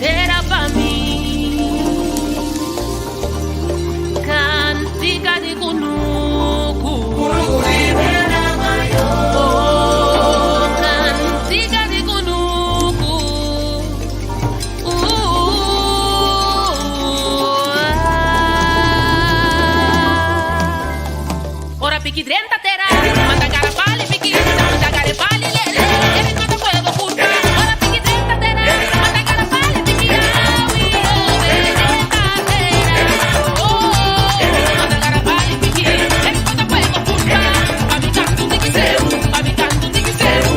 Tera pa mi. Kantika di kunuku. Oh, kantika di kunuku. Ora piki drenta tera, manda garapali piki, manda garapali lele, eri manda fuego culpa. Ora piki drenta tera, manda garapali piki, awi obe drenta tera. Oh, manda garapali piki, eri manda fuego culpa. Pa mi canto tiki seu, pa mi canto tiki seu.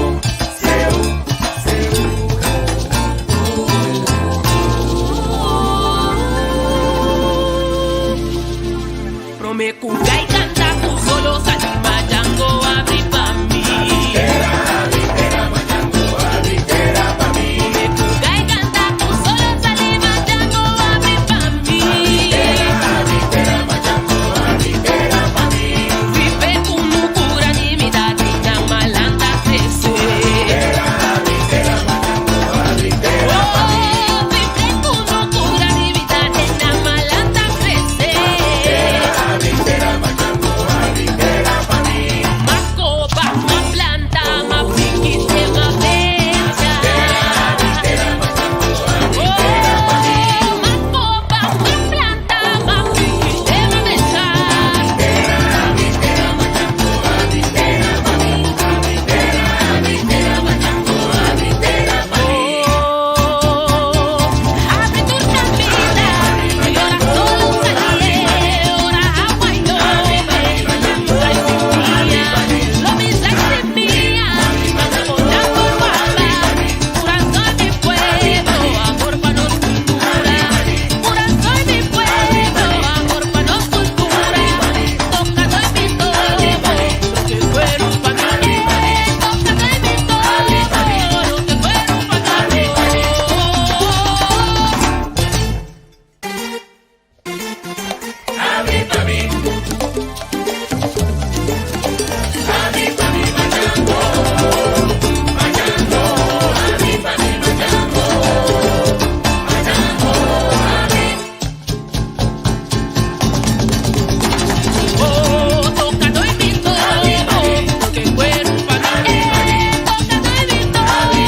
Prome ku gai kanta ku solo sali Django abri pa mi. Prome ku gai kanta ku solo sali Django abri pa mi. Vive kunuku ranimida tina malanta krese. Oh, vive kunuku ranimida tina malanta krese. Ma koba, ma planta, ma piki te ma becha. Oh, ma koba, ma planta, ma piki te ma becha. Oh, abre tu camina, y ora solo sali, ora agua y love. Lo mi mía, Corazón mi pueblo, amor pa' nos cultura. Corazón mi pueblo, amor pa' nos cultura. Tocado en mi tobo, lo que fueron pa' mí. Tocado en mi tobo, lo que fueron pa' mí. Oh, tocado en mi tobo, lo que fueron pa' mí. Tocado en mi tobo,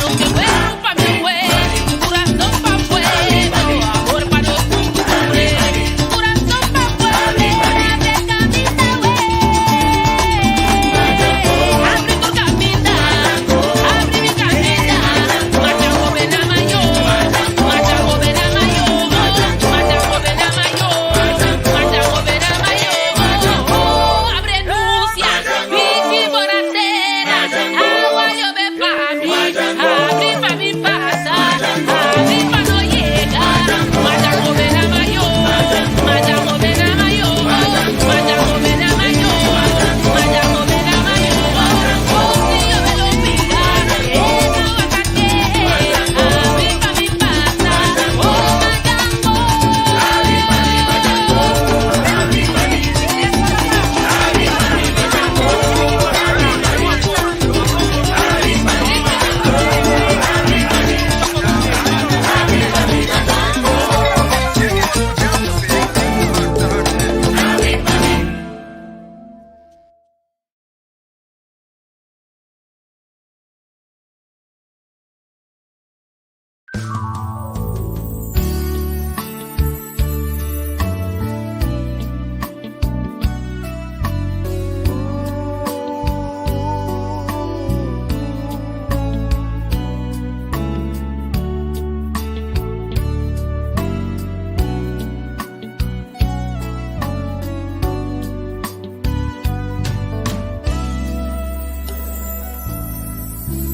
lo que fueron pa' mí. Corazón pa' pueblo, amor pa' nos cultura. Corazón pa' pueblo, abre camina, Abre tu camina, abre mi camina. Machango ven a mayo, machango ven a mayo, machango ven a mayo, machango ven a mayo. Oh, abre Lucia, Vicky Boracera, agua llueve pa' mí, abre pa' mi pasa, abre pa' no llegar. Machango ven a mayo, machango ven a mayo, machango ven a mayo, machango ven a mayo. Oh, si yo me lo pida, esa vaca que, abre pa' mi pasa, oh, machango.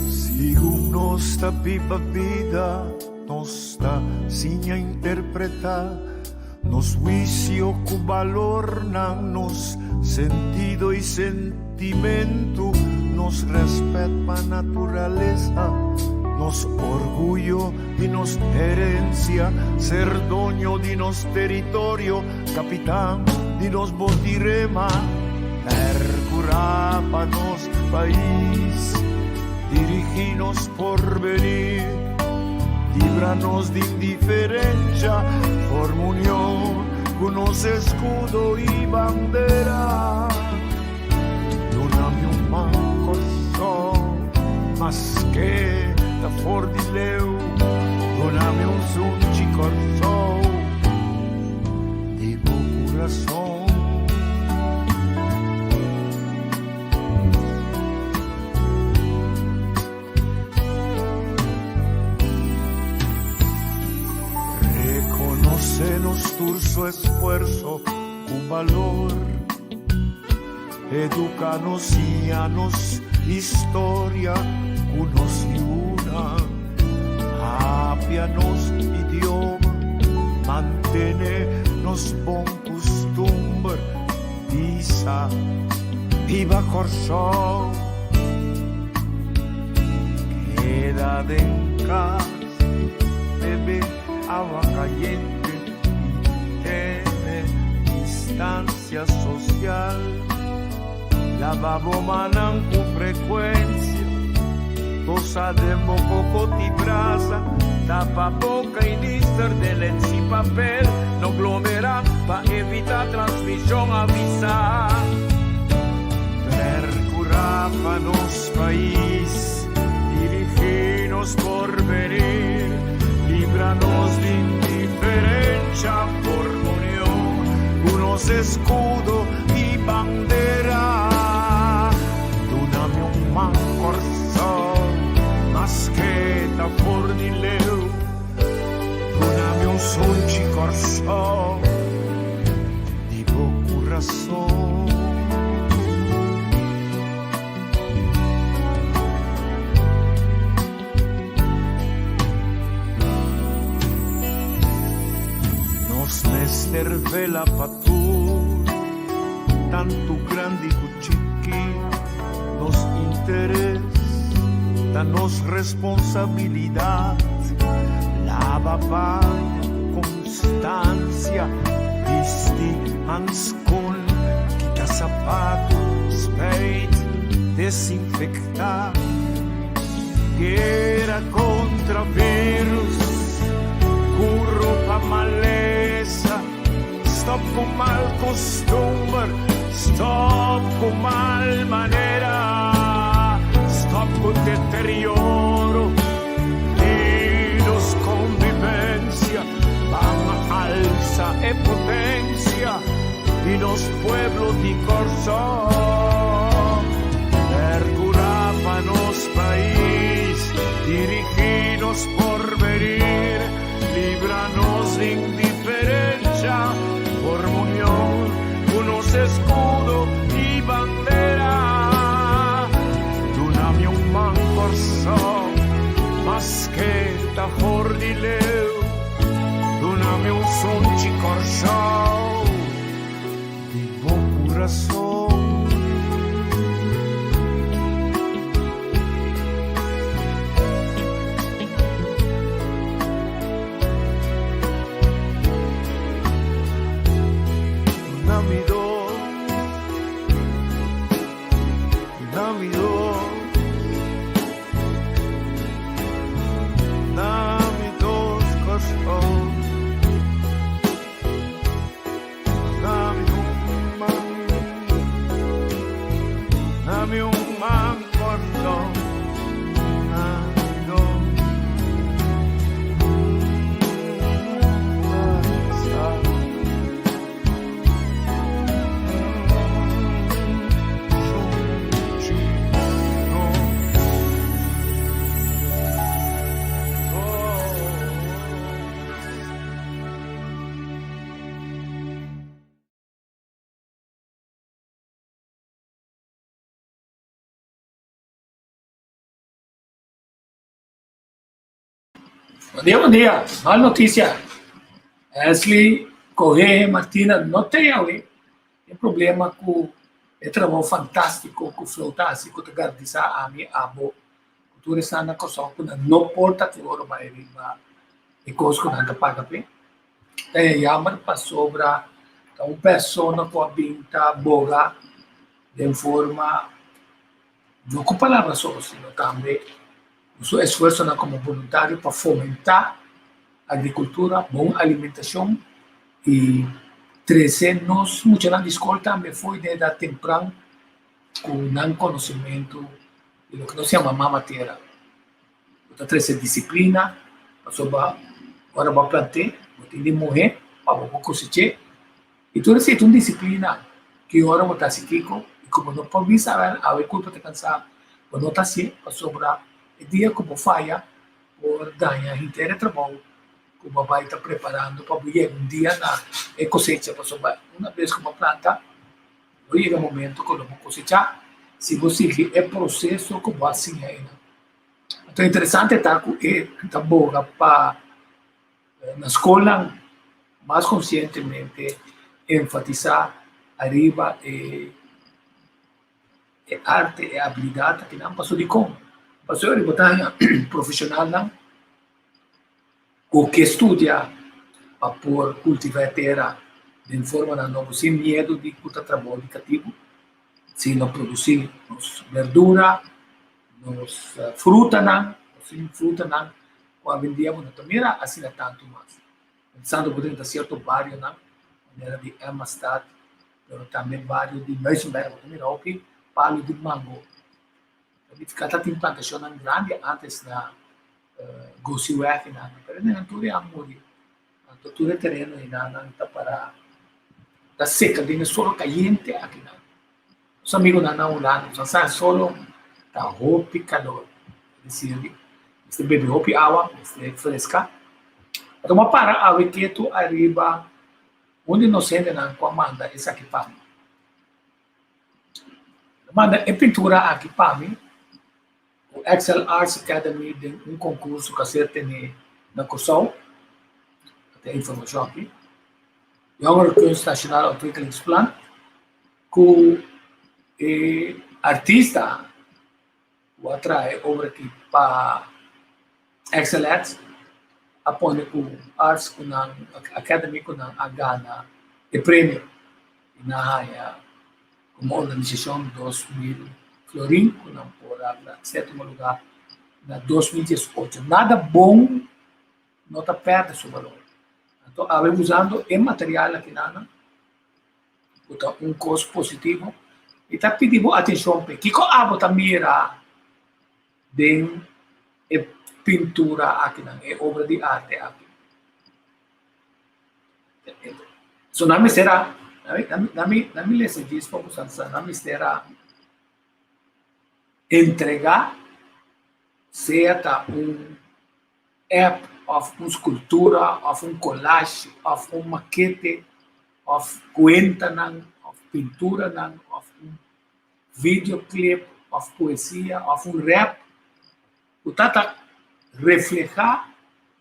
Segun nos ta biba bida, nos ta siña interpretá nos huisio ku balornan, nos sentido i sentimentu, nos rèspèt pa naturalesa, nos orguyo i nos herensia, ser doño di nos teritorio, kapitan di nos boti rema, perkurá pa nos pais, dirigí nos porvenir. Libra nos di indiferencia, forma union cu nos escudo y bandera. Duna mi un man Kòrsou, maske ta for di leu. Duna mi un sunchi Kòrsou, di bo kurason. Reconoce nos tur su esfuerzo cu balor. Educa nos, siña nos historia cu nos yunan. Papia nos idioma, mantene nos bon custumber. Bisa, Biba Kòrsou! Keda den kas, bebe awa kayente i tene distansia sosial. Laba bo mannan ku frekuensia, tosa den bo koko ti brasa, tapa boka i nister den lensi papel, no glomera pa evita transmishon, avisa. Percura pa nos pais, dirigi nos porvenir, libra nos di indiferencia, forma union cu nos escudo y bandera. Duna mi un man Corsou, maske ta for di leu. Duna mi un sunchi Corsou, di bo curason. Nos mester vela pa tur, tantu grandi ku chiki. Nos interes ta nos responsabilidat. Laba paña ku konstansia, bisti hanskon, kita sapatu, spijt, desinfektá. Guera kontra virus, kuro pa malesa, stop ku mal kustumber, stop ku mal manera, stop ku deterioro di nos konvivensia, ban alsa e potensia di nos pueblo di Kòrsou. Percura pa nos pais, dirigi nos porvenir, libra nos di indiferencia, forma union cu nos escudo y bandera. Duna mi un man Kòrsou, maske ta for di leu. Duna mi un sunchi Kòrsou di bo kurason. Duna mi dos, duna mi dos. Na mi dos corazón. Na mi un man. Na mi un man corazón. Na mi dos. Bon dia, bon dia. Mal noticia. Ashley Correa Martina no te awe. E problema ku e trabou fantástiko ku Flow ta hasi ku ta garantisa ami, abo, ku tur esnan na Kòrsou ku nan no por ta tur ora bai riba e kos ku nan ta paga p'e. Ta e jammer pasobra ta un persona ku a bin ta boga den forma no ku palabra so, sino tambe ku su esfuersonan komo boluntario pa fomentá. Agrikultura, bon alimentashon i trese nos muchanan di skol tambe fo'i den edat tempran ku nan konosementu di loke nos yama mama tera. Bo ta trese disiplina pasobra ora bo a plant'é bo tin di muhé pa bo por kosech'é i tur esei ta un disiplina ki ora bo ta hasi kiko i ku bo no por bisa awe kulpa ta kansá bo no ta hasié pasobra e dia ku bo faya por daña henter e trabou ku bo a bai ta preparando pa bo yega un dia na e kosecha pasobra una bes ku bo a planta lo yega momento ku lo bo kosechá si bo sigui e proseso ku bo a siña einan. Anto interesante ta ku e ta boga pa na skolnan mas konsientemente enfatisá ariba e E arte, e abilidat akinan paso dikon? Pasobra riba ta haña profeshonalnan ku ke studia pa por kultivá e tera den formanan nobo sin miedu di ku ta trabou di katibu, sino produsí nos berdura, nos frutanan, nos frutanan ku awendia bo no ta mira asina tantu mas. Pensando bo drenta sierto barionan manera di Emmastad, pero tambe bario di Muizenberg, bo ta mira hopi palu di mango. Ta nifiká ta tin plantashonnan grandi ántes na Gosiweg i nan, pero nan tur e a muri. Anto tur e tereno einan nan ta para ta seka den e solo kayente akinan. Nos amigunan na Hulanda nos a sa e solo ta hopi kalor, es desir mester bebe hopi awa, mester freska. Anto bo a para awe ketu ariba Un di nos hendenan ku a manda esaki pa mi. El a manda e pintura aki pa mi ku Excel Arts Academy den un konkurso ku a ser tene na Kòrsou. Ta e informashon aki. Jongerenkunst Nationaal Ontwikkelingsplan ku e artista ku a traha e obra aki pa Excel Arts a pone ku Arts ku nan Academy ku nan a gana e premio i nan haña komo organisashon 2000 florin ku nan por a sètimo lugá na 2018. Nada bon no ta pèrdè su balor. Anto awe usando e material akinan ku ta un kos positivo i ta pidi bo atenshon p'e kiko abo ta mira den e pintura akinan, e obra di arte aki. So nan mester a, nan mi lesa djis pa bo sa, nan mester a entregá sea ta un app òf un skultura òf un collage òf un makete òf kuentanan òf pinturanan òf un videoclip òf poesia òf un rap ku ta ta reflehá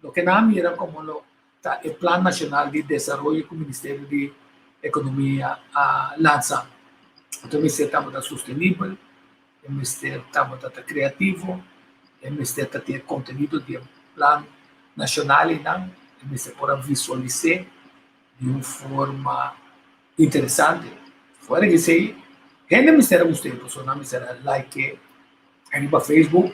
loke nan a mira komo lo ta e Plan Nashonal di Desaroyo ku Ministerio di Ekonomia a lansa. Anto e mester tabata sostenibel, e mester tabata ta kreativo, e mester ta tin e kontenido di e plan nashonal einan, e mester por a visualis'é di un forma Interesante. Fuera di esei, hende mester a gust'é, pasobra nan mester a like riba Facebook.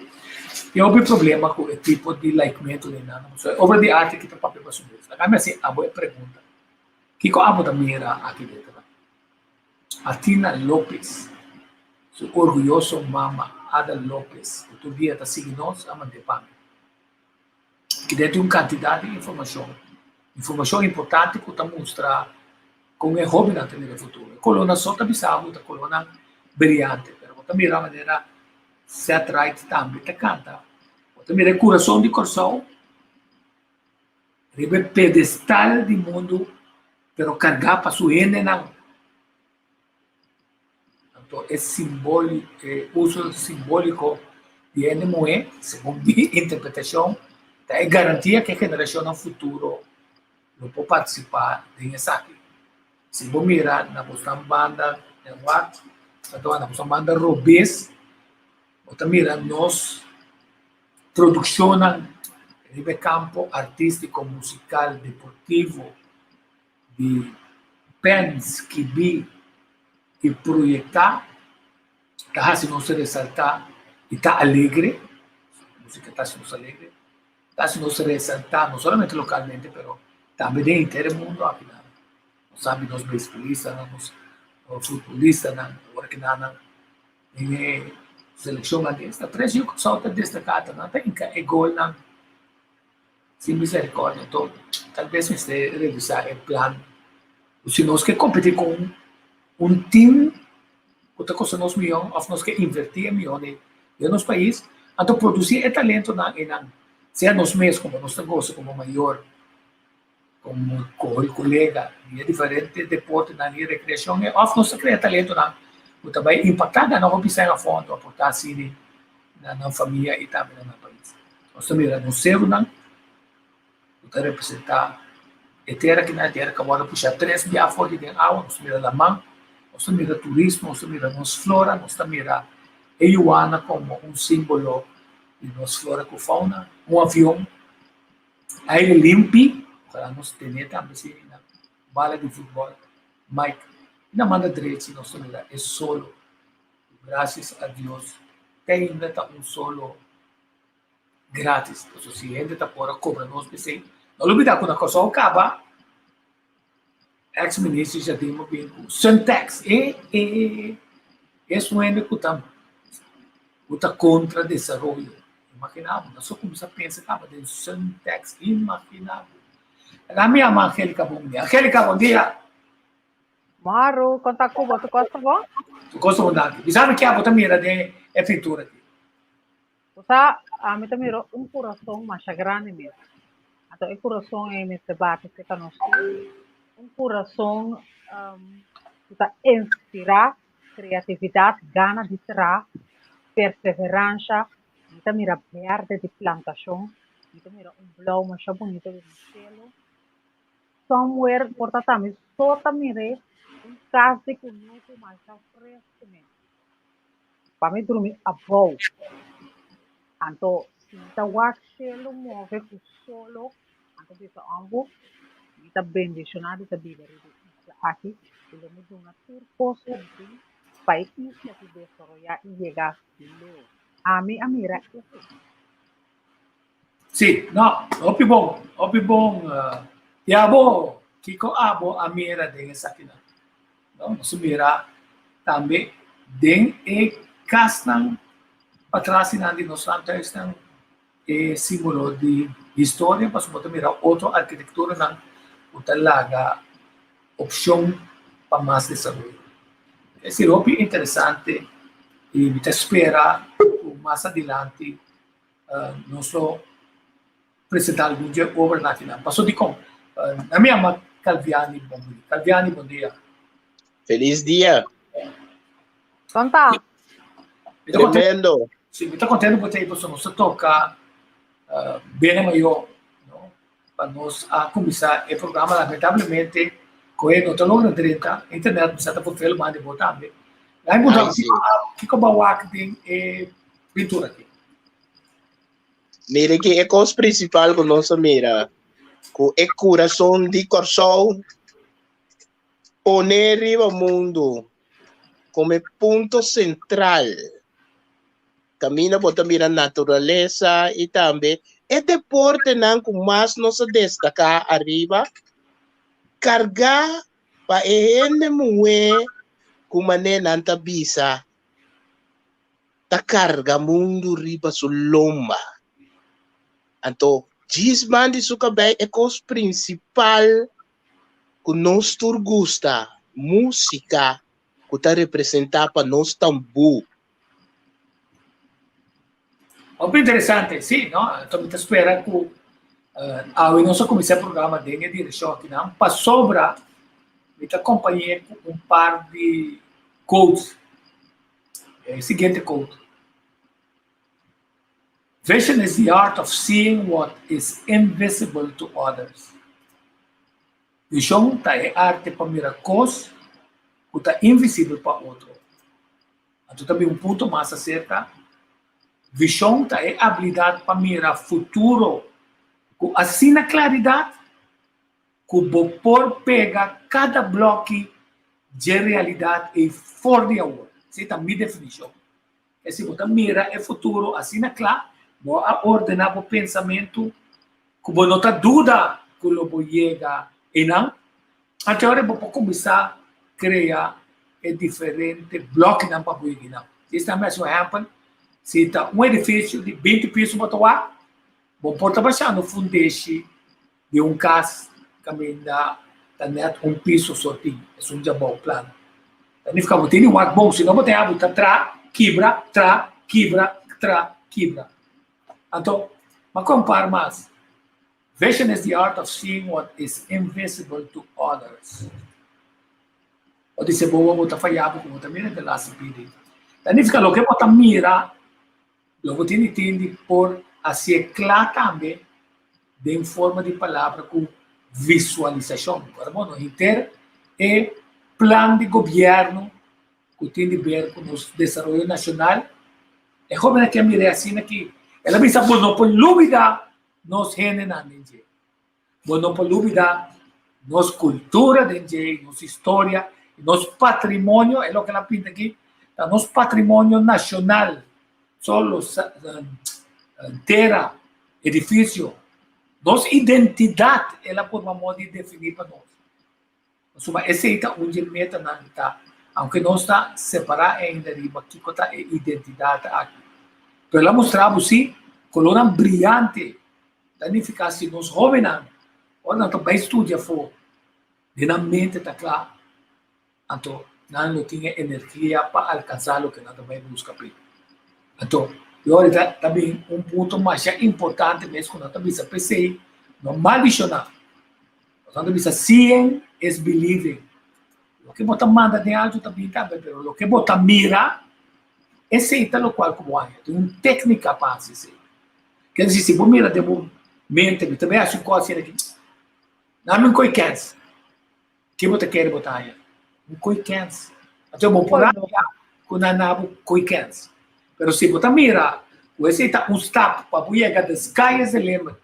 Tin hopi problema ku e tipo di likementu den nan. Pasobra e obra di arte ki ta papia pa su mes. Laga mi hasi abo e pregunta, Kiko abo ta mira aki detra? Athena Lopez, su orguyoso mama Ada Lopez, ku tur dia ta sigui nos, a mand'é pa mi. Ki den tin un kantidat di informashon, informashon importante ku ta mustra kon e hóbennan ta mira e futuro. E kolónan so ta bisa bo ta kolónan briante, pero bo ta mira manera Seth Wright tambe ta kanta. Bo ta mira e kurason di Kòrsou riba e pedestal di mundu, pero kargá pa su hendenan. Anto e simboli, e uso simbóliko di hende muhé, segun mi interpretashon, ta e garantia ku e generashonnan futuro lo por partisipá den esaki. Si bo mira na bosnan banda den wak, perdon, na bosnan banda robes, bo ta mira nos produkshonnan riba e kampo artístiko, musikal, deportivo, di pen skibí i proyektá ta hasi nos resaltá i ta alegre, músika ta hasi nos alegre. Ta hasi nos resaltá no solamente lokalmente pero tambe den henter e mundu aki nan. Nos sabi nos beisbolistanan, nos futbolistanan, ora ku nan nan den e selekshon aki esta tres yu Kòrsou ta destaká, ta nan ta hinka e golnan sin miserikòrdia. Anto tal bes mester revisá e plan ku si nos ke kompetí ku un tim ku ta kosta nos miyon òf nos ke invertí e miyon ei den nos pais, anto produsí e talentonan einan, sea nos mes komo nos ta gosa komo mayor, komo kolega di e diferente deportenan i rekreashon ei, òf nos ta krea talentonan ku ta bai impaktá gana hopi sèn afó anto aportá asina na nan famia i tambe na nan pais. Nos ta mira nos serunan ku ta representá e tera kinan, e tera ku a wòrdu pushá tres bia for di den awa, nos ta mira laman, nos ta mira turismo, nos ta mira nos flora, nos ta mira e yuana komo un símbolo di nos flora ku fauna, un avion, aire limpi, ojalá nos tene tambe si na bala di futbòl, Mike, i na manda drechi nos ta mira e solo, grasias a Dios te ainda ta un solo. Gratis. Pasobra si hende ta por a cobra nos p'esey, no lubida cu na Kòrsou caba ex minister Jardim a bin cu Suntax. E e e esun hende cu ta cu ta contra desaroyo. Imagina bo, nos a cuminsa pensa caba den Suntax. Imagina bo. Laga mi yama Angelica bon dia. Angelica, bon dia. Maru, kon ta ku bo? Tu kos ta bon? Tu kos ta bon, danki. Bisa mi kia bo ta mira den e pintura aki. Osea, ami ta mira un kurason masha grandi mes. Anto e kurason ei mester bati serka nos tur. Un kurason ku ta inspirá kreatividat, gana di traha, perseveransha. Mi ta mira bèrdè di plantashon, mi ta mira un blou masha bunito di nos shelu. Somewhere por ta tambe so ta mir'é un kas di kunuku masha fresku mes. Pa mi drumi abou. Anto si mi ta wak shelu move ku solo, anto bisa òmbu, mi ta bendishoná di ta biba riba e isla aki i lo mi duna tur kos ku mi tin pa e isla aki desaroyá i yega leu. Ami a mira esei. Sí, no, hopi bon, hopi bon. I abo, kiko abo a mira den esakinan? No, nos a mira tambe den e kasnan patrasinan di nos landhuisnan e simbolo di historia, pasobra bo ta mira otro arkitekturanan ku ta laga opshon pa mas desaroyo. Esei hopi interesante i mi ta spera ku mas adilanti nos lo presentá algun dje obranan akinan. Paso dikon? Na mi yama Calviani bon dia. Calviani bon dia. Feliz dia. Kon ta? Tremendo. Si, mi ta kontento ku ta pasobra nos ta toka bene mayor, no? Pa nos a kuminsá e programa lamentablemente ku e no ta logra drenta internet mi sa ta por velo mas di bo tambe. Lai puntra kiko bo a wak den e pintura aki? Mira ki e kos prinsipal ku nos a mira ku e kurason di Kòrsou pone riba mundu komo e punto sentral kaminda bo ta mira naturalesa i tambe e deportenan ku mas nos a destaká ariba kargá pa e hende muhé ku manera nan ta bisa ta karga mundu riba su lomba. Anto djis banda di su kabei e kos prinsipal ku nos tur gusta, músika ku ta representá pa nos tambú. Hopi interesante, sí, no? Anto mi ta spera ku awe nos a kuminsá e programa den e direkshon akinan pasobra mi ta kompañ'é ku un par di quotes. E siguiente quote, Vision is the art of seeing what is invisible to others. Vishon ta e arte pa mira kos ku ta invisibel pa otro. Anto ta bin un punto mas aserka, vishon ta e abilidat pa mira futuro ku asina klaridat ku bo por pega kada blòki dje realidat ei for di awor. Esei ta mi definishon. E si bo ta mira e futuro asina kla, bo a ordená bo pensamentu. Ku bo no ta duda ku lo bo yega einan, anto ora bo por kuminsá krea e diferente blòkinan pa bo yega einan. Esei ta mes un ehèmpel, si ta un edifisio di binti piso bo ta wak, bo por ta bashando fundeshi di un kas kaminda ta nèt un piso so tin, esun djabou plano. Ta nifiká bo tin di wak bon, si no bo ta habu ta tra, kibra, tra, kibra, tra, kibra. Anto, m'a kompar mas, Vision is the art of seeing what is invisible to others. Bo di se bobo bo ta faya bo ku bo ta mira de laatste pidi. Ta nifiká loke bo ta mira, lo bo tin di tin di por hasié kla tambe den forma di palabra ku visualisashon. Ora bo no henter e plan di gobièrnu ku tin di ber ku nos desaroyo nashonal, e hóbennan ke a mir'é asina ki el a bisa bo no por lubidá nos hendenan den dje, bo no por lubidá nos kultura den dje, nos historia, nos patrimonio, e loke el a pinta aki ta nos patrimonio nashonal, solo tera, edifisio, nos identidat el a purba moda di definí pa nos. Pasobra esei ta un dje metanan di ta, aunke nos ta separá ainda riba kiko ta e identidat aki. Pero el a mustra bo si kolornan briante ta nifiká si nos hóbennan ora nan ta bai studia afó den nan mente ta kla, anto nan lo tin e energia pa alkansá loke nan ta bai buska p'e. Anto, e ora ta ta bin un punto masha importante mes ku nan ta bisa p'esei no maldishoná. Nos ta bisa seeing is believing. Loke bo ta manda den alto ta bin tambe, pero loke bo ta mira, esei ta lokual ku bo haña. Tin un téknika pa hasi esei. Ker disi, si bo mira den bo mente, mi ta bai hasi un kos asina aki, nan mi koi kèns. Ke bo ta kere bo ta haña? Un koi kèns. Anto bo por haña ku nan na bo koi kèns. Pero si bo ta mira ku esei ta un stap pa bo yega the sky is the limit,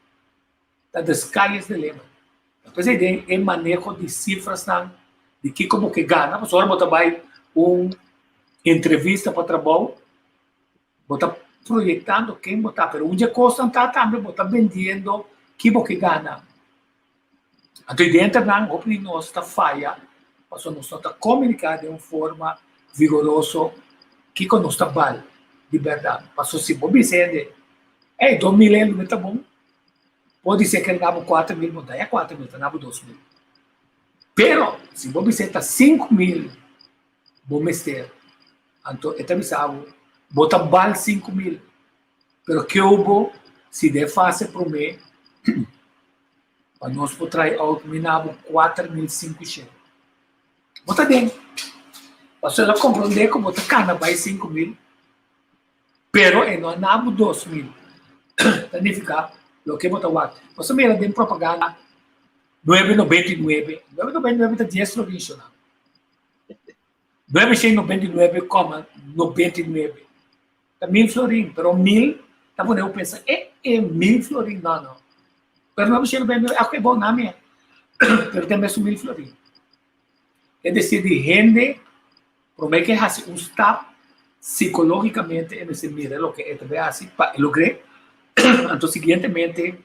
Ta the sky is the limit. Ta p'esei den e maneho di sifrasnan di kiko bo ke gana, pasobra ora bo ta bai un entrevista pa trabou, bo ta proyektando ken bo ta, pero un dje kosnan ta tambe bo ta bendiendo ki bo ke gana. Anto i denter nan hopi di nos ta faya pasobra nos no ta komuniká den un forma vigoroso kiko nos ta bal di bèrdat. Pasobra si bo bisa hende, ey, 2000 euro mi ta bon, Podi ser ke na bo 4000, bo ta ya 4000, ta na bo 2000. Pero, si bo bis'é ta 5000 bo mester, anto e ta bisa bo, bo ta bal 5000. Pero keu bo si den fase promé, pa nos por trai out mi na bo 4500. Bo ta den. Pasobra el a komprondé ku bo ta kana bai 5000. Pero e no a na bo 2000. Ta nifica loke bo ta wak. Bo sa mira den propaganda 999. 999 ta dies florincionan. 999,99 ta mil florin. Pero mil ta pone bo pensa, e, e, mil florin. No, no. Pero 999, ok, bon, na mi. Pero ta mesun mil florin. Es decir, di hende Promé ke hasi un stap, sikológikamente e mester mira loke e ta bai hasi pa e logr'é. Anto siguientemente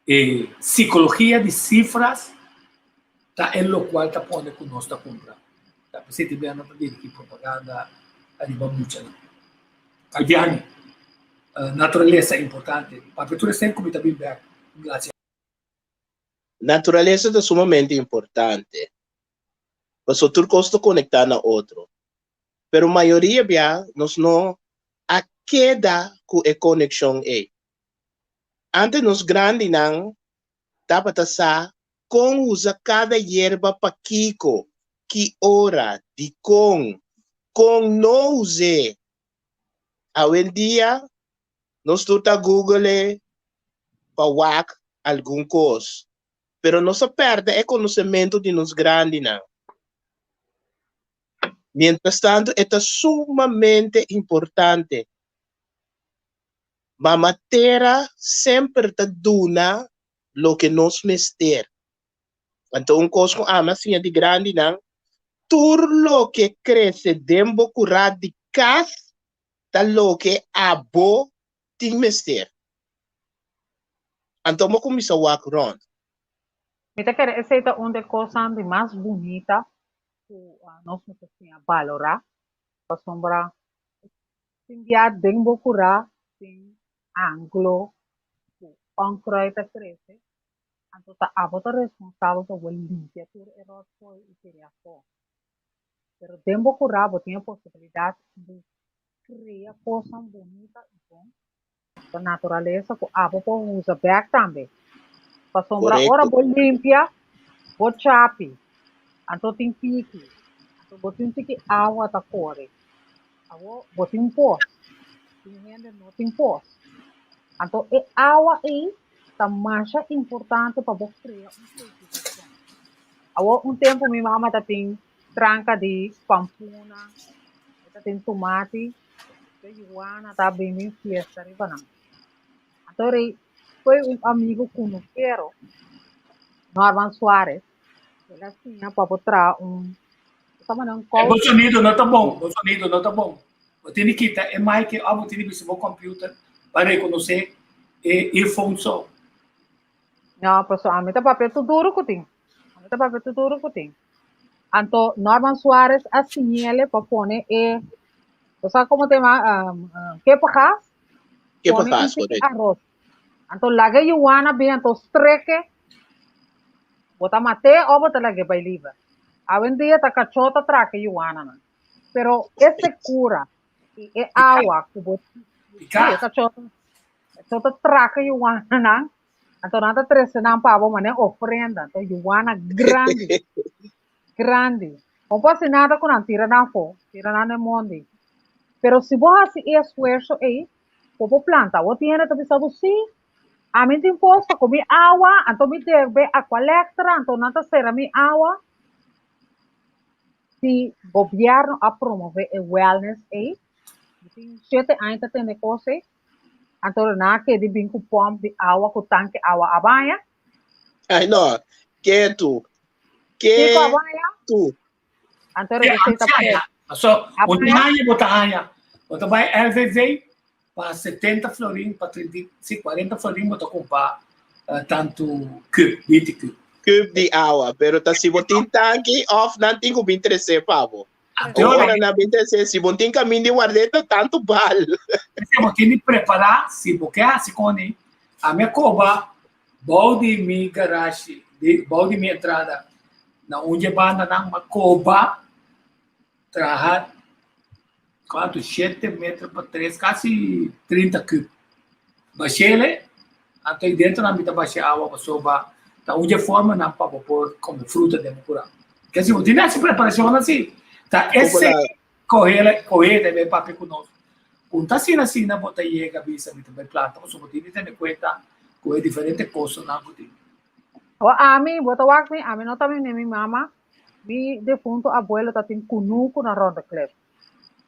e sikologia di sifras ta e lokual ta pone ku nos ta kumpra. Ta p'esei tin bia nan ta dirigí propaganda ariba muchanan. Alviani, naturalesa importante. Papia tur esei ku mi ta bin bèk. Gracias. Naturalesa ta sumamente importante. Pasobra tur kos ta konektá na otro. Pero mayoria bia nos no a keda ku e konekshon ei. Ántes nos grandinan tabata sa kon usa kada yerba pa kiko, ki ora, dikon, kon no us'é. Awendia nos tur ta google pa wak algun kos. pero nos a pèrdè e konosementu di nos grandinan. Mientrastantu e ta sumamente importante. Mama Tera semper ta duna loke nos mester. Anto un kos ku ami a siña di grandinan, tur loke krese den bo kurá di kas ta loke abo tin mester. Anto mi a kuminsá wak rònt. Mi ta kere esei ta un di e kosnan di mas bunita ku nos mester siña balorá, pasobra tin bia den bo kurá tin anglo ku onkruid ta krese, anto ta abo ta responsabel pa bo limpia tur e ròtzooi i tira afó. Pero den bo kurá bo tin e posibilidat di krea kosnan bunita i bon Ta naturalesa ku abo por usa bèk tambe. Pasobra ora Korekto. bo limpia, bo chapi, anto tin piki, anto bo tin tiki awa ta kore. Awo bo tin pos, tin hende no tin pos. Anto e awa ei ta masha importante pa bo krea un kultivashon. Awo un tempu mi mama ta tin tranka di pampuna, e ta tin tomati, De Juana ta bini fiesta riba nan. Anto rei foi un amigo kunukero, Norman Suarez, el a siña pa bo traha un, ta manda un E kous. bo sonido no ta bon, bo sonido no ta bon. Bo tin di kita e mic of bo tin di bisa bo computer pa reconoce e earphone so. No, paso ami ta papia tur duro ku tin. Ami ta papia tur duro ku tin. Anto Norman Suarez a siñele pa pone e, bo sa como te ma, um, um, kepa gas? Kepa Pone un gas, tiki correcto. arroz. Anto laga yuana bin, anto streke. Bo ta mate o bo ta lag'é bai liber. Awendia ta kachó ta traka e yuananan. Pero e sekura i e awa ku bo, sí, e Piká. kachó ta, kachó ta traka yuananan. Anto nan ta trese nan pa bo manera ofrenda. Anto yuana grandi, grandi. Bo por hasi nada ku nan, tira nan afó, tira nan den mondi. Pero si bo hasi e esfuerso ei, bo por planta. Bo tin hende ta bisa bo, sí, ami tin posa ku mi awa, anto mi debe Aqualectra, anto nan ta sera mi awa. Si gobièrnu a promové e wellness ei, mi tin shete aña ta tende kos ei, Anto nan a kedi bin ku pòmp di awa ku tanke awa a baña. Ai no, ketu, Kiko a baña? ketu. Anto esei ta Antes pòmp. So, A un baña? aña bo ta haña, bo ta bai LVV pa 70 florin, pa 30, sí, 40 florin bo ta kumpra tantu kub, 20 kub. Kub di awa, pero ta si bo tin tanki òf nan tin ku bin tresé pa bo. Anto Ora nan bin trese, si bo tin kamin di ward'é ta tantu bal. P'esei bo tin di prepará si bo ke hasi koni. Ami a koba bou di mi garashi, di bou di mi entrada na un dje bandanan, m'a koba traha kuantu shete meter pa tres, kasi trinta kub. Bash'ele, anto ei dentro nan mi ta basha awa pasobra ta un dje formanan pa bo por kome fruta den bo kura. Ke si bo tin hasi preparashon asi, ta esei kohe kohe ta bai papia ku nos. Ku ta asina asina bo ta yega bisa mi ta bai planta pasobra bo tin di tene kuenta ku e diferente kostonan ku tin. O ami, bo ta wak mi, ami no ta mi ni mi mama, mi defunto abuelo ta tin kunuku na Rondeklip.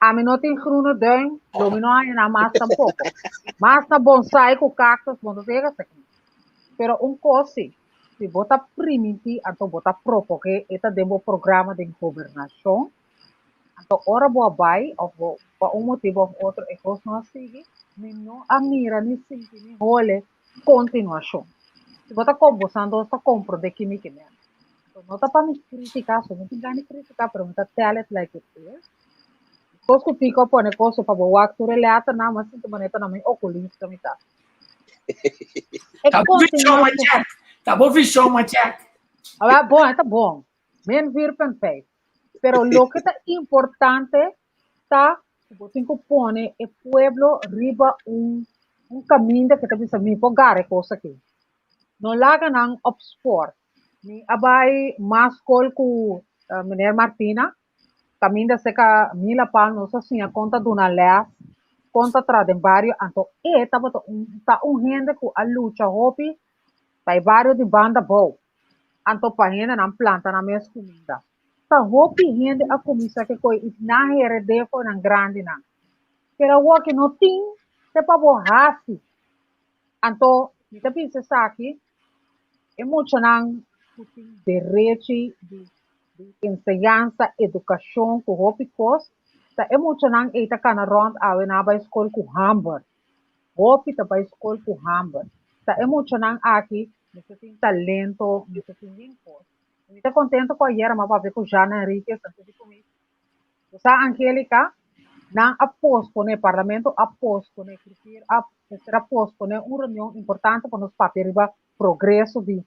Ami no tin groene duim, lo mi no haña nan mas tampoco. Mas na bonsai cu cactus, bo no ta yega seki. Pero un cos si, si bo ta primintí, anto bo ta proponé, e ta den bo programa den gobernacion, anto ora bo a bai, of bo, pa un motibo of otro e cos no a sigui, mi no a mira ni sinti ni hole continuacion. Si bo ta com, bo san dos ta comprende kimi ki men. So, no ta pa mi critica, so no tin gana di critica, pero mi ta tell it like it is. Cos cu Tico a pone cos pa bo wak tur e letternan, mi a sinti manera ta na mi oculista mi ta. E Ta bo vision continuacion. ma check. Ta bo vision ma check. Awel, bon, e ta bon. Min 4.5. Pero loke ta importante ta ku bo tin ku pone e pueblo riba un un kaminda ku ta bisa mi por gara e kos aki. No laga nan op spoor. Mi a bai mas skol ku meneer Martina, kaminda seka Mila Palm nos a siña kon ta duna lès, kon ta traha den bario, anto e tabata un ta un hende ku a lucha hopi pa e bario di banda bou, anto pa hendenan planta nan mes kuminda. Ta hopi hende a kuminsá ke koi i nan heredé for nan grandinan. Pero awor ke no tin te pa bo hasi. Anto mi ta bisa esaki, e muchanan ku tin derechi di di enseñansa, edukashon ku hopi kos, ta e muchanan ei ta kana rònt awe nan a bai skol ku hamber. Hopi ta bai skol ku hamber. Ta e muchanan aki mester tin talento, mester tin bien kos. Mi ta kontento ku ayera mi a papia ku Jean Henriquez, anto di ku mi, Bo sa Angelica, nan a pospone, parlamento a pospone, griffier a mester a pospone un reunion importante pa nos papia riba progreso di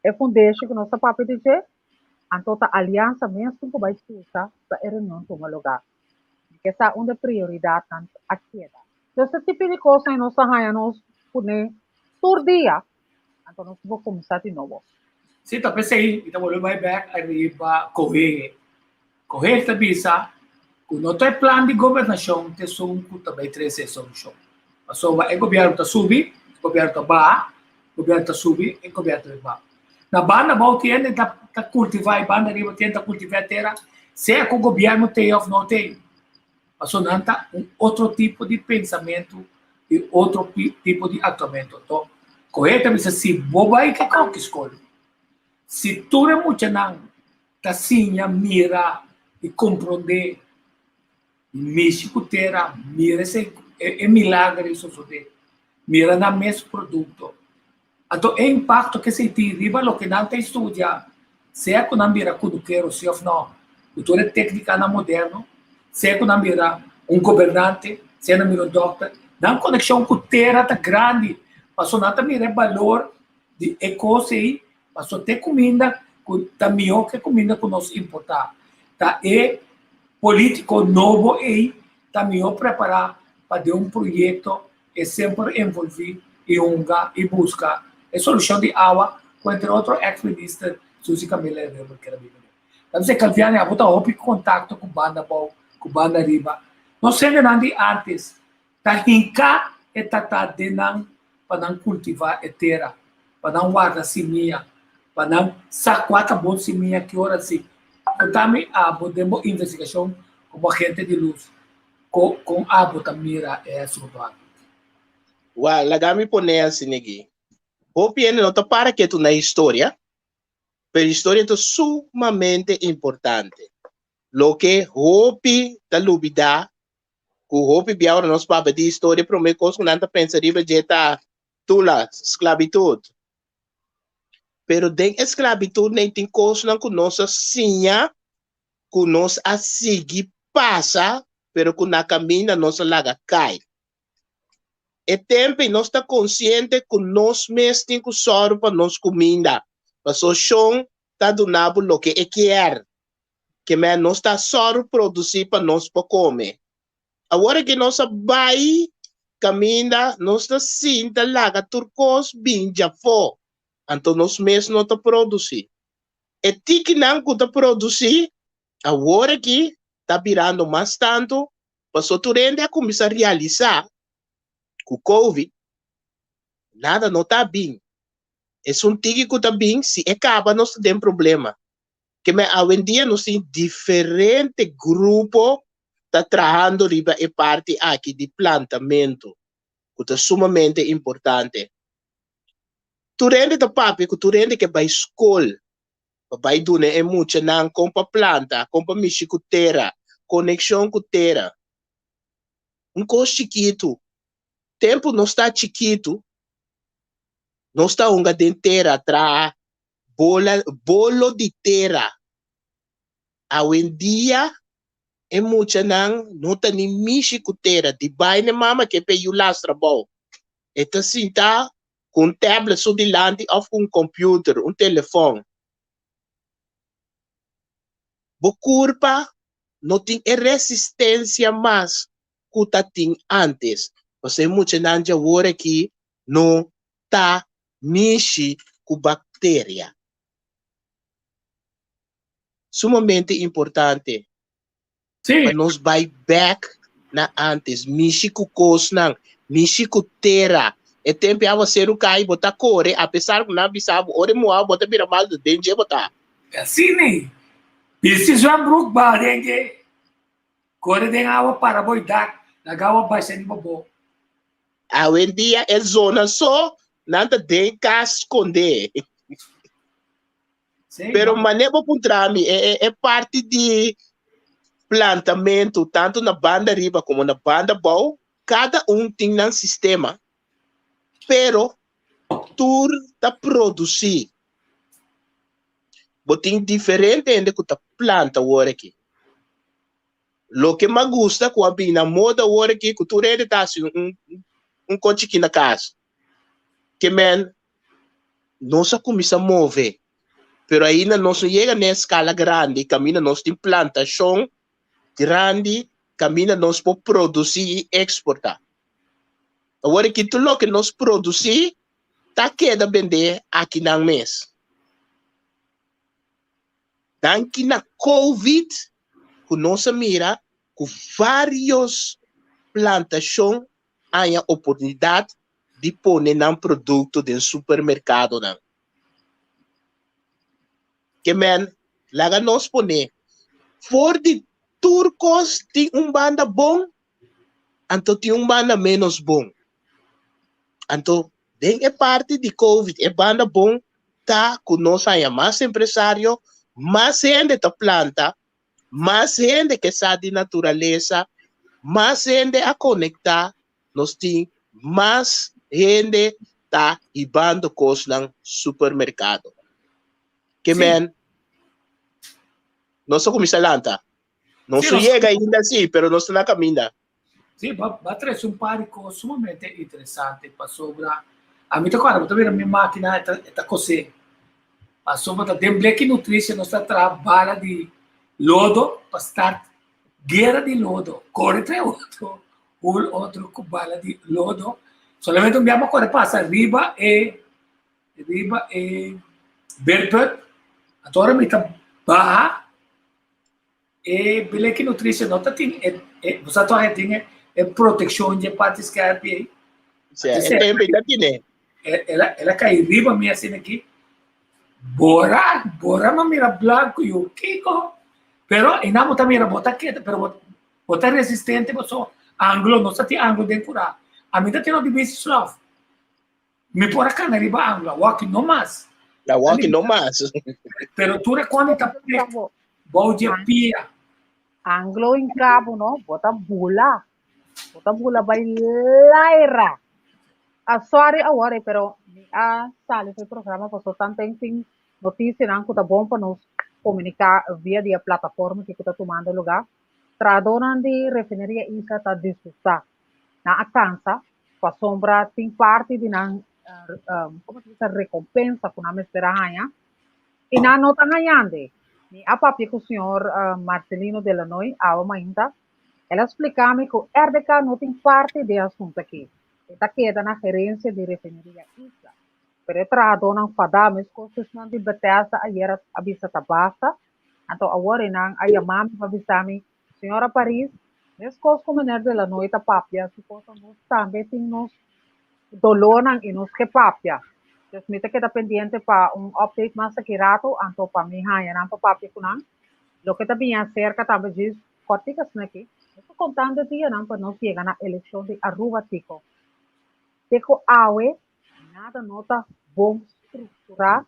e fundeshi ku nos ta papia di dje, anto ta aliansa mes tin ku bai skucha pa e reunion tuma lugá. Mi ke sa unda e prioridatnan a keda. Entonces e tipo di kosnan nos ta haña nos kuné tur dia, anto nos tin ku kuminsá di nobo. Sí, ta p'esei mi ta bolbe bai bèk ariba Cohege. Cohege ta bisa ku no ta e plan di gobernashon ta esun ku ta bai trese e solushon. Pasobra e gobièrnu ta subi, e gobièrnu ta baha, e gobièrnu ta subi, e gobièrnu ta baha. Na banda abou tin hende ta ta kultivá i banda ariba tin hende ta kultivá e tera, sea ku gobièrnu t'ei òf no t'ei. Pasobra nan ta un otro tipo di pensamentu i otro tipo di aktuamentu. Anto, Cohé ta bisa si bo bai ke koki skol, si tur e muchanan ta siña mira i komprondé i mishi ku tera, mira esei e milager ei sosodé, mira nan mes produkto. Anto e impakto ku esei tin riba loke nan ta studia, sea ku nan bira kunukero si òf nò, ku tur e téknikanan moderno, sea ku nan bira un gobernante, sea nan bira un dòkter, nan konekshon ku tera ta grandi, pasobra nan ta mira e balor di e kos ei, pasobra te kuminda ku ta mihó ku e kuminda ku nos importá. Ta e polítiko nobo ei ta mihó prepará pa den un proyekto e semper envolví i hunga i buska e solushon di awa ku entre otro eks minister Suzy Camelia Römer keda biba den. Ta bisa Calviani abo ta hopi kontakto ku banda abou ku banda riba. Nos hendenan di antes ta hinká e tata den nan pa nan kultivá e tera, pa nan warda simia, pa nan sa kua ta bon simia ki ora si. Kontami abo den bo investigashon komo agente di lus. Kon abo ta mira e asuntu aki? Wak, laga mi pone asina aki. Hopi hende no ta para ketu na historia, pero historia ta sumamente importante. Loke hopi ta lubida, ku hopi bia ora nos papia di historia, prome kos ku nan ta pensa riba dje ta tula, sklabitut. Pero den e sklabitut nei tin kosnan ku nos a siña ku nos a sigui pasa pero ku na kaminda nos a laga kai. E tempu ei nos ta konsiente ku nos mes tin ku sòru pa nos kuminda, pasobra shon ta duna bo loke e kier. Ke men nos ta sòru produsí pa nos por kome. Awor aki nos a bai kaminda nos ta sinta laga tur kos bin djafó, anto nos mes no ta produsí. E tikinan ku ta produsí awor aki ta birando mas tantu pasobra tur hende a kuminsá realisá ku covid nada no ta bin. Esun tiki ku ta bin si e kaba nos ta den problema. Keme awendia nos tin diferente grupo ta trahando riba e parti aki di plantamentu ku ta sumamente importante. Tur hende ta papia ku tur hende ke bai skol pa bai duna e muchanan kon pa planta, kon pa mishi ku tera, konekshon ku tera. Un kos chikitu, tempu nos ta chikitu, nos ta hunga den tera, traha bola, bolo di tera. Awendia e muchanan no ta ni mishi ku tera, di bai na e mama ke p'e yu lastra bou. E ta sinta ku un tablet su dilanti òf ku un computer, un telefòn. Bo kurpa no tin e resistensia mas ku ta tin ántes. Pasobra e muchanan djawor aki no ta mishi ku bakteria. Sumamente importante. Pa nos bai bek na antes, mishi ku kosnan, mishi ku tera. E tempu e awaseru kai, bo ta kore, apesar ku nan a bisa bo, ora e muha bo ta bira malu, den dje bo ta. Asina ei, bisti zwembroek baha den dje, kore den awa para bo i dak, laga awa basha riba bo. Awendia e zona so nan ta den kas skondé. Pero mane bo puntra mi, e, e, e parti di plantamentu, tantu na banda riba komo na banda bou, kada un tin nan sistema, pero Tur ta produsí. Bo tin diferente hende ku ta planta awor aki. Loke m'a gusta ku a bini na moda awor aki ku tur hende ta hasi un un kos chikí na kas. Ke men nos a kuminsá move, pero ainda nos no yega na e eskala grandi kaminda nos tin plantashon grandi kaminda nos por produsí i eksportá. Awor aki tur loke nos produsí ta keda bendé akinan mes. Danki na Covid ku nos a mira ku vários plantashon haña oportunidat di pone nan produkto den supermerkadonan. Ke men, laga nos pone for di tur kos tin un banda bon, anto tin un banda ménos bon. Anto den e parti di Covid e banda bon ta ku nos haña mas empresario, mas hende ta planta, mas hende ke sa di naturalesa, mas hende a konektá, nos tin mas hende ta hibando kosnan supermerkado. Ke men, nos a kuminsá lanta. Nos no yega ainda sí, pero nos ta na kaminda. Sí, ba, ba trece un par di cos sumamente interesante pasobra a mi ta cuadra, bo ta mira mi máquina e ta, e ta cosé. Pasobra ta den Bleki Nutricia nos ta traha bala di lodo pa start guera di lodo. Corre trae otro, hul otro cu bala di lodo. Solamente un biaha corre pasa riba e riba e beerput. Anto ora mi ta baha E Bileki Nutricia no ta tin e, e bo sa toch e tin e, e proteccion dje parti skerpi ei. Sí, e tempo ta tine. El a, el a kai riba mi asina aki. Bora, bora ma mira blanco yo kiko. Pero e nan bo ta mira bo ta keda, pero bo, bo ta resistente paso anglo no sa tin anglo den kura. A mi ta tin di bisi slof. Mi por a kana riba anglo, awaki no mas. Awaki no mas. Pero tur e koni ta pek bou dje pia. Anglo in cabo no, bo ta bula. Bo ta bula bai laira. Ah, sorry awor, eh, pero mi a sali for e programa pasobra tanten tin noticianan cu ta bon pa nos comunica via di e plataforma ki cu ta tumando lugar. Trahadornan di Refineria Isla ta disgusta. Nan a cansa pasobra tin parti di nan como se bisa recompensa cu nan mester a haña y nan no ta hañando. Mi a papia cu señor Marcelino Delanoy awe mainta, el a splica mi cu RDK no tin parti den e asunto aki, e ta keda na gerencia di Refineria Isla. Pero e trahadornan fada mescos cu esnan di Bethesda ayer a bisa ta basta, anto awor e nan a yama mi pa bisa mi Señora Paris, meskos ku meneer De Lanoy ta papia su kosa nos tambe tin nos dolornan i nos ke papia. Dus mi ta keda pendiente pa un update mas aki rato anto pa mi haña nan pa papia ku nan. Loke ta bini aserka tambe djis kòrtik asina aki. Nos ta kontando dianan pa nos yega na elekshon di Aruba Tico. Te ku awe Nada no ta bon strukturá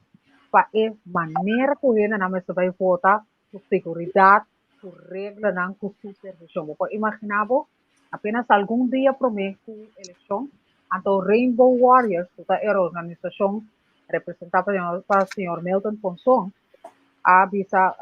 pa e manera ku hendenan mester bai vota, ku seguridat, ku reglanan, ku supervishon. Bo por imaginá bo, apenas algun dia promé ku elekshon, anto Rainbow Warriors, ku ta e organisashon representá pa pa señor Milton Ponson, a bisa,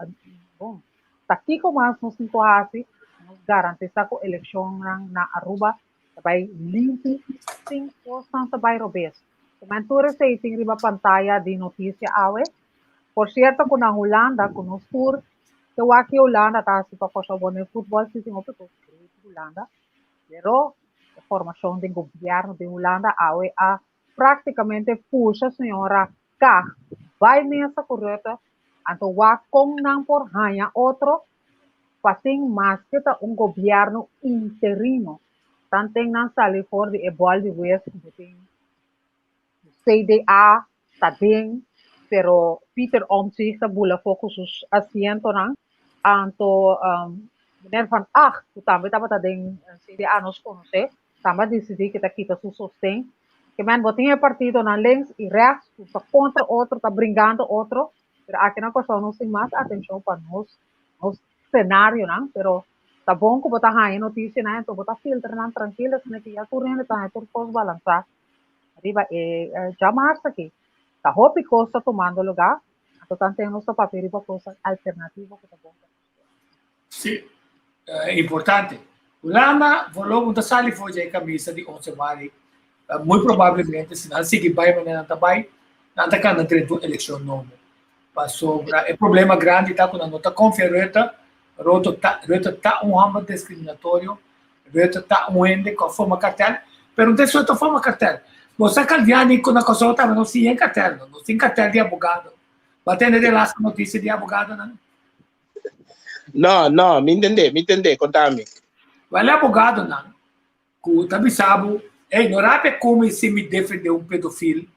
bon, ta kiko mas nos tin ku hasi pa nos garantisá ku elekshonnan na Aruba ta bai limpi sin kosnan ta bai robes. Komo tur esei tin riba pantaya di notisia awe. Por sierto ku na Hulanda ku nos tur te wak ki Hulanda ta hasi pa Kòrsou bon den futbòl si tin hopi kos great di Hulanda pero e formashon den gobièrnu di Hulanda awe a práktikamente pusha señora Kaag bai mesa ku Rutte anto wak kon nan por haña otro pa tin maske ta un gobièrnu interino, tanten nan sali for di e bòl di wes ku bo tin CDA ta den, pero Pieter Omtzigt ta bula for ku su asientonan, anto meneer Van Agt ku tambe tabata den CDA nos konosé, tambe a disidí ku ta kita su sosten. Ke men bo tin e partidonan links i rechts ku ta kontra otro, ta bringando otro, Pero aki na Kòrsou nos tin mas atenshon pa nos nos senarionan, pero ta bon ku bo ta haña notisianan enton bo ta filtra nan trankil asina ke ya tur hende ta haña tur kos balansá. Riba e djamars aki ta hopi kos ta tumando lugá, anto tanten nos ta papia riba kosnan alternativo ku ta bon pa nos tur. Sí, importante. Hulanda voorlopig no ta sali for dje kamisa di onse mari. Muy probablemente si nan sigui bai manera nan ta bai, nan ta kanda drenta un elekshon nobo. Pasobra e problema grandi ta ku nan no ta konfia Rutte. Rutte ta, Rutte ta un hòmber diskriminatorio. Rutte ta un hende ku a forma kartel. Pero no ta esei ta forma kartel. Bo sa Calviani ku na Kòrsou tambe nos tin kartel, no? Nos tin kartel di abogado. Bo a tende de laatste notisia di abogadonan? No, no, mi entendé, mi entendé, kontami. Wèl e abogadonan ku ta bisa bo, ey, no rabia ku mi si mi defendé un pedofil,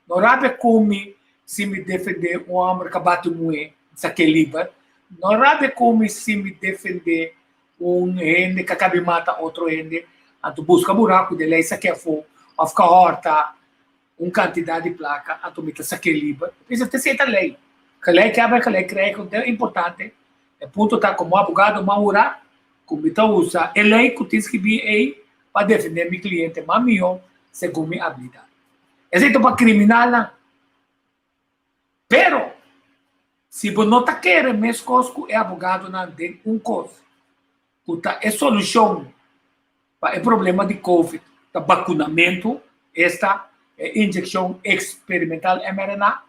no rabia ku mi si mi defendé un hòmber ku a bati un muhé, sak'é liber, no rabia ku mi si mi defendé un hende ku a kabi mata otro hende, anto buska buraku den lei sak'é afó, òf ku a hòrta un kantidat di plaka, anto mi ta sak'é liber. Esei ta esei ta lei. Gelijk hebben, gelijk krijgen, ta importante. E punto ta komo abogado m'a hura ku mi ta usa e lei ku tin skibí ei pa defendé mi kliente mas mihó segun mi abilidat. Esei ta pa kriminalnan. Pero, si bo no ta kere meskos ku e abogadonan den un kos ku ta e solushon pa e problema di covid ta bakunamentu, esta e inyekshon eksperimental mRNA,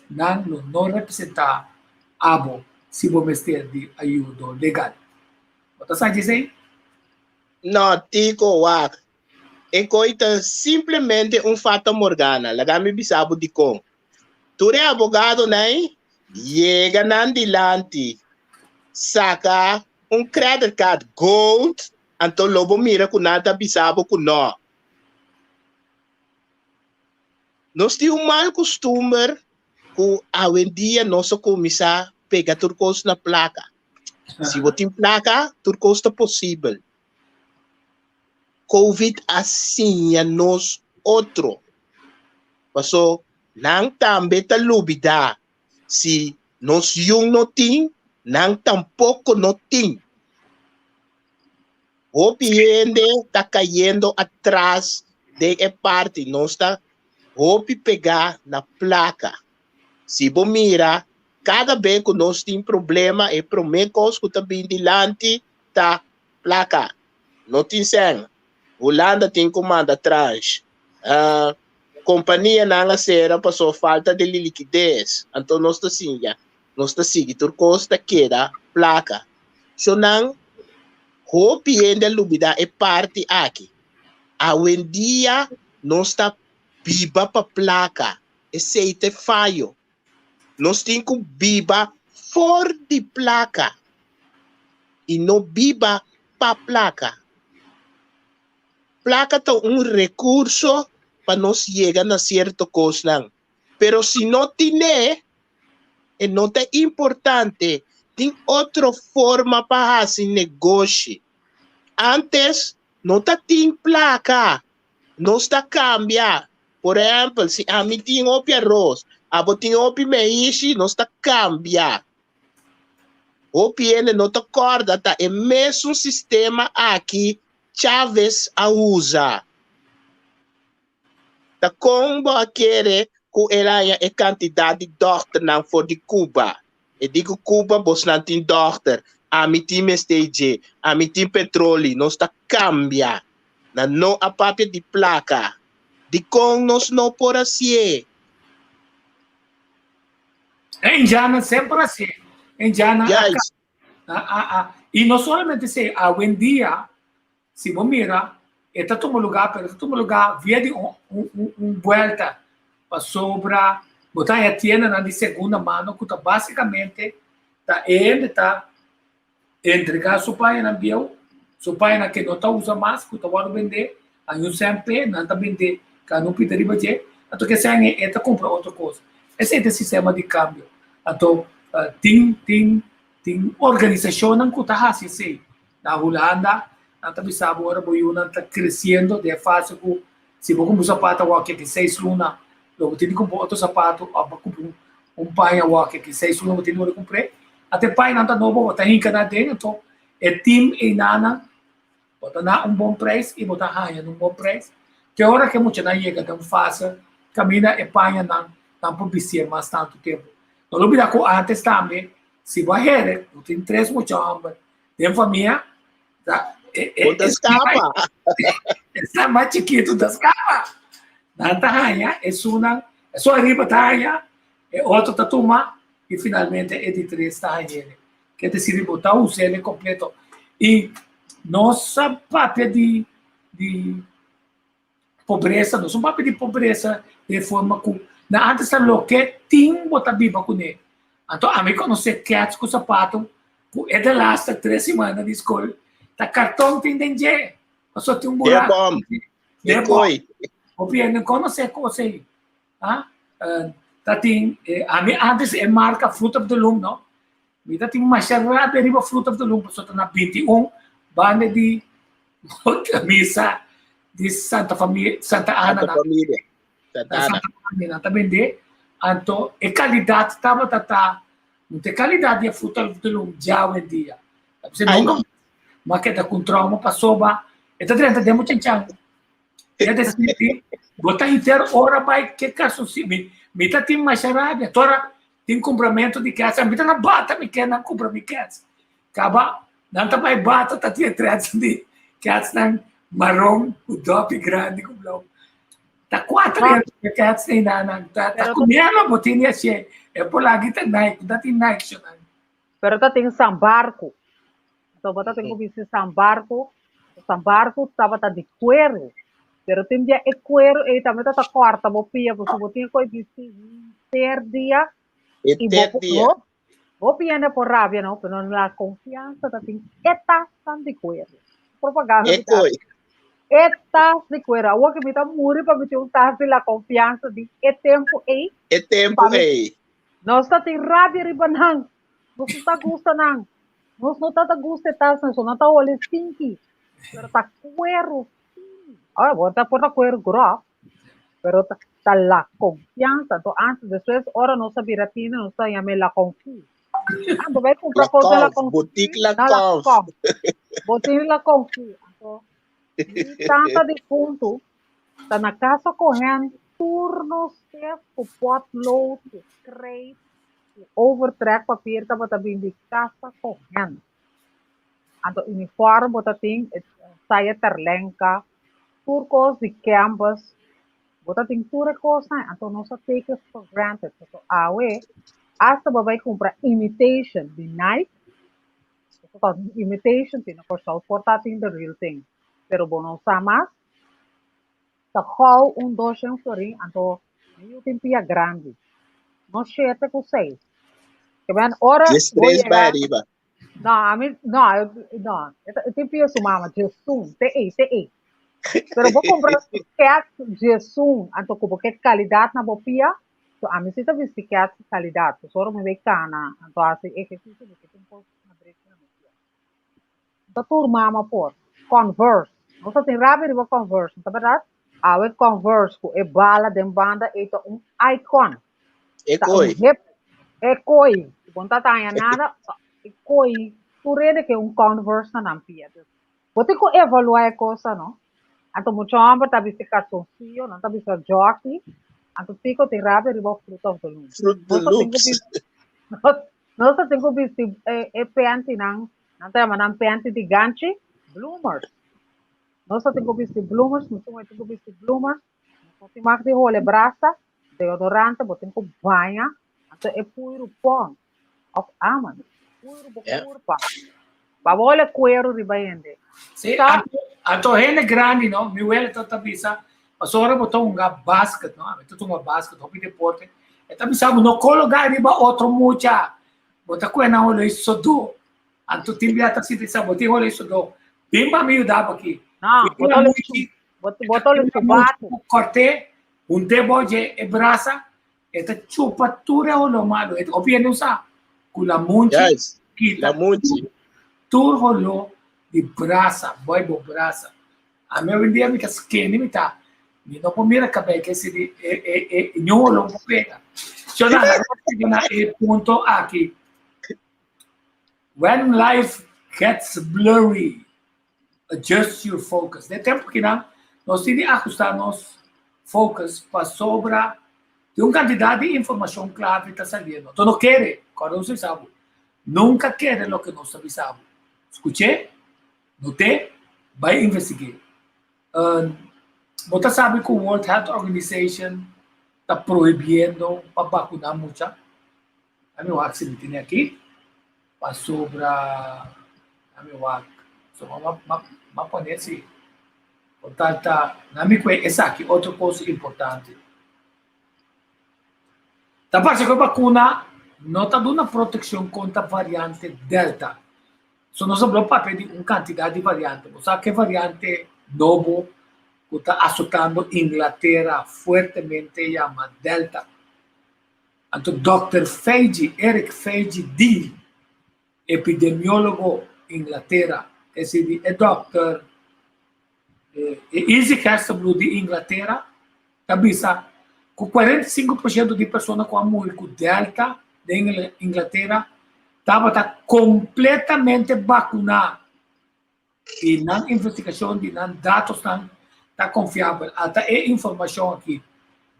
nan lo no representá abo si bo mester di ayudo legal. Bo ta sa djesei? No, Tico, wak. E koi ta simplemente un fata morgana. Laga mi bisa bo dikon. Tur e abogadonan yega nan dilanti, saka un credit card gold, anto lo bo mira ku nan ta bisa bo ku no. Nos tin un mal kustumber ku awendia nos a kuminsá pega tur kos na plaka. Si bo tin plaka, tur kos ta posibel. Covid a siña nos otro. Paso nan tambe ta lubidá si nos yun no tin, nan tampoko no tin. Hopi hende ta kayendo atras den e parti, nos ta hopi pegá na plaka. Si bo mira, kada be ku nos tin problema, e promé kos ku ta bin dilanti ta plaka. No tin sèn. Hulanda tin ku manda transh. Kompanianan a sera pasobra falta di likides. Anto nos ta siña, nos ta sigui tur kos ta keda plaka. So nan hopi hende a lubida e parti aki. Awendia nos ta biba pa plaka. Esei ta e fayo. Nos tin ku biba for di plaka i no biba pa plaka. Plaka ta un rekurso pa nos yega na sierto kosnan, pero si no tin'é, e no ta importante. Tin otro forma pa hasi negoshi. Antes no ta tin plaka, nos ta kambia. Por ehèmpel, si ami tin hopi aros, abo tin hopi meishi, nos ta kambia. Hopi hende no ta kòrda ta e mesun sistema aki Chávez a usa. Ta kon bo a kere ku el haña e kantidat di dòkternan for di Cuba? E di ku Cuba bosnan tin dòkter, ami tin mester dje, ami tin petroli, nos ta kambia. Nan no a papia di plaka. Dikon nos no por hasié? E indiannan semper hasié. E indiannan a a a a i no solamente esei, awendia si bo mira e ta tuma lugá pero e ta tuma lugá via di un un un buelta pasobra bo ta haña tiendanan di segunda mano ku ta basikamente ta e hende ta Entregá su pañanan bieu, su pañanan ke no ta usa mas, ku ta wòrdu bendé, a un sèn p'e, nan ta bendé ka no pita riba dje, anto ke sèn ei e ta kumpra otro kos. Esei ta e sistema di kambio. Anto tin tin tin organisashonnan ku ta hasi esei. Na Hulanda nan ta bisa bo ora bo yunan ta kresiendo den e fase ku si bo kumpra un sapato awor ke seis luna lo bo tin di kumpra otro sapato òf bo kumpra un paña awor ke seis luna bo tin di wòrdu kumpr'é. Ata e pañanan ta nobo bo ta hinka nan aden anto e tim einanan bo ta na un bon preis i bo ta haña na un bon preis. Te ora ku e muchanan yega den un fase kaminda e pañanan nan por bistié mas tantu tempu. No lubidá ku ántes tambe si bo a hende ku tin tres mucha hòmber den famia, ta e e Bo ta skapa. Esnan mas chikitu ta skapa. Nan ta haña esunnan, esun ariba ta haña, e otro ta tuma i finalmente e di tres ta hañ'e. Ke desir bo ta us'e kompleto. I nos a papia di di pobresa, nos no papia di pobresa den forma ku na antes ta loke tin bo ta biba kuné. Anto ami konosé kèts ku sapato ku e de laste tres simana di skol ta karton tin den dje, pasobra tin un De buraku. bòm, De de bòm. koi. Hopi hende no konosé kos ei. Ah, ta tin, ami antes e marka Fruit of the Loom no, mi ta tin masha rabia riba Fruit of the Loom pasobra ta na 21 banda di misa di Santa Familia, Santa Ana Santa na. Familia, Santa Ana. Santa Ana nan ta bende, anto e kalidat tabata ta, no ta e kalidat di e Fruit of the Loom djawendia. Ai no. Ma keda ku un trauma pasobra e ta drenta den bo chanchan. E decidi, bo ta henter ora bai ke calzoncillo. Mi, mi ta tin masha rabia. Tora tin cumpramento di cats. Mi ta na bata mi ke nan cumpra mi cats. Caba, nan ta bai bata ta tin trets di cats nan maron cu dopi grandi cu blauw. Ta cuatro Ah. aña de cats ni nan nan. Ta, ta Pero- cumiendo bo tin así. E por lagi ta Nike, ta tin Nike shonan. Pero ta tin San Barco. Anto bo ta tin ku bisti San Barco. San Barco tabata di kueru. Pero tin bia e kueru ei tambe ta ta kòrta bo pia pasobra bo tin ku e bisti henter dia i bo Henter por dia. bo bo pia no por rabia no, pero la konfiansa ta tin e tasnan di kueru. Propaganda E mi ta koi. hasi. E tas di kueru. Awor ku mi ta muri pa mi tin un tas di la konfiansa di e tempu ei. E tempu Pa mi ei. Nos ta tin rabia riba nan. Nos no ta gusta nan. Nos no ta ta gusta e tasnan, so nan ta hole stinky. Pero ta cuero fini. Ahora, bo ta por ta cuero grof, pero ta, ta la confianza. Entonces, antes, después, ora nos a bira tiener, nos ta yama la confi. Ah, bo bai compra La cos den la conf, confi, boutique la na la conf. conf. Boutique la confi. Anto, mi tanta difunto ta na casa cohen tur nos stef cu potlood, cu krijt, cu overtrekpapier tabata bin di casa cohen. Anto uniform bo ta tin saya terlenka, tur cos di canvas, bo ta tin tur e cosnan. Anto nos a take it for granted. Pasobra awe hasta bo bai cumpra imitation di Nike, pasobra imitation tin na Corsou por ta tin the real thing, pero bo no sa mas. Ta gou un doshen florin anto mi yu tin pia grandi. No shete ku seis. Ke ben ora Djes bo tres bai yega ariba. No, ami no, no, e tin pia su mama djesun, te ei, te ei. Pero bo kumpra kèts djesun anto ku bo ke kalidat na bo pia, so ami si ta bisti kèts kalidat. Pasobra mi bai kana anto hasi ehersisio mi ke tin kos na drechi na mi pia. Ta tur mama por. Converse. Nos ta tin rabia riba Converse, no ta berdad? Awe Converse ku e bala den banda ei ta un icon. E Ta un koi. hip. E koi. Si bo no ta haña nada, e koi. Tur hende ke un Converse na nan pia. Dus, bo tin ku evaluá e kosa, no? Anto mucha hòmber ta bisti karsoncillo, nan ta bisa jockey. Anto Tico tin rabia riba Fruit of the Loom. Fruit the Nos ta tin ku Loops. bisti, nos ta tin ku bisti e, e pantynan Nan ta yama nan panty di ganchi, bloomers. Nos ta tin ku bisti bloomers, muchu muhé tin ku bisti bloomers. Nos no tin mag di hole brasa, deodorante, bo tin ku baña. Anto e puiru pon, òf aman, puiru bo kurpa. Pa bo hole kueru riba hende. Sí, anto hende grandi, no? Mi wele ta ta bisa, pasobra bo ta hunga basket, no? Ami ta hunga basket, hopi deporte. E ta bisa bo no kologa riba otro mucha. Bo ta kue nan holo sodó. Anto tin bia ta sinti sa bo tin holo sodó. Bin pa mi yuda bo aki. No, bo ta holo bo ta holo chubatu. Kort'é, hunt'é bo dje e brasa, e ta chupa tur e holo malu. E hopi hende usa ku lamunchi Yes, kita lamunchi. tur holo di brasa, boy bo brasa. Ami awendia mi ta skende mi ta mi no por mira kabei ke si di e e e ño lo por pega. Shona na e punto aki. When life gets blurry, adjust your focus. De tempo kinan Nos tin di ajustá nos focus pasobra tin un kantidat di informashon klave ta saliendo. Anto no kere, kòrda nos bisa bo, nunka kere loke nos ta bisa bo. Skuch'é, not'é, bai investig'é. Bo ta sabi ku World Health Organization ta prohibiendo pa bakuná mucha? Ami wak si mi tene aki pasobra ami wak so m'a pone si por tal ta na mi kue esaki otro kos importante. Ta parse ku e bakuna no ta duna protekshon kontra variante delta. So nos a blo papia di un kantidat di variante. Bo sa ke variante nobo ku ta asotando Inglatera fuertemente yama delta. Anto Dòkter Feige, Eric Feige di epidemiólogo Inglatera, esei di e dòkter Izzy Gerstenbluth di Inglatera, ta bisa ku 45% di persona ku a muri ku Delta den Inglatera tabata kompletamente bakuná i nan investigashon di nan datosnan ta konfiabel. Ata e informashon aki,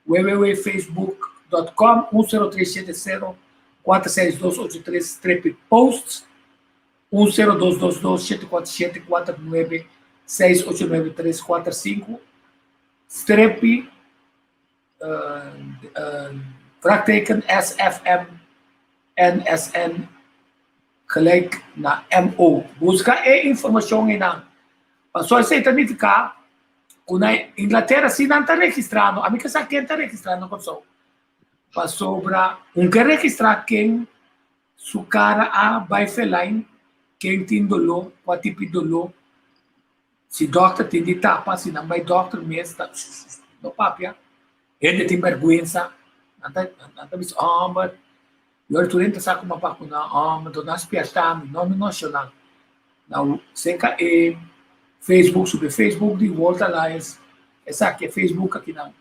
www.facebook.com 10370 46283 strepi posts 10222 747 49 689 345 strepi vraagteken SFM NSN gelijk na MO. Buska e informashon einan. Pasobra esei ta nifiká ku na Inglatera si nan ta registrando, ami ke sa ken ta registrando Kòrsou, pasobra un ke registrá ken su kara a bai felijn, ken tin doló, kua tipo di doló, Si dòkter tin di tapa, si nan bai dòkter mes ta no papia. Hende tin bèrgwensa, nan ta nan ta bisa hòmber, yora tur hende ta sa kuma bakuná, hòmber, enton nan spièrta mi, no mi no shona. Nan serka e Facebook, subi e Facebook di World Alliance, esaki e Facebook akinan,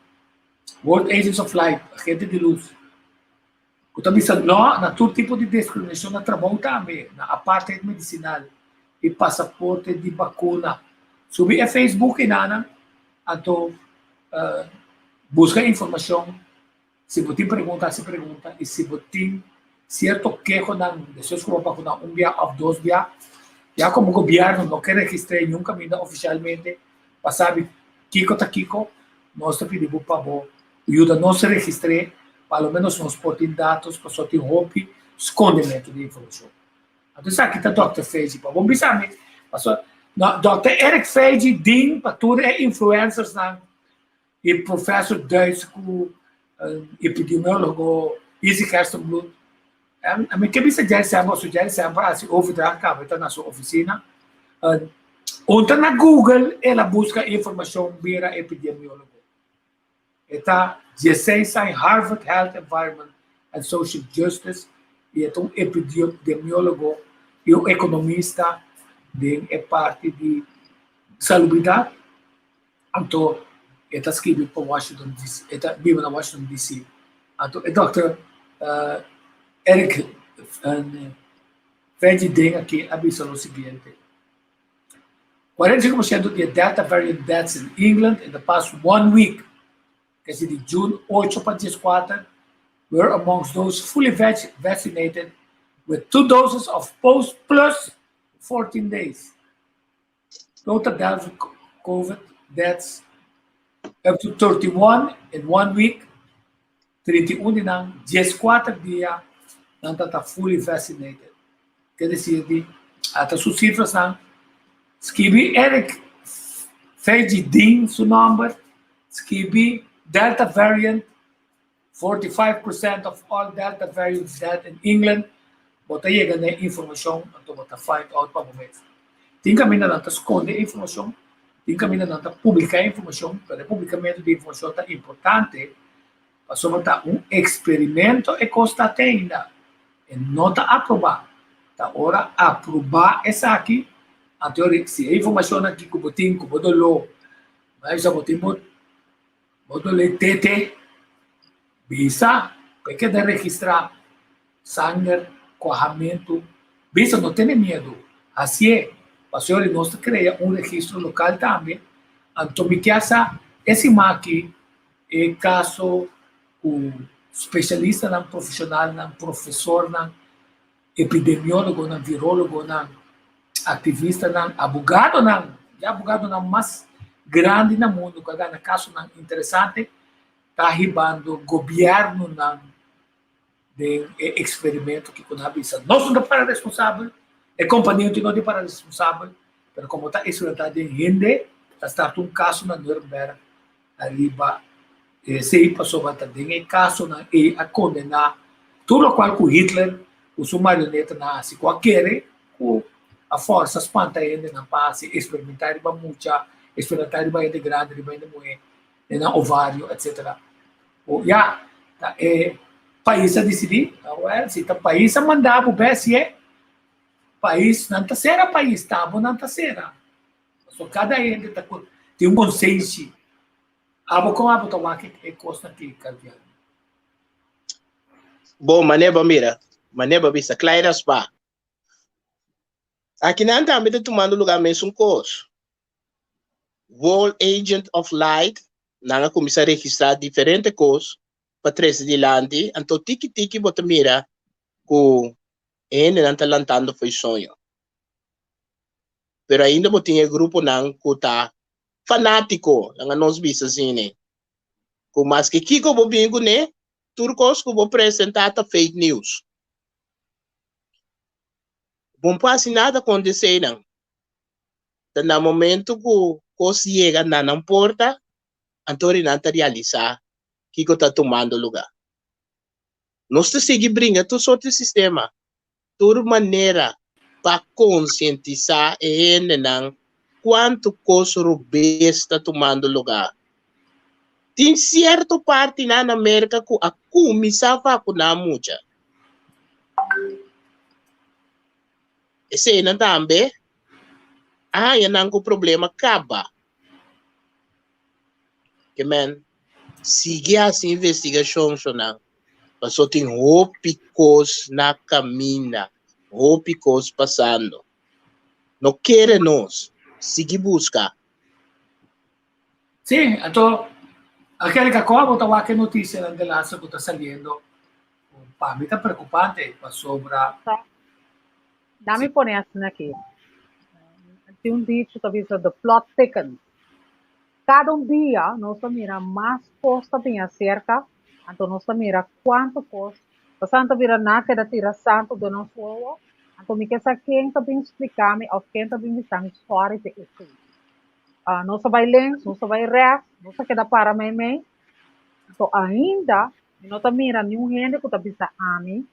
World Agents of Light, Agente di Lus. Ku ta bisa no na tur tipo di diskriminashon na trabou tambe, na apartheid medisinal i pasaporte di bakuna. Subi e Facebook enanan anto buska informashon. Si bo tin pregunta hasi pregunta i si bo tin sierto kehonan despues ku bo bakuna un bia òf dos bia, ya komo gobièrnu no ke registr'é niun kaminda ofishalmente pa sabi kiko ta kiko, nos ta pidi bo pa bo Yuda nos registr'é pa lo menos nos por tin datos pasobra tin hopi skondementu di informashon. Anto esaki ta Dòkter Feiji. Pa bo bisa mi, pasobra no, Dòkter Eric Feiji din pa tur e influencersnan i Professor Duits ku epidemiólogo Izzy Gerstenbluth. Mi ke bisa Jerry Semper, pasobra Jerry Semper a hasi overdracht kaba e ta na su ofisina. Un ta na Google el a buska informashon bira epidemiólogo. E ta dieseis aña Harvard Health Environment and Social Justice i e ta un epidemiólogo i un ekonomista den e parti di salubridat. Anto e ta skibi pa Washington DC, e ta biba na Washington DC. Anto e dòkter Eric Feige den aki a bisa lo siguiente. 45% di e Delta variant deaths in England in the past one week, kesi di June 8 pa 14, were amongst those fully vaccinated with two doses of post plus 14 days. Total Delta COVID deaths up to 31 in one week, 31 di nan, 14 dia, nan ta ta fully vaccinated. Ke desir di, ata su cifrasnan, skibi Eric Feige Ding su nomber, skibi Delta variant, 45% of all Delta variants dead in England, bo ta yega na e informacion, anto bo ta find out pa bo mes. Tin caminda nan ta sconde e informacion, tin caminda nan ta publica e informacion, pero e publicamento di informacion ta importante pasobra ta un experimento e cos ta te ainda, e no ta aproba. Ta ora aproba esaki, anto si e informacion aki cu bo tin, cu bo doló, bo a bisa bo tin bo Bo ta lei tete bisa pa e keda registrá sanger, kuahamentu. Bisa no tene miedu, hasié. Pasobra nos ta krea un registro lokal tambe. Anto mi kier sa e siman aki e kaso ku spesialistanan, profeshonalnan, profesornan, epidemiólogonan, virologonan, aktivistanan, abogadonan, e abogadonan mas grandi na mundu ku a gana kasonan interesante ta hibando gobièrnunan den e eksperimento kiko nan a bisa. Nos no ta para responsabel, e kompania no tin para responsabel, pero komo ta eksperimentá den hende, ta starta un kaso na Nuremberg ariba esei pasobra ta den e kasonan ei a kondená tur lokual ku Hitler ku su marionetanan a hasi, ku a kere ku a fòrsa spanta hendenan pa hasi eksperimentá riba mucha, eksperimentá riba hende grandi, riba hende muhé, den nan ovario, etcetera. O ya, ta e pais a disidí, awèl, si ta pais a manda bo bèsie, pais nan ta sera pais, ta bo nan ta sera. Pasobra kada hende ta tin un konsenshi. Abo kon abo ta wak e kosnan aki, Carviano? Bon, manera bo mira, manera bo bisa, kla era spa. Akinan tambe ta tumando lugar mesun kos. World Agent of Light, nan a kuminsá registrá diferente kos pa trese dilanti, anto tiki tiki bo ta mira ku e hendenan ta lantando fo'i soño. Pero ainda bo tin e gruponan ku ta fanátiko, laga nos bisa asina, ku maske kiko bo bin kuné, tur kos ku bo presentá ta fake news. Bo no por hasi nada kontra eseinan. Ta na momento ku kos yega na nan porta, anto ri nan ta realisá kiko ta tumando lugá. Nos ta sigui bringa tur sorti sistema, tur manera pa konsientisá e hendenan kuantu kos robes ta tumando lugá. Tin sierto partinan na Merka ku a kuminsá vakuná mucha. Eseinan tambe a haña nan ku problema kaba. Ke men sigui hasi investigashon shonan paso tin hopi kos na kaminda, hopi kos pasando. No kere nos, sigui buska. Sí, anto Angelica, kon abo ta wak e notisianan de laatste ku ta saliendo? Pa mi ta preokupante pasobra. Dami pone asina aki. Tin un dicho ta bisa the plot thickens. Kada un dia nos ta mira mas kos ta bin aserka, anto nos ta mira kuantu kos, pasobra nan ta bira nan a keda tira santu den nos wowo, anto mi ke sa ken ta bin splika mi òf ken ta bin bisa mi sòri pa esei. Nos a bai links, nos a bai rèks, nos a keda para meimei, anto ainda mi no ta mira niun hende ku ta bisa ami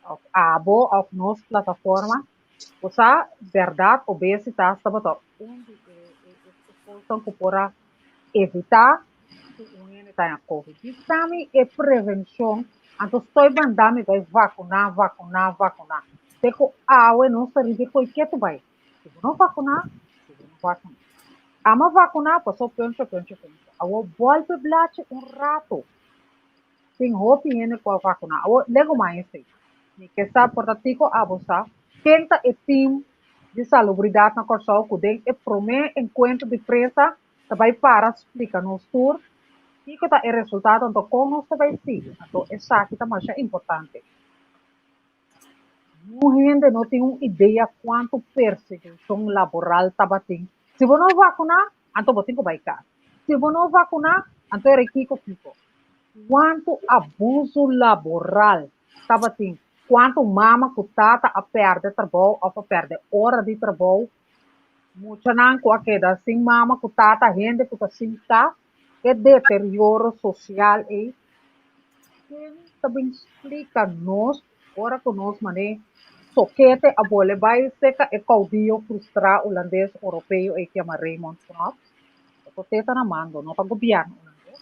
òf abo òf nos plataforma Bo sa, bèrdat obesitas tabata un di e kosnan ku por a evitá ku un hende ta haña covid. Bisa mi e prevenshon, anto stoi banda mi bai vakuná, vakuná, vakuná. Te ku awe nos ta riba e koi ketu bai. Si bo no vakuná, si bo no vakuná. Ama vakuná pasó punto, punto, punto. Awor bòlbe blachi un ratu. Tin hopi hende ku a vakuná. Awor, lego mas esei. Mi ke sa por ta tiko abo sa ken ta e tim di salubridat na Kòrsou ku den e promé enkuentro di prensa ta bai para splika nos tur kiko ta e resultado anto kon nos ta bai sigui. Anto esaki ta masha importante. Niun hende no tin un idea kuantu persekushon laboral tabatin. Si bo no vakuná, anto bo tin ku bai kas. Si bo no vakuná, anto e rei kiko kiko. Kuantu abusu laboral tabatin, kuantu mama ku tata a pèrdè trabou òf a pèrdè ora di trabou, muchanan ku a keda sin mama ku tata, hende ku ta sin kas, e deterioro sosial ei, ken ta bin splika nos ora ku nos man'é sokete a bole bai seka e koudio frustrá hulandes oropeo ei ku yama Raymond Knops? Pasobra te ta na mando, no ta gobièrnu hulandes,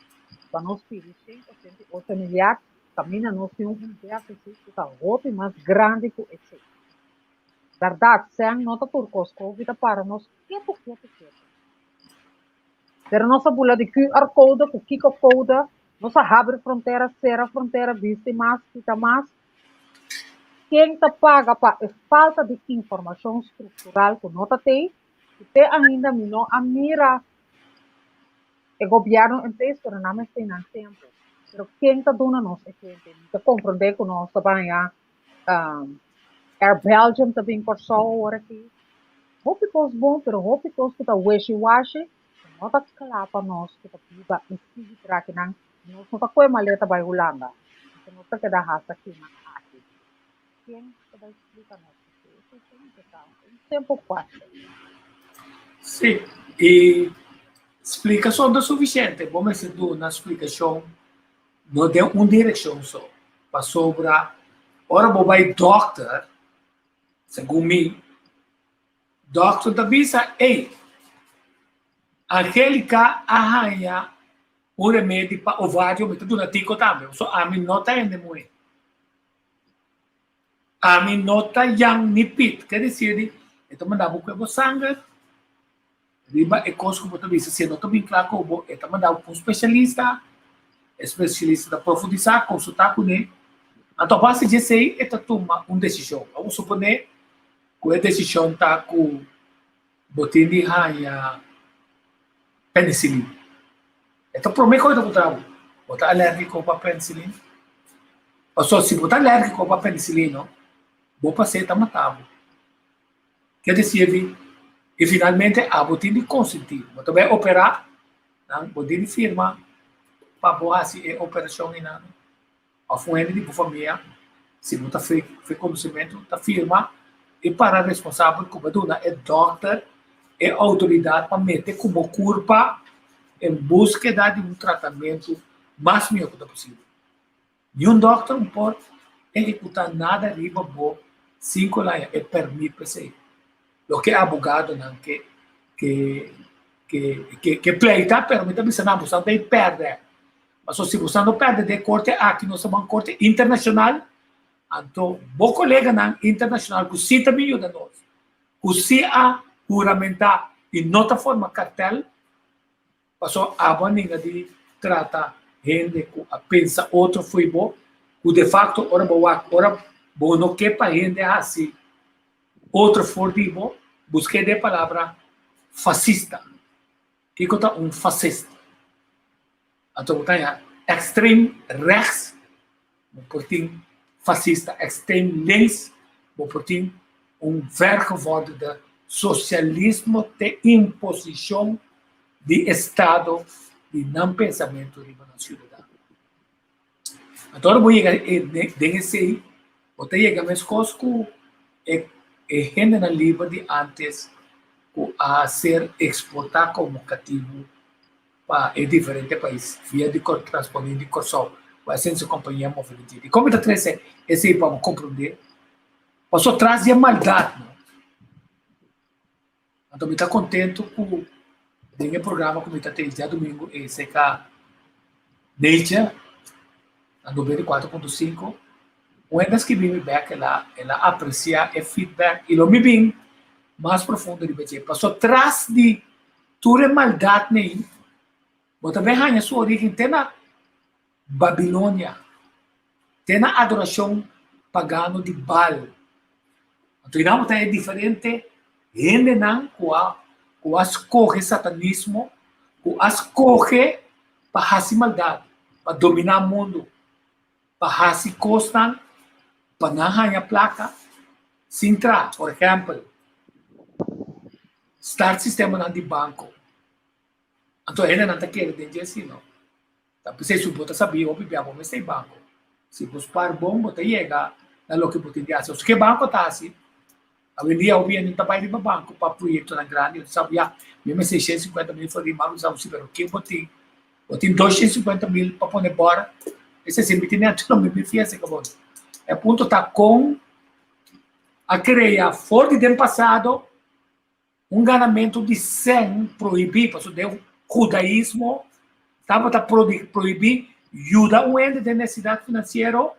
pa nos pidi 188 milyar kaminda nos tin un défisit ku ta hopi mas grandi ku esei. Bèrdat, sèn no ta tur kos, Covid a para nos ketu ketu ketu. Pero nos a bula di QR code ku kiko code, nos a habri frontera, sera frontera, bisti mas, kita mas. Ken ta paga pa e falta di informashon struktural ku no ta tei? Ku te ainda mi no a mira. E gobièrnu en place pero nan mester nan tempu. Pero ken ta duna nos e kente? Mi ta komprondé ku nos ta baña Air Belgium ta bin Kòrsou awor aki. Hopi kos bon pero hopi kos ku ta wishy washy ku no ta kla pa nos ku ta biba i sigui trakinan. Nos no ta kohe maleta bai Hulanda. Enton nos ta keda hasta kinan aki. Ken ta bai splika nos esei? Esei ta importante. Un simple question. Sí, i splikashon ta sufisiente. Bo mester duna splikashon no den un direkshon so. Pasobra ora bo bai dòkter, segun mi, dòkter ta bisa, ey, Angelica a haña un remedi pa ovario, mi ta duna tiko tambe, so ami no ta hende muhé. Ami no ta Jan ni Piet. Ke desir di e ta manda bo kue bo sanger riba e kos ku bo ta bisa. Si e no ta bin kla ku bo, e ta manda bo pa un spesialista. E spesialista ta profundisá, konsultá kuné. Anto a base di esei e ta tuma un desishon. Abo suponé ku e desishon ta ku bo tin di haña penicillin. E ta promé kos ta puntra bo, bo ta alérgiko pa penicillin? Pasobra si bo ta alérgiko pa penicillin, bo pasé ta mata bo. Ke ta sirbi? I finalmente abo tin di konsentí. Bo ta bai operá, nan bo tin di firma pa bo hasi e operashon einan. Òf un hende di bo famia, si bo ta fe konosementu, ta firma i para responsabel ku bo duna e dòkter e outoridat pa mete ku bo kurpa en búskeda di un tratamentu mas mihó ku ta posibel. Niun dòkter no por ehekutá nada riba bo sin ku el haña e pèrmit pa esei. Loke abogadonan ke ke ke ke pleita, pero mi ta bisa nan, boso a bay pèrdè. Pasobra si boso no pèrdè den e korte aki, nos ta ban korte internashonal, anto bo koleganan internashonal ku si ta bin yuda nos, ku si a huramentá i no ta forma kartel, pasobra abo a ninga di trata hende ku a pensa otro fo'i bo, ku defakto ora bo wak, ora bo no ke pa hende hasi otro for di bo, busk'é den e palabra fasista. Kiko ta un fasista? Anto bo ta haña extrem rechts, bo por tin fasista extrem links, bo por tin un vergevorderde socialismo te imposicion di estado di nan pensamentu riba nan ciudadano. Anto ora bo yega den esei, bo ta yega meskos ku e e hendenan liber di antes ku a ser eksportá komo katibu pa e diferente pais via di Transpolín di Kòrsou ku a sense kompania move di dje. Dikon mi ta trese esei pa bo komprondé? Pasobra tras di e maldat no. Anto mi ta kontentu ku den e programa ku mi ta tei djadumingu e seka Nature na 94.5 un hende a skibi mi bek el a el a apresiá e feedback i lo mi bin mas profundo riba dje pasobra tras di tur e maldatnan ei bo ta bin haña su origen te na Babilonia, te na adorashon pagano di Baal. Anto i nan ta e diferente hendenan ku a ku a skohe satanismo, ku a skohe pa hasi maldat, pa dominá mundu, pa hasi kosnan pa nan haña plaka sin traha. Por ehèmpel, start sistemanan di banko. Anto hendenan ta kere den dje si no. Ta p'esei su bo ta sabí hopi bia bo mester e banko. Si bo spar bon bo ta yega na loke bo tin di hasi. Ke banko ta hasi? Awendia hopi hende no ta bai riba banko pa proyektonan grandi. Bo ta sa ya mi mester 150 mil for di banko. Bo sa pero ke bo tin? Bo tin 250 mil pa pone bora? Esei si mi tene anto mi fia serka bo. E punto ta kon a krea for di den pasado Un ganamentu di sèn prohibí, pasobra den hudaismo tabata prohibí yuda un hende den nesesidat finansiero,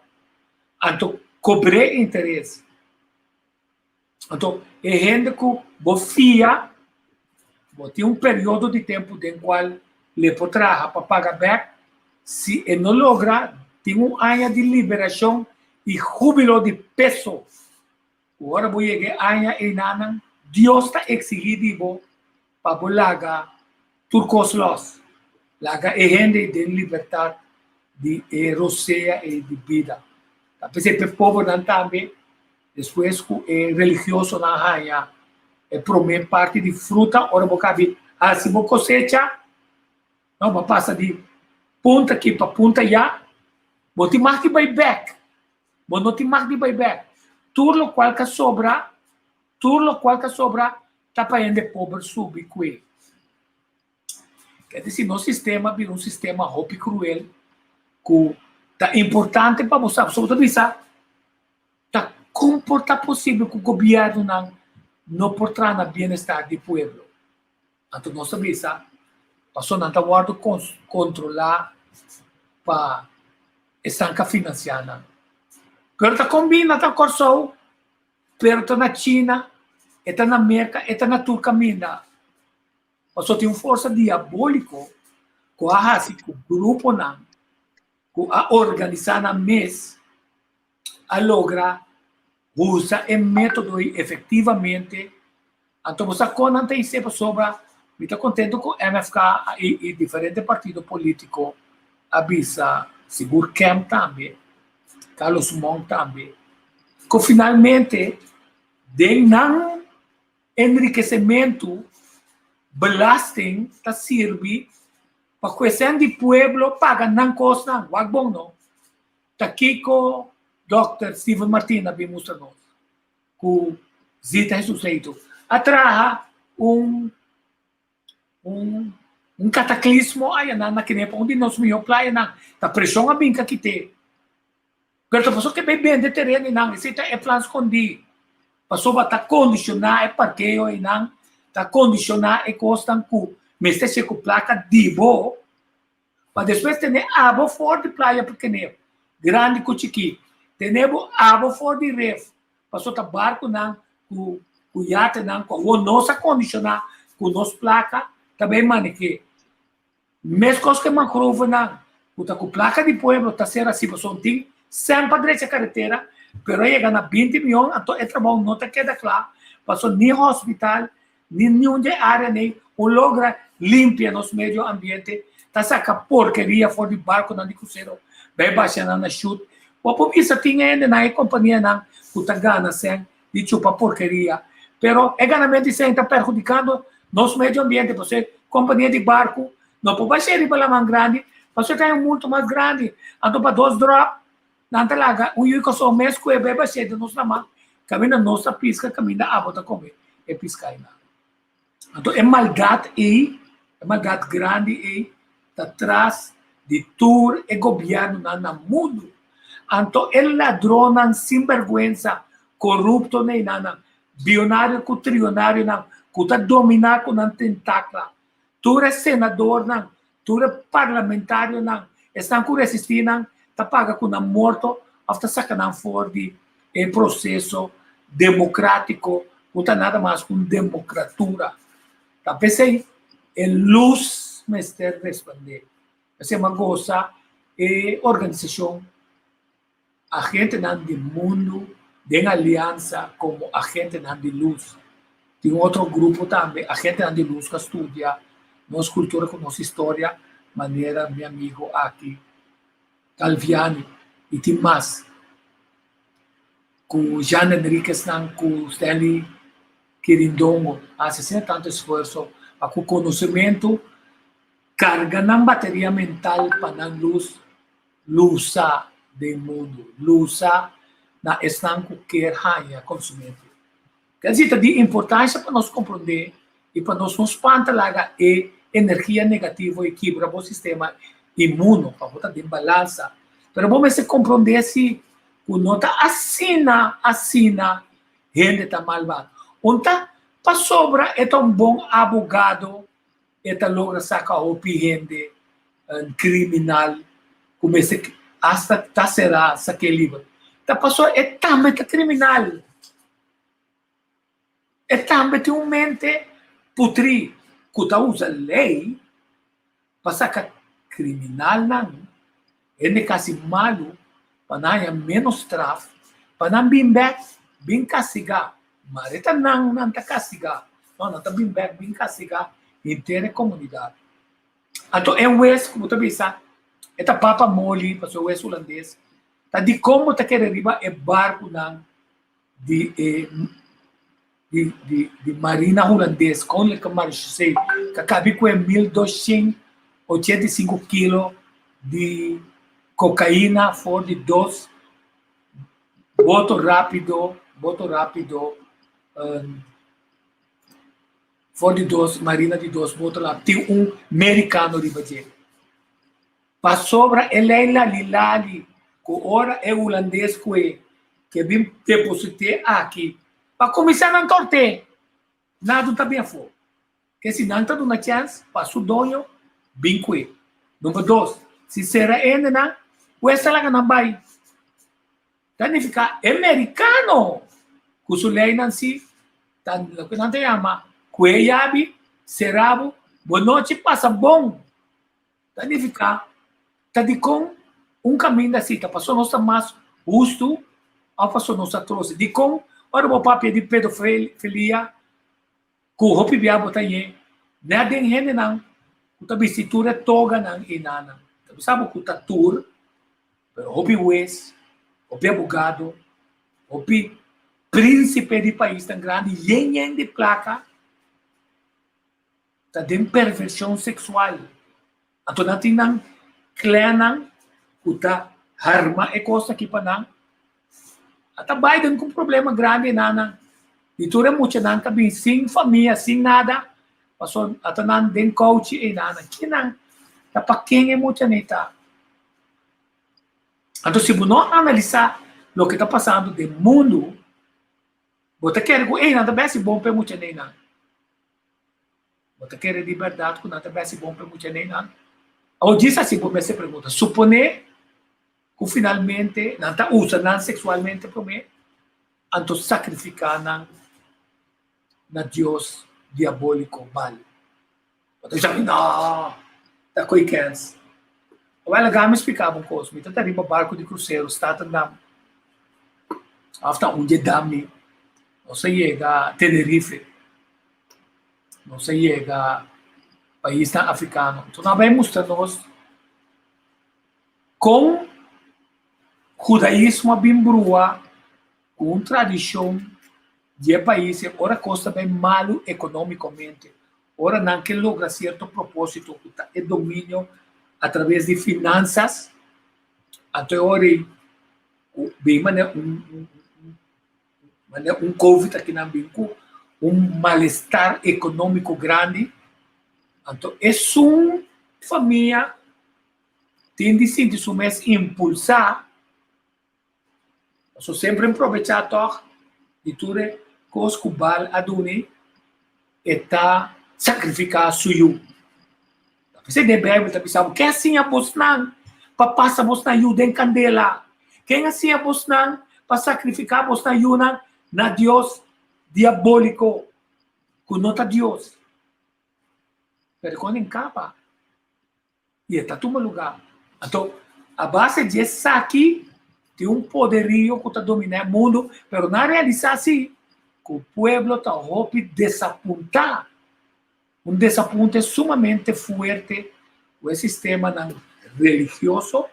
anto kobr'é interes. Anto e hende ku bo fia, bo tin un periodo di tempu den kual le por traha pa paga bèk, si e no logra tin un aña di liberashon i húbilo di peso. Ku ora bo yega e aña einanan, Dios ta eksigí di bo pa bo laga tur kos lòs. Laga e hende den libertat di e rosea ei di bida. Ta p'esei p'e pobernan tambe, despues ku e religiosonan haña e promé parti di fruta, ora bo kabi hasi bo kosecha, no, bo a pasa di punta aki pa punta ayá, bo tin mag di bai bèk. Bo no tin mag di bai bèk. Tur lokual ka sobra, tur lokual ka sobra ta pa hende pober subi ku'e. Ke disi nos sistema bira un sistema hopi kruel ku ta importante pa bo sa. Pasobra bo ta bisa ta kon por ta posibel ku gobièrnunan no por traha na bienestar di pueblo. Anto nos ta bisa pasobra nan ta wòrdu kontrolá pa esnan ku a finansiá nan. Pero ta kombina ta Kòrsou, pero ta na China, e ta na Merka, e ta na tur kaminda. Pasobra tin un forsa diabóliko ku a hasi ku gruponan ku a organisá nan mes a logra usa e método ei efektivamente. Anto bo sa kon nan ta hise pasobra mi ta kontentu ku MFK i diferente partido polítiko a bisa, sigur KEM tambe, Carlos Monk tambe, ku finalmente den nan Enrikesementu, belasting, ta sirbi pa ku esnan di pueblo paga nan kosnan. Wak bon no? Ta kiko Dòkter Steven Martin a bin mustra nos ku Zita Jesus Leito a traha un un un kataklismo ayanan na Kenepa, un di nos mihó playanan. Ta preshon a bin ka kit'é. Pero ta pasobra ke bay bende tereno einan, esei ta e plan skondí. Pasobra ta kondishoná e parkeo einan, ta kondishoná e kosnan ku mester ser ku plaka di bo, pa despues tene abo for di playa Pikenep, grandi ku chikí, tene bo abo for di ref, pasobra ta barkunan ku ku yatenan ku awor nos a kondishoná ku nos plaka ta bay maneh'é. Meskos ku e mangrovenan ku ta ku plaka di pueblo ta ser asi pasobra tin sèn pa drecha karetera pero a yega na binti mion anto e trabou no ta keda kla pasobra ni hospital ni niun di e área nei un logra limpia nos medio ambiente ta saka porkeria for di barkonan di krusero bai basha nan na shut. Bo por bisa tin hende na e kompanianan ku ta gana sèn di chupa porkeria. Pero e ganamento di sèn ta perhudikando nos medio ambiente pasobra e kompania di barku no por basha riba laman grandi pasobra ta un multa mas grandi. Anto pa dos dròp nan ta laga un yu kòrsou mes ku e bai basha den nos laman kaminda nos ta piska kaminda abo ta kome e piska einan. Anto e maldat ei, e maldat grandi ei ta tras di tur e gobièrnunan na mundu. Anto e ladronnan sinbèrgwensa, korupto neinannan, bionario ku trionarionan ku ta dominá ku nan tentakla, tur e senadornan, tur e parlamentarionan, esnan ku resistí nan ta paga ku nan morto òf ta saka nan for di e proseso demokrátiko ku ta nada mas ku un demokratura. Ta p'esei e lus mester respondé. P'esei mi a gosa e organisashon Agentenan di Mundu den Aliansa komo Agentenan di Lus. Tin un otro grupo tambe, Agentenan di Lus, ku a studia nos kultura ku nos historia manera mi amigo aki Calviani i tin mas ku Jean Henriqueznan ku Stanley Kirindongo a hasi asina tantu esfuerso pa ku konosementu karga nan bateria mental pa nan lus lusa den mundu, lusa na esnan ku kier haña konsumentu. Kèdesir ta di importansha pa nos komprondé i pa nos no spanta laga e energia negativo i kibra bo sistema inmuno pa bo ta den balansa. Pero bo mester komprondé si ku no ta asina asina hende ta malbado. Un ta pasobra e ta un bon abogado e ta logra saka hopi hende kriminal ku mester asta ta será sak'é liber. Ta pasobra e tambe ta kriminal. E tambe tin un mente putrí ku ta usa lei pa saka kriminalnan, hende kasi malu, pa nan haña ménos straf, pa nan bin bèk bin kastigá. Mare ta nan nan ta kastigá, no, nan ta bin bèk bin kastigá henter e komunidat. Anto e wes ku bo ta bisa e ta papa moli pasobra e wes hulandes ta dikon bo ta kere riba e barkunan di e di di di marina hulandes Koninklijke Marechaussee ka kabi ku e 1285 kilo di kokaina for di dos boto rápido boto rápido for di dos marina di dos boto la tin un merikano riba dje. Pasobra e lei lali lali ku ora e hulandes kue ke bin deposit'é aki pa kuminsá nan tort'é, nada ta bin afó. Ke si nan ta duna chèns pa su doño bin kue. Number dos, si sera e hendenan, pues ta laga nan bai. Ta nifiká e merikano ku su leinan si ta loke nan ta yama kue yabi, sera bo, bo nochi pasa bon. Ta nifiká ta dikon un kaminda si ta pasobra nos ta mas hustu òf pasobra nos ta trosi. Dikon ora bo papia di pedofilia ku hopi bia bo ta ñe nèt den hendenan ku ta bisti tur e toganan i nanan. Ta bisa bo ku ta tur, pero hopi hues, hopi abogado, hopi prínsipe di paisnan grandi yen yen di plaka ta den perversion seksual. Anto nan tin nan clannan ku ta harma e kos aki pa nan. Ata Biden ku problema grandi enanan. Di tur e muchanan ta bin sin famia, sin nada, paso ata nan den kouchi enanan. Kinan ta pa ken e muchanan ta? Anto si bo no analisa loke ta pasando den mundu, bo ta kere ku einan ta besi bon pa e muchanan. Bo ta kere di bèrdat ku nan ta bèsi bon pa e muchanan? Awor djis hasi bo mester pregunta. Suponé ku finalmente nan ta usa nan seksualmente promé, anto sakrifiká nan na dios diabóliko Baal. Bo ta bisa mi, No, ta koe kèns. Awor laga mi splika bo un kos. Mi ta ta riba barku di krusero Statendam, òf ta un dje dam mi. Nos a yega Tenerife. Nos a yega paisnan afrikano. Enton nan a bai mustra nos kon hudaismo a bin brua ku un tradishon di e pais e ora kos ta bai malu ekonomikamente, ora nan ke logra sierto proposito ku ta e dominio atraves di finansas, anto e ora ei ku bin manera un Manera un covid aki nan bin ku un malestar ekonómiko grandi, anto esun famia tin di sinti su mes impulsá, pasobra semper probechá tòg di tur e kos ku Baal a duni, e ta sakrifiká su yu. P'esei den Beibel ta bisa bo, Ken a siña bosnan pa pasa bosnan yu den kandela? Ken a siña bosnan pa sakrifiká bosnan yunan na dios diabóliko, ku no ta Dios? Pero kon den kaba i e ta tuma lugá. Anto, a base di esaki, tin un poderio ku ta dominá e mundu, pero nan a realisá sí ku pueblo ta hopi desapuntá. Un desapunte sumamente fuerte ku e sistemanan religioso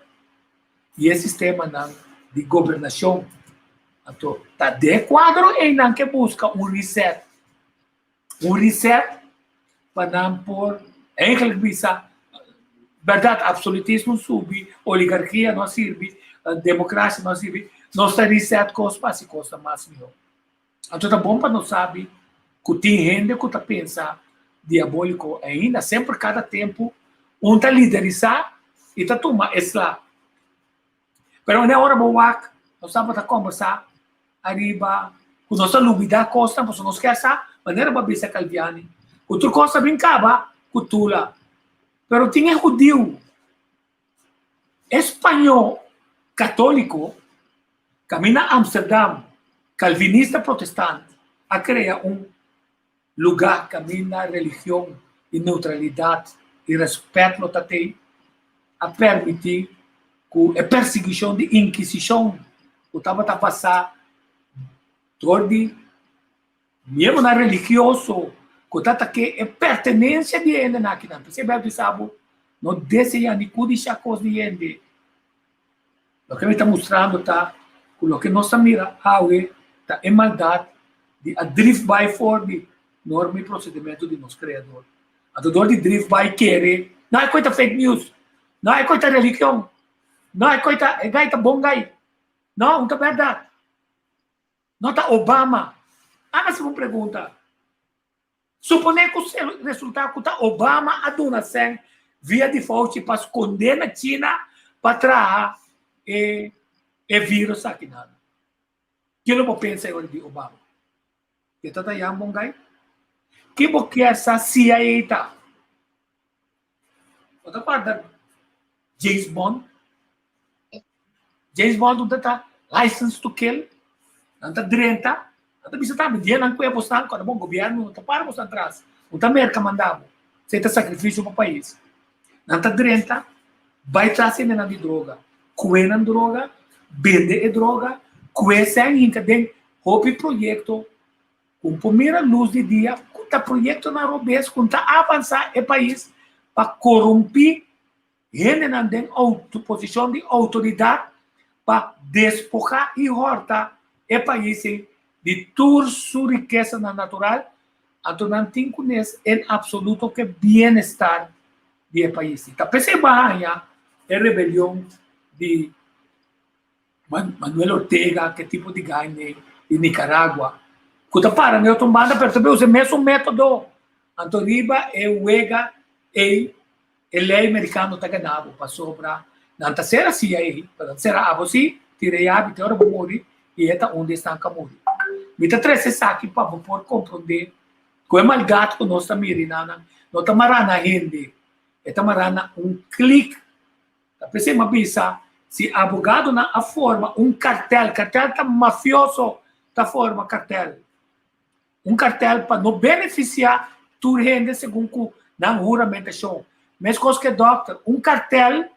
i e sistemanan di gobernashon. Anto ta den e kuadro ei nan ke buska un reset. Un reset pa nan por eigenlijk bisa bèrdat absolutismo subi, oligarkia no a sirbi, demokrasia no a sirbi, nos ta reset kos pa hasi kosnan mas mihó. Anto ta bon pa nos sabi ku tin hende ku ta pensa diabóliko ainda. Semper kada tempu un ta liderisá i ta tuma e sla. Pero wanneer ora bo wak, nos tabata kombersá ariba ku nos ta lubidá kosnan pasobra nos kier sa manera bo a bisa Calviani ku tur kos ta bin kaba ku Tula. Pero tin e hudiu Españó katóliko kaminda Amsterdam, kalvinista protestant a krea un lugá kaminda religion i neutralidat i rèspèt lo ta tei, a permití ku e persiguishon di Inkisishon ku tabata pasá dor di miembronan religioso ku ta ta ke e pertenensia di e hendenan akinan. P'esei Bèblia bisa bo. No deseá ni kudishá kos di hende. Loke mi ta mustrando ta ku loke nos ta mira awe ta e maldat di a drif bai for di norma i prosedimentu di nos Kreador. Anto dor di drif bai kere, No, e koi ta fake news. No, e koi ta religion. No, e koi ta, e gai ta bon gai. No, un ta bèrdat. No ta Obama. Anga si un pregunta. Suponé ku resultá ku ta Obama a duna sèn via di Fauci pa skondé na China pa traha e e vírus aki nan. Ke lo bo pensa e ora di Obama? Ke ta ta yan bon gai? Ke bo kier sa CIA ta? Bo ta guarda James Bond? James Bond un ta ta License to Kill. Nan ta drenta, nan ta bisa tambe dia nan kue bosnan, kòrda bon gobièrnu no ta para bosnan tras. Un ta Merka manda bo. Esei ta sakrifisio pa pais. Nan ta drenta, bai tras hendenan di droga, kue nan droga, bende e droga, kue sèn hinka den hopi proyekto Ku por mira lus di dia ku ta proyektonan robes ku ta avansá e pais pa korumpí hendenan den posishon di outoridat pa despohá i hòrta e pais ei di tur su rikesanan natural, anto nan tin kunes en apsoluto ku e bienestar di e pais ei. Ta p'esei bo a haña e rebelion di Manuel Ortega, ke tipo di gaine di Nicaragua, ku ta para na e otro banda pero ta bay usa e mesun metodo. Anto riba e wega ey e ley mericano ta gana bo pasobra nan ta sera CIA, pero nan ta sera abo si, tira e yabi te ora bo muri y e ta un di esnan ka muri. Mi ta trece esaki pa bo por comprende ku e maldat ku nos ta mira enanan no ta mara na hende, e ta mara na un clique. Ta p'esei m'a bisa, si abogadonan a forma un kartel, kartel ta mafioso ta forma kartel, un kartel pa no benefisiá tur hende segun ku nan huramentashon. Meskos ku e dòkter, un kartel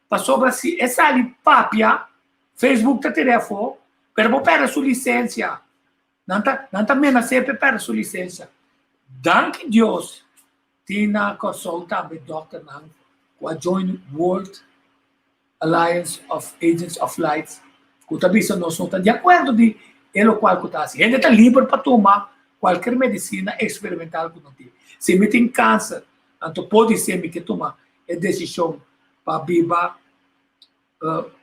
pasobra si e sali papia, Facebook ta tir'é afó, pero bo pèrdè su lisensia. Nan ta nan ta menas'é p'e pèrdè su lisensia. Danki Dios Tin na Kòrsou tambe dòkternan ku a join World Alliance of Agents of Light ku ta bisa nos no ta di akuerdo di e lokual ku ta hasi. Hende ta liber pa tuma kualker medisina eksperimental ku nan tin. Si mi tin kanser, anto podisé mi ke tuma e desishon pa biba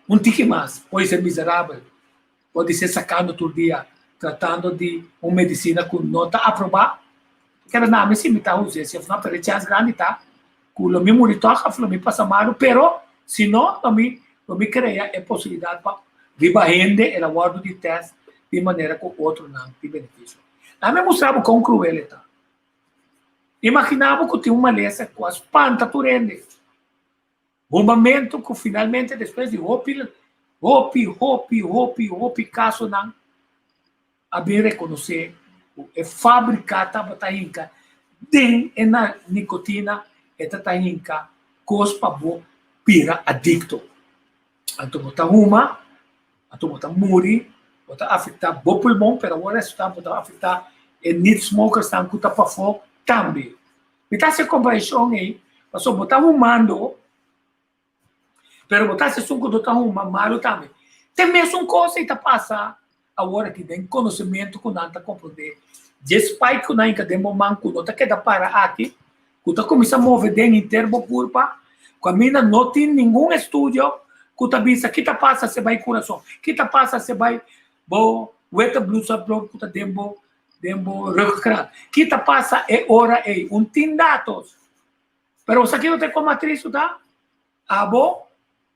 un tiki mas, pode ser miserabel, pode ser sacando tur dia, tratando di un medicina cu no ta aproba. Keda na mi si mi ta usa si of no, pero e chance grandi ta cu lo mi muri toch of lo mi pasa malo, pero si no, lo mi lo mi crea e posibilidad pa riba hende el a wordo di test di manera cu otronan tin beneficio. Laat mi mustra bo con cruel e ta. Imagina bo cu tin un malesa cu a spanta tur hende. Humamentu ku finalmente despues di hopi, hopi, hopi, hopi, hopi kasonan a bin rekonosé ku e fábrika tabata hinka den e nikotina, e ta ta hinka kos pa bo bira adikto. Anto bo ta huma, anto bo ta muri, bo ta afektá bo pulmon, pero awor resulta bo ta afektá e niet-smokersnan ku ta pafó tambe. Mi ta hasi e komparashon ei pasobra bo ta humando, pero bo ta hasi esun ku no ta huma malu tambe. Te mesun kos ei ta pasa awor aki den konosementu ku nan ta komprondé. Dje spike ku nan hinka den bo man ku no ta keda para aki, ku ta kuminsá move den henter bo kurpa, ku aminda no tin ningun estudio ku ta bisa ki ta pasa si e bai kurason, ki ta pasa si e bai bo witte bloedcel ku ta den bo den bo ruggengraat. Ki ta pasa e ora ei? Un tin datos. Pero sa kiko ta e komatris ku ta? Abo,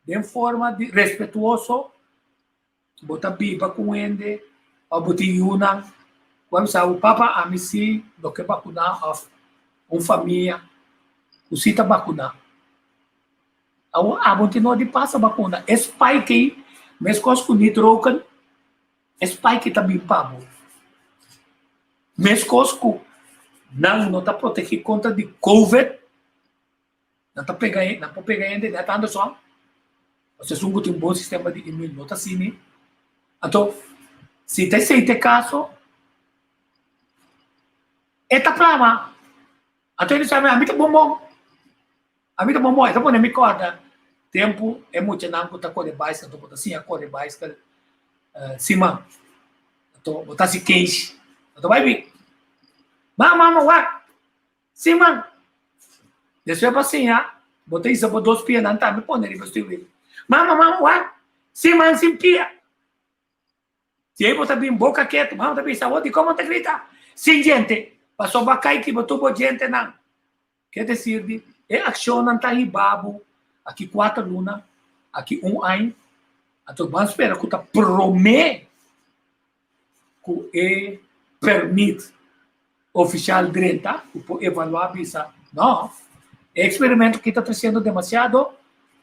den forma di respetuoso, bo ta biba ku un hende òf bo tin yunan ku a bisa bo, Papa, ami si no ke bakuná òf un famia ku si ta bakuná. Awor abo tin no di pasa bakuna. E spike ei, meskos ku niet roken, E spike ta bin pa bo. Meskos ku nan no ta protegí kontra di covid, nan ta pega nan por pega hende net andersom. Pasobra esun ku tin un bon sistema di inmun no ta asina. Anto, si ta esei ta e kaso, e ta plama. Anto e di sa, ami ta bon bon. Ami ta mooi, ta pone mi kòrda tempu e muchanan ku ta kore baiskel, anto bo ta siña kore baiskel siman. Anto bo ta hasi keis. Anto bai bin. Mama, mama, wak! Siman. Despues bo a siña, bo ta hisa bo dos pianan tambe pone riba stuurwiel. Mama, mama, wak! Siman sin pia. Si ei bo ta bin boka ketu, mama ta bisa, Awor dikon bo ta grita? Sin djente, pasobra bo a kai kiba tur bo djentenan. Ke desir di e akshonnan ta hiba bo aki kuater luna, aki un aña, anto ban spera ku ta promé ku e permit ofishal drenta ku por evaluá bisa no, e eksperimento aki ta tresiendo demasiado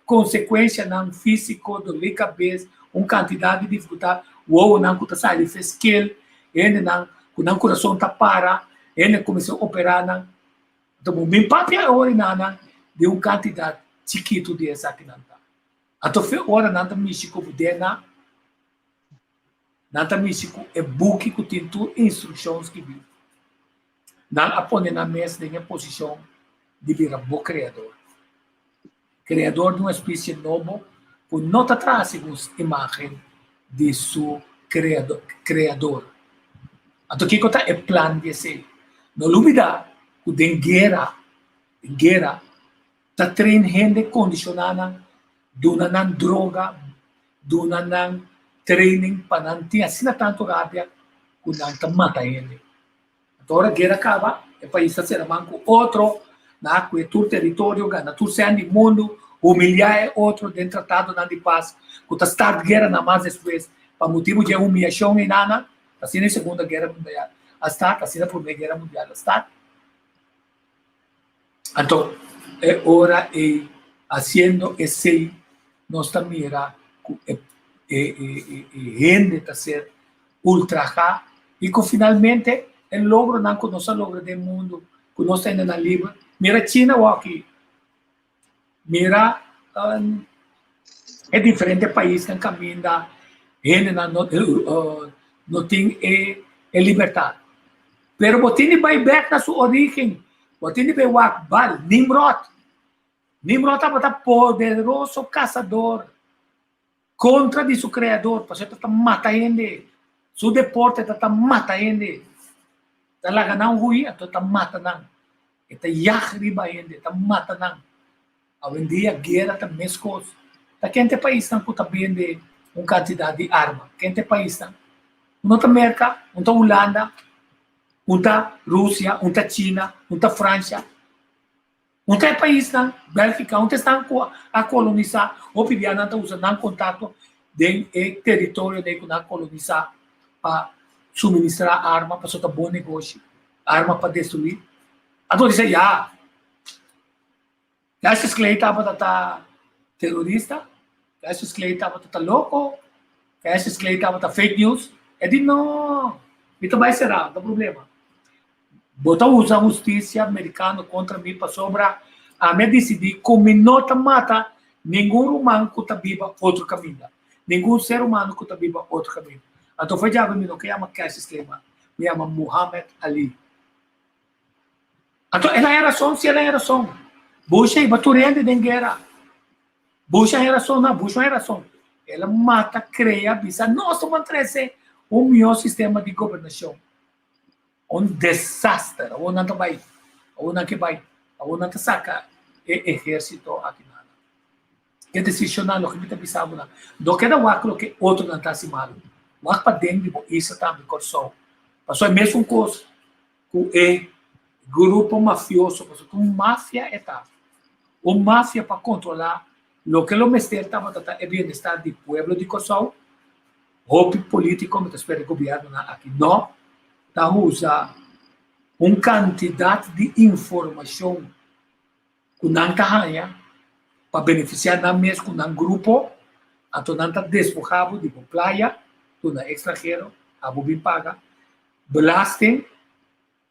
konsekuensianan físiko, dolé kabes, un kantidat di difikultat, wowonan ku ta sali feskel, hendenan ku nan kurason ta para, hende ku mester operá nan. Anto bo min papia e orinanan di un kantidat chikitu di esakinan ta. Anto fe ora nan ta mishi ku bo dna, Nan ta mishi ku e buki ku tin tur instrukshon skibí. Nan a pone nan mes den e posishon di bira bo kreador. Kreador di un espesie nobo ku no ta traha segun imágen di su kreador. Anto kiko ta e plan di esei? No lubidá ku den guera, den guera, ta train hende, kondishoná nan, duna nan droga, duna nan training pa nan tin asina tantu rabia ku nan ta mata hende. Anto ora guera kaba, e pais ta sera man ku otro, nan a kue tur teritorio, gana tur sèn di mundu, humiliá e otro den tratadonan di pas ku ta start gueranan mas despues pa motibu dje humiliashon einanan. Asina e Segunda Guera Mundial a start, asina Promé Guera Mundial a start. Anto e ora ei, hasiendo esei, nos ta mira ku e hende ta ser ultrahá i ku finalmente e logronan ku nos a logra den mundu, ku nos ta hendenan liber, mira China awor aki, mira e diferente paisnan kaminda hendenan no no tin e e libertat. Pero bo tin di bai bek na su origen, bo tin di bai wak bal Nimrod. Nimrod tabata poderoso kasador kontra di su kreador, pasobra e ta mata hende, su deporte ta ta mata hende, ta laga nan hui anto ta mata nan, e ta yag riba hende, ta mata nan. Awendia guera ta meskos. Ta ken ta e paisnan ku ta bende un kantidat di arma? Ken ta e paisnan? Un ta Merka, un ta Hulanda, un ta Rusia, un ta China, un ta Fransha. Un ta e paisnan, Bèlgika, un ta esnan ku a kolonisá. Hopi bia nan ta usa nan kontakto den e teritorio den ku nan a kolonisá pa suministrá arma, pasobra ta bon negoshi, arma pa destruí. Anto di se ya. Cassius Clay tabata ta terorista, Cassius Clay tabata ta loko, Cassius Clay tabata fake news. E di no, mi ta bai será, no ta problema. Bo ta usa hustisia merikano kontra mi pasobra ami a disidí ku mi no ta mata ningun ruman ku ta biba otro kaminda, ningun ser humano ku ta biba otro kaminda. Anto for djabe mi no ke yama Cassius Clay mas, mi yama Muhammad Ali. Anto el haña rason? Si el haña rason. Bush a hiba tur hende den guera. Bush a haña rason? No, Bush no haña rason. El a mata, krea, bisa nos ta ban trese un mihó sistema di gobernashon. Un desaster. Awor nan ta bai. Awor nan ke bai. Awor nan ta saka e ehérsito aki nan. E desishonnan loke mi ta bisa bo nan. No keda wak loke otronan ta hasi malu. Wak paden di bo isla tambe, Kòrsou. Pasobra e mesun kos. Ku e grupo mafioso, pasobra un mafia e ta, un mafia pa kontrolá loke lo mester tabata ta e bienestar di pueblo di Kòrsou, hopi polítiko, mi ta spera e gobièrnunan aki no ta usa un kantidat di informashon ku nan ta haña pa benefisiá nan mes ku nan grupo, anto nan ta despohá bo di bo playa, duna ekstranhero, abo bin paga. Belasting,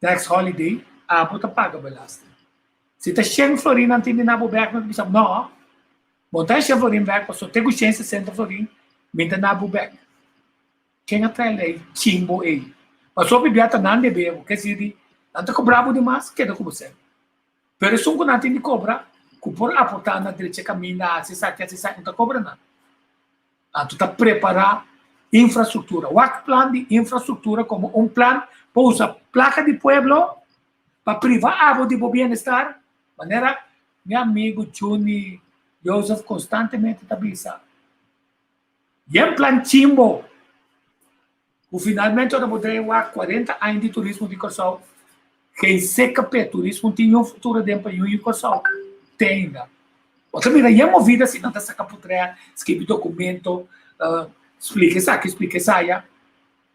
tax holiday, abo ta paga belasting. Si ta shen florin nan tin di na bo bek, nan ta bisa, no, bo ta shen florin bek, pasobra te ku shen sesenta florin mi ta na bo bek. Ken a trae lei chimbo ei? Pasobra bia ta nan debe bo, ke si di nan ta kobra bo di mas, keda ku bo sèn. Pero esun ku nan tin di kobra. ku por aportá na drecha kaminda, hasi esaki, hasi esaki, no ta kobra nan. Anto ta prepará infrastruktura. Wak plan di infrastruktura komo un plan pa usa plaka di pueblo pa priva abo di bo bienestar, manera mi amigu Juni Joseph konstantemente ta bisa. Yen plan chimbo ku finalmente ora bo drei wak 40 aña di turismo di Kòrsou, geen seka p'e turismo tin un futuro den pa yu Kòrsou te ainda. Bo ta mira yen movida si nan ta saka potrèt, skibi dokumento, splika esaki, splika esaya.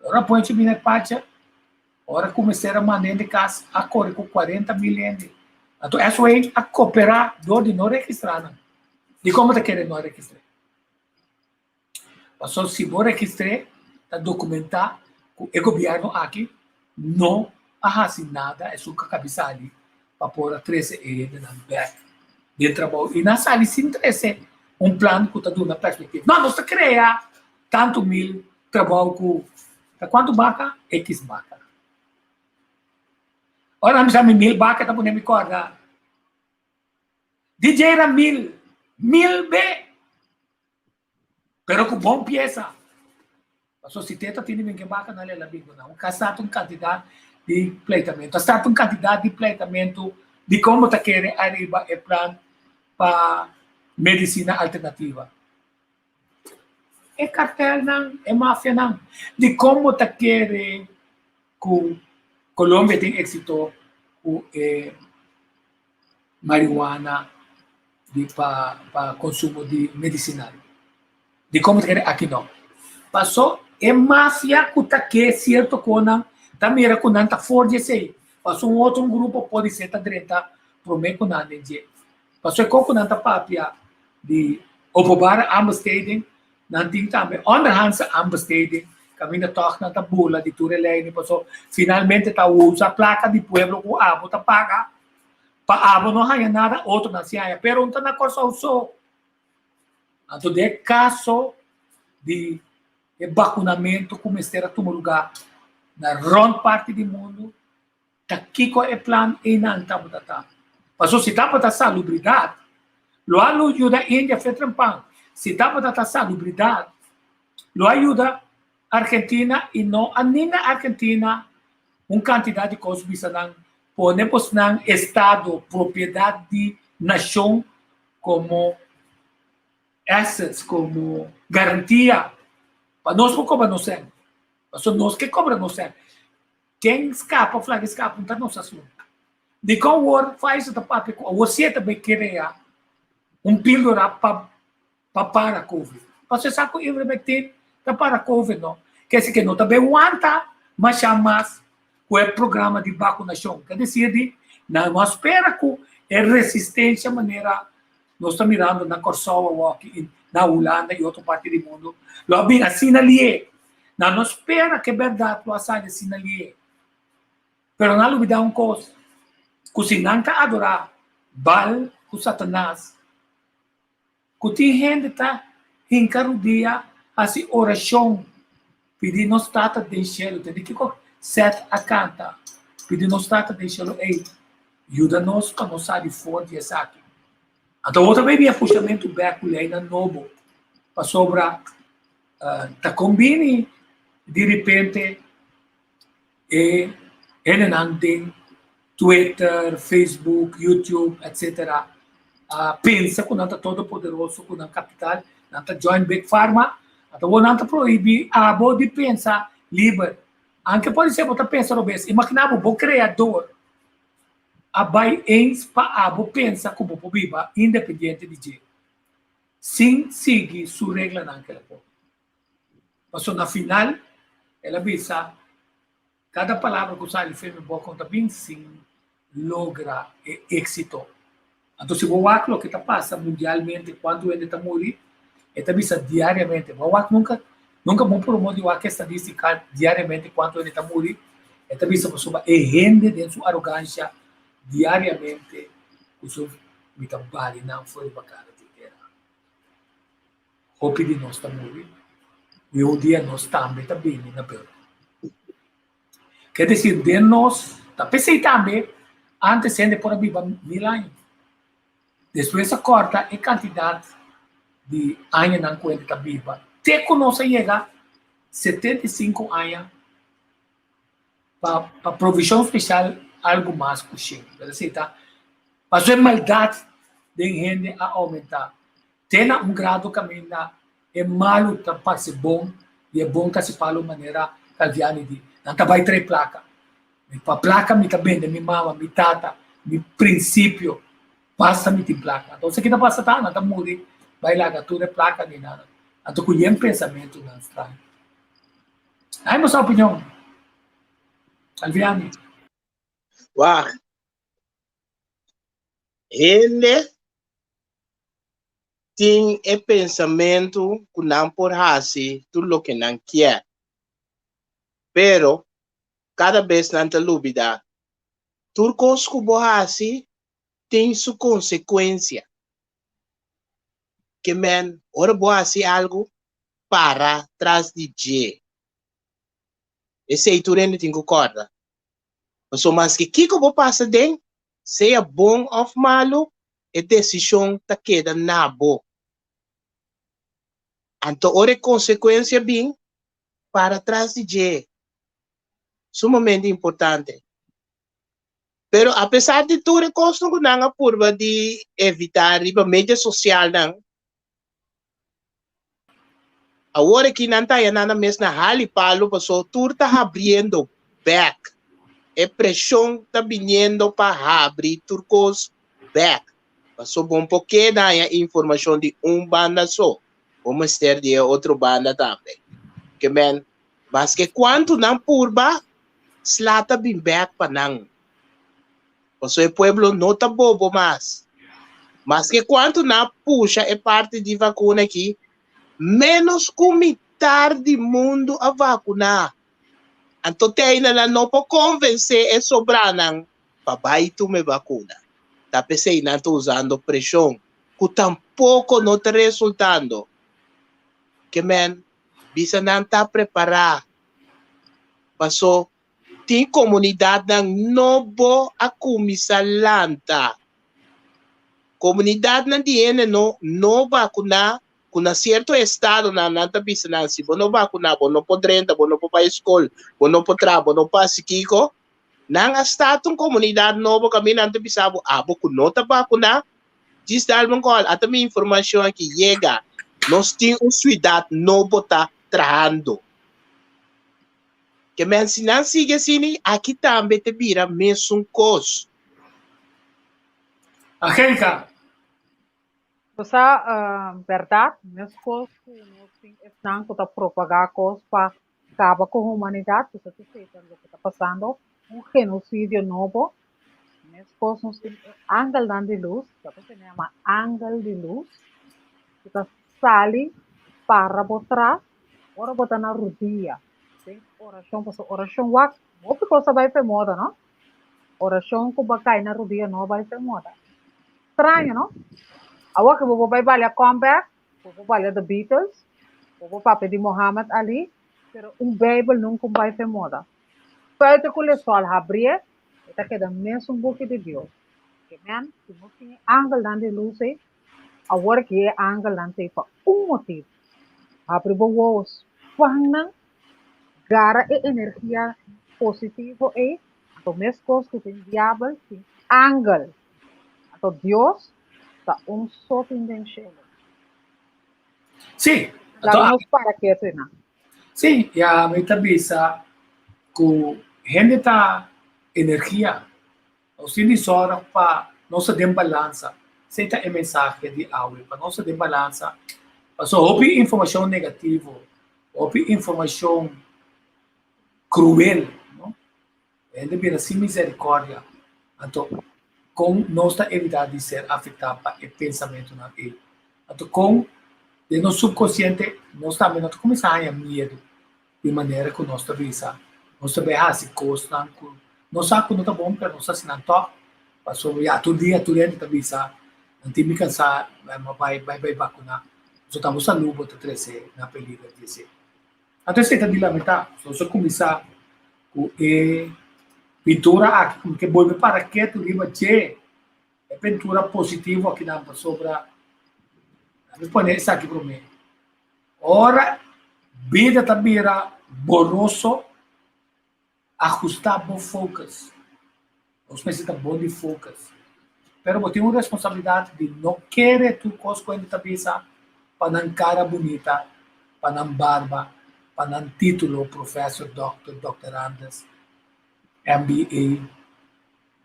Ora ponchi bini e pacha, ora ku mester a manda hende kas a kore ku 40,000 hende. Anto SOA a koperá dor di no registrá nan. Dikon bo ta kere no registr'é? Pasobra si bo registr'é ta dokumentá ku e gobièrnu aki no a hasi nada esun ku a kabi sali pa por a trese e hendenan bèk den trabou i nan sali sin trese un plan ku ta duna perspektiva. No, nos ta krea tantu mil trabou ku ta kuantu baka? Ekis baka. Ora nan bisa mi mil baka ta pone mi kòrda DJ Ramil, mil be! Pero ku bon piesa. Paso si teta tini bin ke baka nan lela bin ku nan. Un ka start un kantidat di pleitamentu. A start un kantidat di pleitamentu di kon bo ta kere ariba e plan pa medisina alternativa. E kartelnan, e mafianan. Di kon bo ta kere ku Colombia tin éksito ku e marihuana di pa pa consumo di medicinal. Di como ta kere aki no. Paso e mafia cu ta ke cierto conan ta mira cu nan ta for di esey. Paso un otro un grupo podi ser ta drenta prome cu nan den dje. Paso e co cu nan ta papia di openbare aanbesteding nan tin tambe onderhandse aanbesteding caminda toch nan ta burla di tur e leynan paso finalmente ta usa placa di pueblo cu abo ta paga Pa abo no haña nada, otronan si haña, pero un ta na Kòrsou so. Anto den e kaso di e bakunamentu ku mester a tuma lugá na rònt parti di mundu, ta kiko e plan einan tabata ta? Pasobra si tabata salubridat, lo a yuda India fe trempan. Si tabata ta salubridat, lo a yuda Argentina i no a ninga Argentina un kantidat di kos bisa nan pone bosnan estado propiedat di nashon komo assets komo garantia pa nos por kobra nos sèn pasobra nos ke kobra nos sèn ken skapa of laga skapa no ta nos asuntu dikon awor Pfizer ta papia ku awor si e ta bai krea un pildora pa pa para covid. Pasobra sa ku ivermectin ta para covid no. Kese ke no ta bay wanta masha mas ku e programa di bakunashon. Ke desir di nan no a spera ku e resistensia manera nos ta mirando na Kòrsou awoki i na Hulanda i otro parti di mundu lo a bin asina lié. Nan no spera ku e bèrdat lo a sali asina lié. Pero nan a lubidá un kos, ku si nan ta adorá Baal ku Satanas, Ku tin hende ta hinka rudia hasi orashon pidi nos Tata den shelu. Tende kiko Seth a kanta? Pidi nos Tata den shelu, ey, yuda nos pa nos sali for di esaki. Anto otro bes bia pushamentu bek ku leynan nobo, pasobra ta kombini di ripente e hendenan den Twitter, Facebook, YouTube, etc. A pensa ku nan ta todopoderoso ku nan kapital, nan ta join Big Pharma, anto bo nan ta prohibí abo di pensa liber. Anke pode ser bo ta pensa robes, imagina bo, bo kreador a bai eens pa abo pensa ku bo por biba independiente di dje, sin sigui su reglanan ku el a pone. Pasobra na final el a bisa, Kada palabra ku sali for mi boka no ta bin sin logra e éksito. Anto si bo wak loke ta pasa mundialmente, kuantu hende ta muri, e ta bisa diariamente. Bo a wak nunka? Nunka bo por modo di wak e estadístika diariamente kuantu hende ta muri? E ta bisa pasobra e hende den su arogansha diariamente ku su mi ta bari nan for riba kara di tera. Hopi di nos ta muri i un dia nos tambe ta bini na beurt. Ke desir den nos ta p'esei tambe antes hende por a biba mil aña. Despues a kòrta e kantidat di añanan ku hende ta biba te ku nos a yega 75 aña pa pa provishon spesial algu mas ku shen. Pero esei ta pasobra e maldat den hende a oumentá te na un grado kaminda e malu ta parse bon i e bon ta hasi palu manera Calviani di, nan ta bai trae plaka. Mi pa plaka mi ta bende mi mama, mi tata, mi prinsipio, basta mi tin plaka. Anto esaki ta pasa ta, nan ta muri bai laga tur e plaka ni nada. Anto ku yen pensamentunan straño. Ai boso opinion, Alviani. Wak, hende tin e pensamentu ku nan por hasi tur loke nan kier. Pero kada bes nan ta lubida, tur kos ku bo hasi tin su konsekuensia. Ke men, ora bo hasi algu, para tras di dje. Esei tur hende tin ku kòrda. Pasobra maske kiko bo pasa den, sea bon òf malu, e desishon ta keda na bo. Anto ora e konsekuensia bin, para tras di dje. Sumamente importante. Pero apesar di tur e kosnan ku nan a purba di evitá riba media sosialnan, awor aki nan ta haya nan mes na hali palu paso tur ta habriendo bek. E preshon ta biniendo pa habri tur kos bek. Paso bon por keda haya informashon di un banda so, bo mester di e otro banda tambe. Ke men, maske kuantu nan purba, sla ta bin bek pa nan. Paso e pueblo no ta bobo mas. Maske kuantu nan a pusha e parti di vakuna aki, ménos ku mitar di mundu a vakuná. Anto te ainda nan no por konvensé e sobranan pa bai tuma e vakuna. Ta p'esei nan ta usando preshon, ku tampoko no ta resultando. Ke men bisa nan ta prepará, paso Tin komunidatnan nobo a kuminsá lanta. Komunidatnan di hende no no bakuná ku na sierto estadonan nan ta bisa nan si bo no bakuná bo no por drenta, bo no por bai skol, bo no por traha, bo no por hasi kiko. Nan a start un komunidat nobo kaminda nan ta bisa bo abo ku no ta bakuná djis dal bo un kòl ata mi informashon aki yega nos tin un siudat nobo ta trahando. Ke men si nan sigui asina aki tambe ta bira mesun kos. Angelica. Bo sa bèrdat, meskos ku nos tin esnan ku ta propagá kos pa kaba ku humanidat, ku sa ta seta loke ta pasando, un genosidio nobo, meskos nos tin e angelnan di lus, ta por se yama angel di lus, ku ta sali para bo tras ora bo ta na rudia den orashon pasobra orashon wak hopi kos a bai fe moda no orashon ku bo a kai na rudia no a bai fe moda straño no awor ke bo por bai balia comeback bo por balia the Beatles bo por papia di Mohammed Ali pero un beibel nunka un bai fe moda buiten ku lesol habrie e ta keda mesun buki di Dios ke men si nos tin e angelnan di lus ei Awor ki e angelnan t'ei pa un motibu, habri bo wowo, span nan, gara e energia positivo ei, anto meskos ku tin diabel, tin angel. Anto Dios ta un so tin den shelu. Sí, anto Laga nos para ketu einan. Sí, ya mi ta bisa ku hende ta energia. Nos tin di sòrg pa nos ta den balansa. Esei ta e mensahe di awe, pa nos ta den balansa. Pasobra hopi informashon negativo, hopi informashon kruel, no? Hende bira sin miserikòrdia. Anto, kon nos ta evitá di ser afektá pa e pensamentunan ei? Anto, kon den nos supkonsiente nos tambe no ta kuminsá haña miedu? Di manera ku nos ta bisa, nos ta bai hasi kosnan ku nos sa ku no ta bon, pero nos ta hasi nan tòg, pasobra ya tur dia tur hende ta bisa, nan tin mi kansá, mi a bai bai bai bakuná. Pasobra ta bo salú bo ta trese na peliger di esei. Anto esei ta di lamentá. Nos a kuminsá ku e pintura aki, ku mi ke bolbe para ketu riba dje. E pintura positivo akinan pasobra mi pone esaki promé. Ora bida ta bira boroso, Ahusta bo focus. Nos mester ta bon di focus. Pero bo tin un responsabilidad di no kere tur cos cu hende ta bisa pa nan cara bunita, pa nan barba, pa nan titulo, professor, doctor, doctorandus, MBA,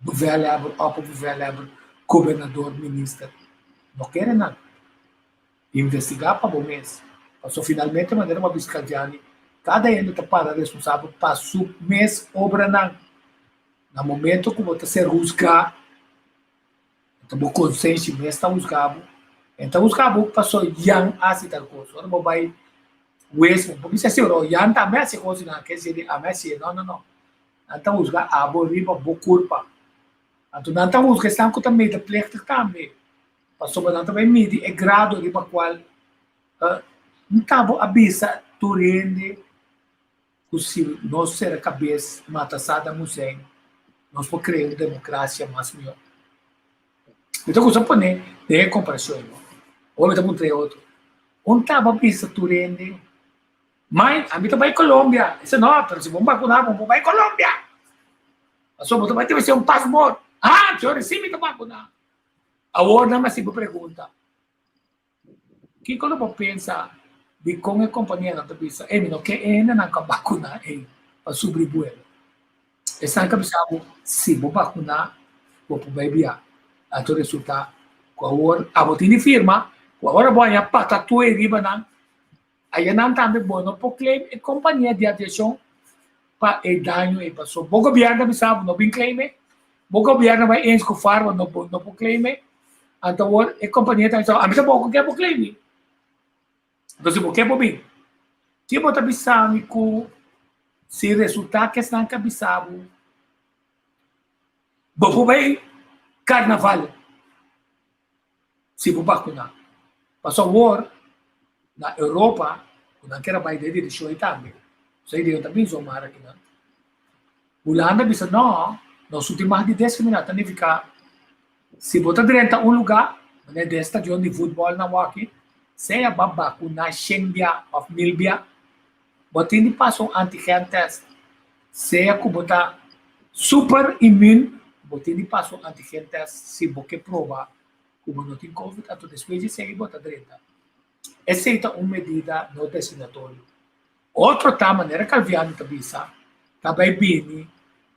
bevelhebber, opperbevelhebber, gobernador, minister. No kere nan. Investigá pa bo mes, pasobra finalmente manera bo a bisa Kaldiani, kada hende ta para responsabel pa su mes obranan. Na momento ku bo ta ser husgá, ta bo konsenshi mes ta husgá bo, e ta husgá bo pasobra Jan a hasi tal kos. Ora bo bai hues, bo por bisa si ora Jan tambe a hasi kos i nan ke si di ami a hasié. No, no, no. Nan ta husgá abo riba bo kulpa. Anto nan ta husga esnan ku ta medeplichtig tambe. Pasobra nan ta bai midi e grado riba cual nta bo a bisa tur hende cu si nos cera cabes mata Saddam Hussein nos por crea un democracia mas mihor. Mi ta gusta pone den e comparacion no. Awor mi ta puntra e otro. Un ta bo a bisa tur hende, Mai, ami ta bai Colombia. E sa no, pero si bo vacuna bo por bai Colombia. Pasobra bo ta bai tin mester un paspoort. Ah, sorry, si mi ta vacuna. Awor nan a hasi bo pregunta, Kiko lo bo pensa di kon e kompanianan ta bisa, Ey, mi no ke e hendenan ku a bakuná ey pa subri buelo? Esnan ka bisa bo, Si bo bakuná, bo por bai bia. Anto resulta ku awor abo tin di firma ku awor abo haña patatue riba nan. Ayanan tambe bo no por claim e kompania di aviashon pa e daño ei paso. Bo gobièrnu a bisa bo no bin claim e, bo gobièrnu a bai eens ku far bo no no por claim e, anto awor e kompania ta bisa ami tampoko ke bo claim mi. Anto si bo ke bo bin. Ki bo ta bisa mi ku si resulta ku esnan ka bisa bo, bo por bai karnaval si bo bakuna. Paso awor na Europa ku nan kier a bai den direkshon ei tambe, so e idea ta bin zomar akinan. Hulanda bisa no, nos no tin mag di diskriminá, ta nifiká si bo ta drenta un lugá, manera den stadion di futbòl na wòki, sea bo a bakuná shen bia òf mil bia, bo tin di pasa un antigen tèst. Sea ku bo ta super imün, bo tin di pasa un antigen tèst si bo ke proba ku bo no tin covid, anto despues di esei bo ta drenta. Esei ta un medida no destinatorio. Otro ta, manera Calviano ta bisa, ta bai bini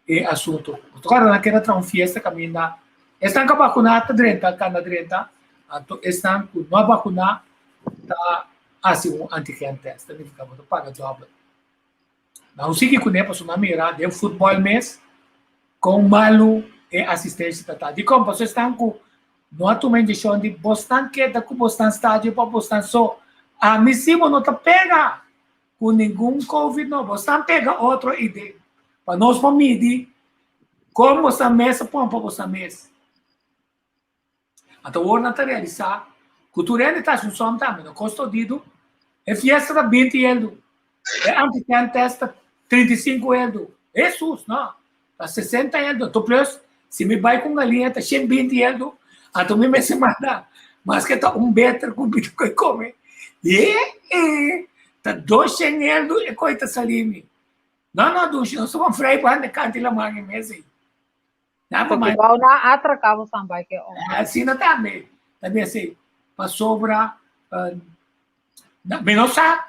e asunto. Bo ta kòrda nan keda traha un fiesta kaminda esnan ku a bakuná ta drenta, kanda drenta, anto esnan ku no a bakuná ta hasi un antigen tèst, ta nifiká bo ta paga dòbel. Nan sigui kuné pasobra nan mira den futbòl mes kon malu e asistensia ta ta. Dikon? Pasobra esnan ku no a tuma inyekshon di bosnan keda ku bosnan stadio pa bosnan so. Ami si bo no ta pega ku ningun covid no, bosnan pega otro i den pa nos por midi kon bosnan mes a pòmpa bosnan mes. Anto awor nan ta realisá ku tur hende ta hasi un sòm tambe. No kosta odidu. E fiesta ta binti eldu. E antigen test ta 35 eldu. Hesus, no. Ta 60 eldu. Anto plus, si mi bai ku un galiña ta 120 eldu. Anto mi mester manda maske ta un beter ku mi ta koi kome. E, e, ta 200 eldu e koi ta sali mi. No, no, dushi, nos ta ban frei banda kanti laman e mes ei. Na pa mai. Wou na atraká bo san bai ke om. Asina tambe. Tambe así. Pasobra uh, na, mi no sa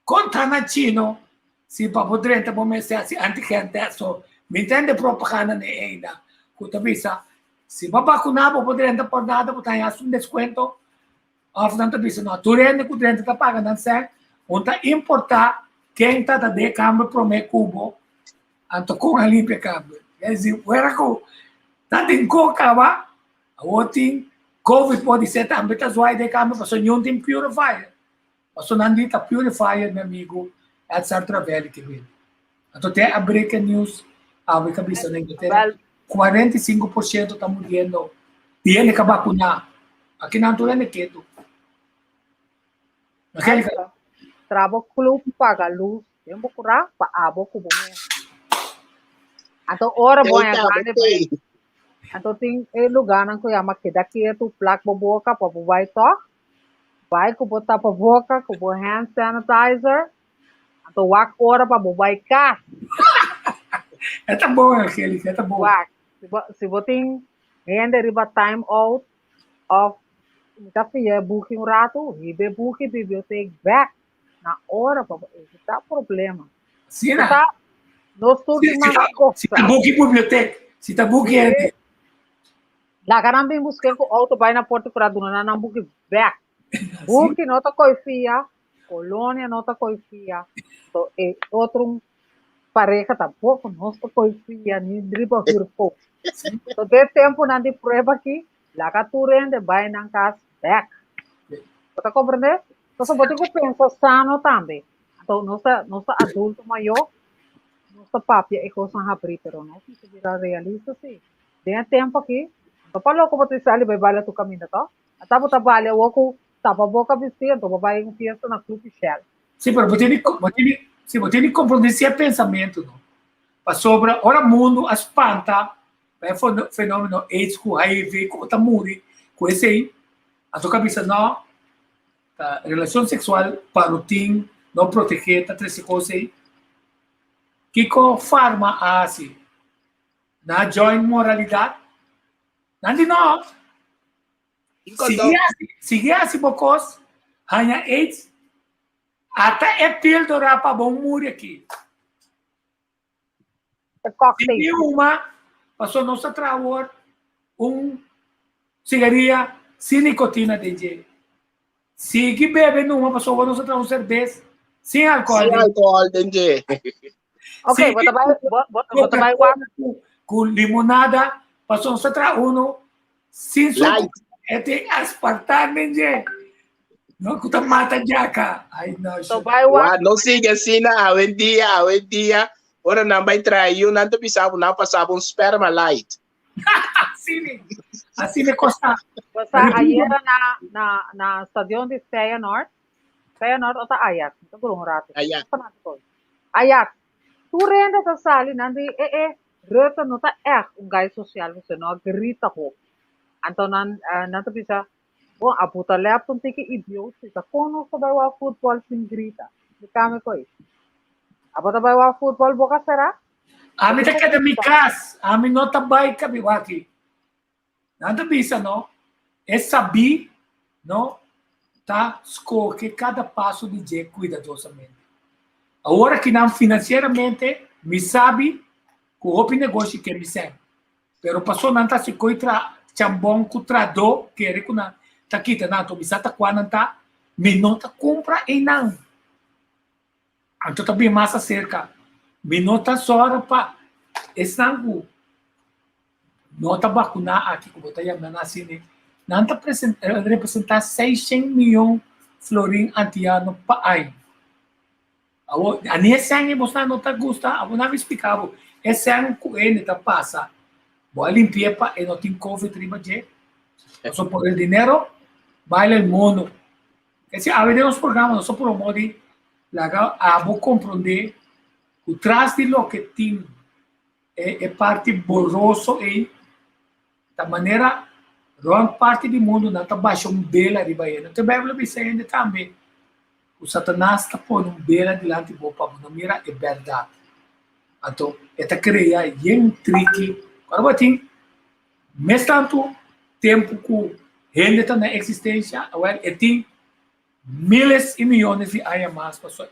konta na chino si pa bo drenta bo mester hasi antigen test. So, mi ntende propaganda ne ainda. Ku ta bisa, si bo vakuná bo por drenta por nada, bo ta haña un deskuento. Of nan ta bisa, no, tur hende ku drenta ta paga nan sèn. Un ta importá ken ta ta den kamber promé ku bo. Anto kon a limpia kamber? Es di, fuera ku ta tin ko kaba, awor tin covid podi ser tambe ta zwaai den kamber pasobra niun tin purifier. Pasobra nan di ta purifier, mi amigo Edsar Travelli ke bini. Anto te a breaking news awe ka bisa na Inglaterra, 45% ta muriendo di hende ka bakuna. Akinan tur hende ketu. Angelica. Trabo club paga luz den bo cura pa abo cu bo mes. Anto ora bo haña grande break. Anto tin e lugánan ku yama keda ketu, plak bo boka pa bo bai tòg. Bai ku bo tapa boka ku bo hand sanitizer. Anto wak ora pa bo bai kas. E ta bon, Angelica, e ta bon. Wak, si bo, si bo tin hende riba time out of mi ta fia e buki un ratu, hiba e buki bibliotek bek na ora pa bo evita problema. Sí, na. Ta, nos tur Si, tin si mas ta, cosa. si ta buki bibliotek, si ta buki hende. Laga nan bin buske ku auto bai na porta kura duna nan nan buki bek. Buki no ta koi fia, kolonia no ta koi fia. To e otro pareha tampoco no ta koi fia ni riba huurkoop. To den temponan di prueba aki, laga tur hende bai nan kas bek. Bo ta komprende? Pasobra bo tin ku pensa sano tambe. Anto nos ta nos ta adulto mayor, nos ta papia e kosnan habrí, pero nos mester bira realista sí. Den e tempo aki, no ta pa loko bo ta sali bai baila tur kaminda to. Ata bo ta balia awor ku tapa boka bistí, anto bo bai un fiesta na Club Shell. Sí, pero bo tin di, bo tin di, sí, bo tin di komprondé si e pensamentu no. Pasobra ora mundu a spanta pa e fenomeno AIDS ku HIV ku ta muri ku esei, anto ka bisa no, ta relashon seksual pa no tin, no protegé ta trese kos ei. Kiko farma a hasi? Nan a join moralidat? Nan di no. Sigui hasi, sigui hasi bo kos, haña AIDS, ata e píldora pa bo muri aki. E cocktail. Sigui huma, pasobra nos ta traha awor un sigaria sin nikotina den dje. Sigui bebe numa, pasobra awor nos ta traha un serbes sin alkohol Sin den dje. alkohol den dje. Ok, bo ta bai, bo, bo, bo ta bai wak. Coca-Cola ku limonada, pasobra nos ta traha uno sin suku. Light. E tin aspartame den dje. No, ku ta mata djaka. Ai, no, To shit. bai wak. Wa, no sigue asina awendia, awendia. Ora nan bai traha yu, nan ta bisa bo nan pasa bo un sperma light. Asina, asina e kos ta. Pasa ayera na, na, na stadion di Feyenoord. Feyenoord o ta Ajax? Mi ta buru un rato. Ajax. Fanatico. Ajax. Tur hende ta sali nan di eh eh Rutte no ta echt un guy social pasobra no a grita hopi. Anto nan eh, nan ta bisa bon a buta lep un tiki idioot si ta kon nos ta bai wak futbol sin grita. Splikame koe. Abo ta bai wak futbol boka sera? Ami ta keda mi kas, ami no ta bai kabiwaki. Nan ta bisa no, e sabí no ta skohe kada paso di dje kuidadosamente. Awor aki nan finansieramente mi sabi ku hopi negoshi ke mi sèn, pero paso nan ta hasi koi tra chambon ku tradó kere ku nan ta kita nan, anto mi sa ta kua nan ta, mi no ta kumpra einan. Anto ta bin mas aserka. Mi no ta sòru pa esnan ku no ta bakuná aki ku bo ta yama nan asina, nan ta representá seishen miyon florin antiano pa aña. Awor, ani e sèn ei bosnan no ta gusta, awor nan mi splika bo, e sèn ku hende ta pasa, bo a limpi'é pa e no tin covid riba dje, pasobra por el dinero baila el mono. Ese awe den nos programa nos a promo di laga abo komprondé ku tras di loke tin e e parti boroso ei ta manera rònt parti di mundu nan ta basha un bela riba e. Te Bijbel a bisa hende tambe ku Satanas ta pone un bela dilanti bo pa bo no mira e bèrdat. Anto e ta krea yen triki. Ora bo tin Mes tantu tempu ku hende ta na eksistensia, awel e tin miles i miyones di aña mas pasobra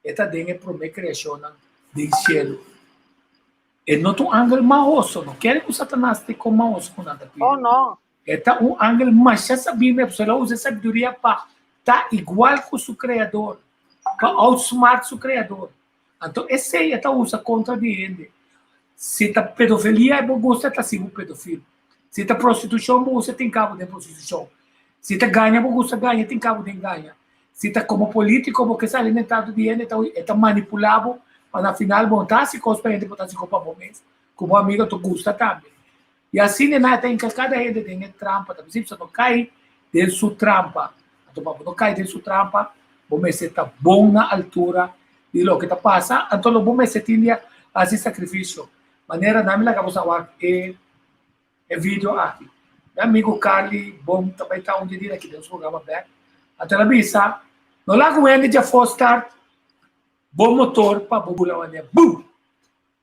e ta den e promé kreashonnan den shelu. E no ta un angel mahoso, no kere ku Satanas ta kon mahoso ku nan ta pidi. Oh no. E ta un angel masha sabí mes, pasobra el a usa e sabiduria pa ta igual ku su Kreador, pa outsmart su Kreador. Anto esei e ta usa kontra di hende. Si ta pedofilia e bo gusta, e ta hasi bo pedofil. Si ta prostitushon bo gusta, e tin kabo den prostitushon. Si ta gaña bo gusta gaña, e tin kabo den gaña. Si ta komo politiko bo ke sa alimentado di hende, e ta manipulá bo pa na final bo no ta hasi kos pa hende, bo ta hasi kos pa bo mes, ku bo amigo ta gusta tambe. I asina nan e ta hinka kada hende den e trampa. Ta bisa no kai den su trampa. Anto pa bo no kai den su trampa, bo mester ta bon na altura di loke ta pasa. Anto lo bo mester tin di hasi sakrifisio. Manera nan mi laga bo sa wak e. E video aki. Mi amigo Carly Bom ta bai ta un di dia aki den su programa bek. Anto el a bisa, no laga un hende djafó start bo motor pa bo bula wanneer boom!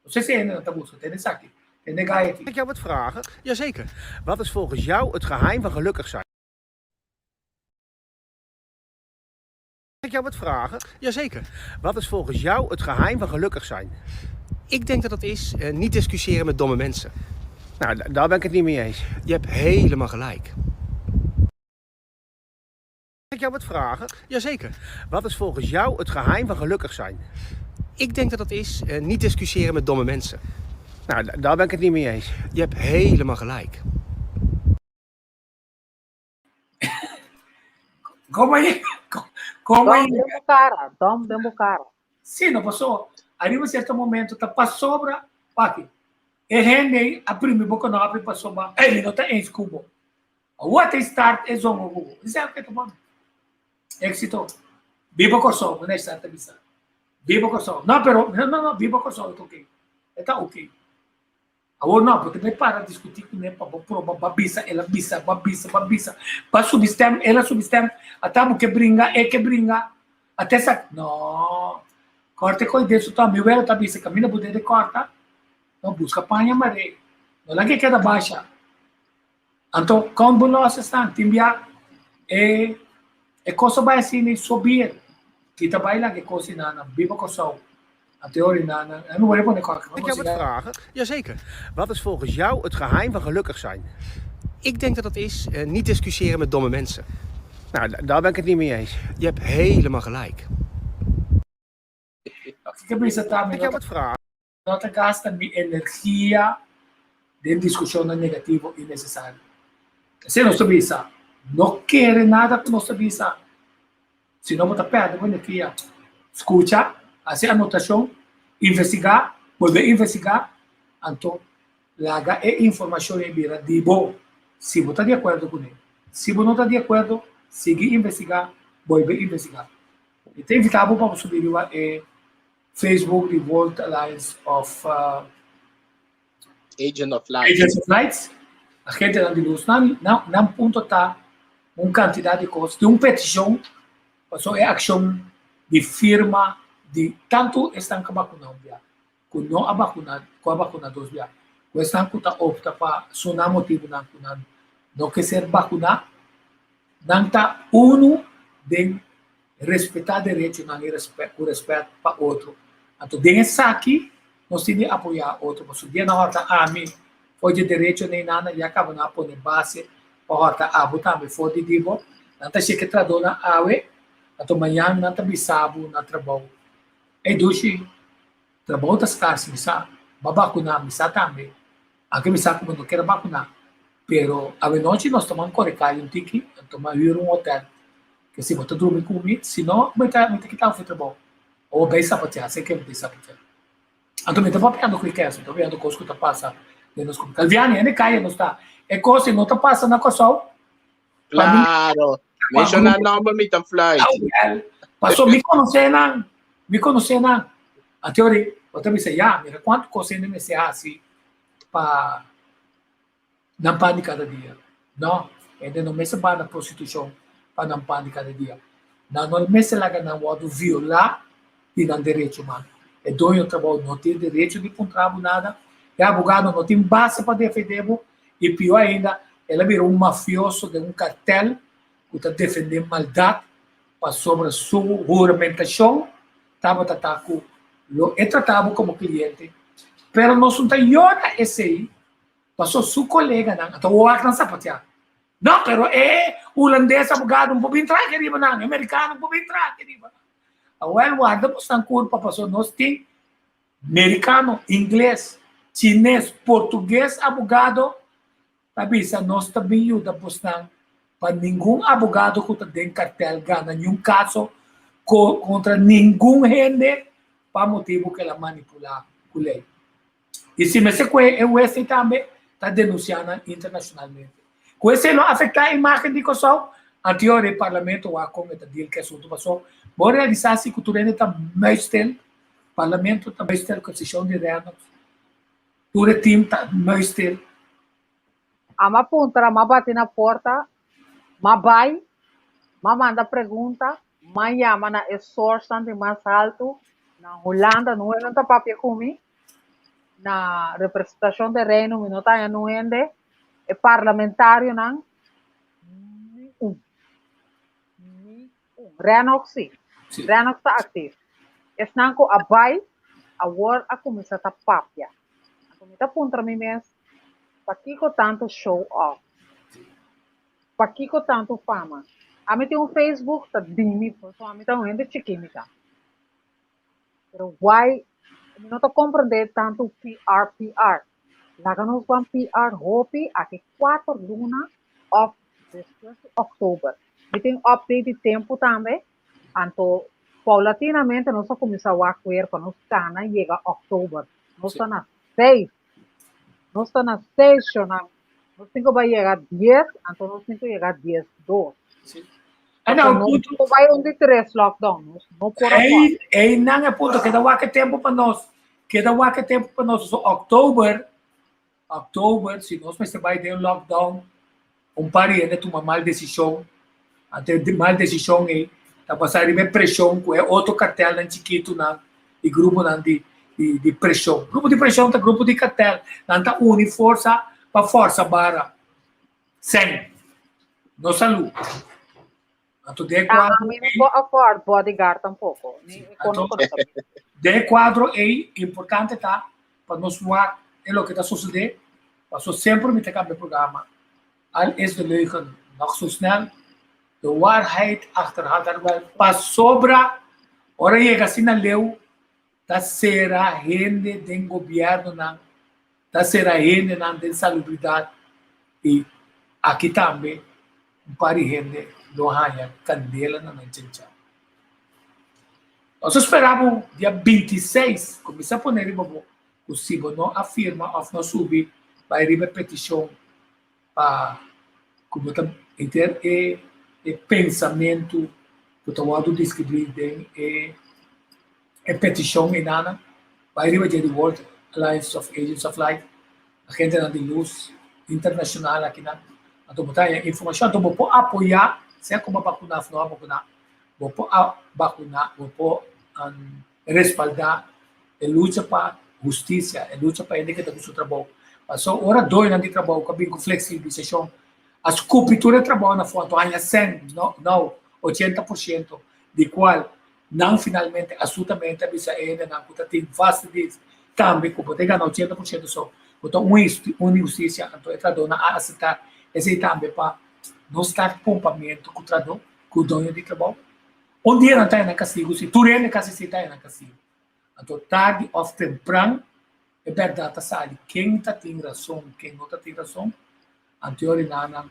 No sé si hende nan ta buska, tende esaki, tende gai aki. Mag ik jou wat vragen? Jazeker. Wat is volgens jou het geheim van gelukkig zijn? Mag ik jou wat vragen? Jazeker. Wat is volgens jou het geheim van gelukkig zijn? Ik denk dat dat is niet discussiëren met domme mensen. Nou, daar ben ik het niet mee eens. Je hebt helemaal gelijk. Mag ik jou wat vragen? Jazeker. Wat is volgens jou het geheim van gelukkig zijn? Ik denk dat dat is niet discussiëren met domme mensen. Nou, daar ben ik het niet mee eens. Je hebt helemaal gelijk. Como aí? Como Dom aí? den bo cara, dom den bo cara. Sí, no pasó. Arriba cierto momento ta pasobra, waki, e hende a primi bo knopi pasobra, ey, mi no ta eens ku bo. Awor ta start e zongo ku bo. Esei ke ta bon. Éxito. Biba Kòrsou, bo na start ta bisa. Biba Kòrsou. No, pero, no, no, no, biba Kòrsou, e ta ok. E ta ok. Awor no, bo ta bai para diskutí kuné pa bo proba, bo a bisa, el a bisa, bo a bisa, bo a bisa, bo a subi stèm, el a subi stèm, ata bo ke bringa, e ke bringa, ata esaki. No, kòrta e kos den su tò. Mi welo ta bisa, kaminda bo dede kòrta, no buska paña maré, no laga e keda basha. Anto, kon bo lòs esnan? Tin bia e e kos a bai asina i sobir. Kita bai laga e kos i nan biba Kòrsou. Anto e ora i nan, en mi wòrdu pone kòrta. Mag ik jou wat vragen? Jazeker. Wat is volgens jou het geheim van gelukkig zijn? Ik denk dat dat is niet discussiëren met domme mensen. Nou, daar ben ik het niet mee eens. Je hebt helemaal gelijk. Kiko bisa ta mi Mag ik jou wat vragen? No ta gasta mi energia den diskushonnan negativo innesesario. Esei nos ta bisa, no kere nada ku nos ta bisa, sino bo ta pèrdè bo energia. Skucha, hasi anotashon, investigá, bolbe investigá, anto laga e informashon ei bira di bo, si bo ta di akuerdo kuné. Si bo no ta di akuerdo, sigui investigá, bolbe investigá. Mi ta invitá bo pa bo subi riba e Facebook di World Alliance of Agent of Light. Agents of Lights, agentenan di luz. Nan, nan, nan punto ta un cantidad di cos, di un peticion, paso e accion di firma di tanto esnan cu a vacuna un bia, cu no a vacuna, cu a vacuna dos bia, cu esnan cu ta opta pa suna motibonan cu nan no ke ser vacuna, nan ta uno den respetá derechonan i ku rèspèt pa otro. Anto den esaki nos tin di apoyá otro pasobra dia nan hòrta ami for di e derechonan ei nan ya kaba nan a pone base pa hòrta abo tambe for di di bo. Nan ta sheke tradónan awe, anto mañan nan ta bisa bo na trabou, Ey dushi, trabou ta skars, mi sa, bo a bakuná, mi sa tambe. Anke mi sa ku bo no kier a bakuná, pero awenochi nos ta man kore kai un tiki, anto man hür un hotel. Ke si bo ta drumi ku mi, si no mi ta mi ta kita bo for trabou. O bo bay sapatia, se ke bo bay sapatia. Anto mi ta papiando ku e kès, mi ta papiando kos ku ta pasa den nos komunidat. Vianney, hende kaya nos ta. E kos ei no ta pasa na Kòrsou. Claro, menshoná nòmber mi ta fluit. Paso mi konosé nan, mi konosé nan. Anto ori, bo ta bisa, ya, mira kuantu kos hende mester hasi pa nan pan di kada dia. No, hende no mester bai na prostitushon pa nan pan di kada dia. Nan no mester laga nan wòrdu violá di nan derecho man. E doño trabou no tin derecho di puntra bo nada, e abogado no tin base pa defendé bo, i pió ainda, el a bira un mafioso den un kartel ku ta defendé maldat pasobra su huramentashon tabata ta ku lo e trata bo komo kliente. Pero nos no ta yora esei Paso su coleganan a ta wak nan sapatea. No, pero e hulandes abogado no por bin traha aki riba nan, e mericano no por bin traha aki riba nan. Awel warda bosnan curpa paso nos tin mericano, ingles, chines, portugues abogado ta bisa nos ta bin yuda bosnan pa ningun abogado cu ta den cartel gana niun caso contra ningun hende pa motibo cu el a manipula cu ley. I si mester ku e wes ei tambe ta denunsiá nan internashonalmente. Ku esei lo afektá e imágen di Kòrsou? Anterior e parlamento wak kon e ta deal ku e asuntu paso bo realisá si ku tur hende ta muisstil, parlamento ta muisstil ku eksepshon di Rennox, tur e team ta muisstil. Ami a puntra, m'a bati na porta, m'a bai, m'a manda pregunta, m'a yama na e sourcenan di mas haltu na Hulanda, no nan ta papia ku mi, na representashon di Reino mi no ta haña nun hende, e parlamentarionan, ni un. Ni un. Rennox sí. Rennox ta aktief. Esnan ku a bai, awor a kuminsá ta papia. Anto mi ta puntra mi mes, pakiko tantu show off? Pakiko tantu fama? Ami tin un Facebook ta di mi, pasobra ami ta un hende chikí mi ta. Pero why mi no ta comprende tanto PR PR. Laga nos ban PR hopi aki cuater luna of despues di october. Mi tin update di tempo tambe, anto paulatinamente nos a cuminsa wak weer pa nos cana yega october. Nos ta na seis. Nos ta na seis shonnan. Nos tin ku bai yega dies, anto nos tin ku yega 12. En Pasobra nou nos punto, no por bai un di tres lockdown. Nos no por afford. Ei, einan e punto, keda wak e tempo pa nos. Keda wak e tempo pa nos. So, oktober, oktober, si nos mester bai den lockdown, un par di hende tuma mal desishon. Anto e mal desishon ei ta basá riba e preshon ku e otro kartelnan chikitunan i gruponan di di di preshon. Grupo di preshon ta grupo di kartel. Nan ta uni forsa pa fòrsa bara. Sèn. No salú. Anto den e Ah, kuadro ami no ei, por afford bodyguard tampoco. Ni sí, e kono anto kono ta bin. den e kuadro ei importante ta pa nos wak e loke ta sosodé, paso semper mi ta kambia programa. Al is de leugen nog zo snel, de waarheid achterhaalt haar wel. Pasobra ora yega asina leu ta sera hende den gobiernonan, ta sera hendenan den salubridat i aki tambe un par di hende lo haña kandela na nan chencha. Nos ta spera bo dia 26 kuminsá pone riba bo ku si bo no a firma òf no subi bai riba e petishon pa ku bo ta henter e e pensamentu ku ta wòrdu deskribí den e e petishon einanan bai riba dje di World Alliance of Agents of Light, agentenan di lus internashonal akinan. Anto bo ta haña informashon, anto bo por apoyá sea ku bo a bakuná òf no a bakuná, bo por a bakuná, bo por respaldá e lucha pa hustisia, e lucha pa hende keda ku su trabou. Pasobra ora doñonan di trabou ku a bin ku fleksibilisashon a skupi tur e trabou na fondo, haña sèn, no, no, 80% di kual nan finalmente astutamente a bisa e hendenan ku ta tin vaste dienst tambe ku bo ta gana 80% so, ku ta un un inhustisia, anto e trahadónan a aseptá esei tambe pa no start pompamentu ku trahadó, ku doño di trabou. Un dia nan ta haña nan kastigu si, tur hende kasi si ta haña nan kastigu. Anto tardi òf tempran e bèrdat ta sali ken ta tin rason, ken no ta tin rason. Anto yori nan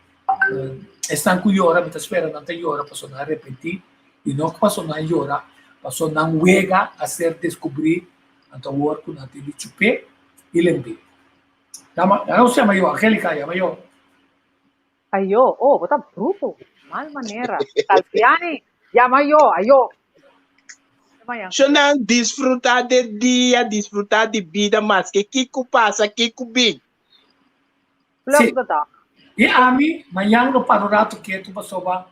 esnan ku yora mi ta spera nan ta yora pasobra nan a repentí i no pasobra nan yora pasobra nan wega a ser deskubrí anto awor ku nan tin di chup'é i lemb'é. Yama, nos yama yo, Angelica yama yo. Ayo, oh, bo ta bruto. Mal manera. Salviani, llama yo, ayo. Shonan, disfruta de dia, disfruta di bida, maske kiko pasa, kiko bin. Pluk de dag. I ami, mañan lo para un rato ketu pasobra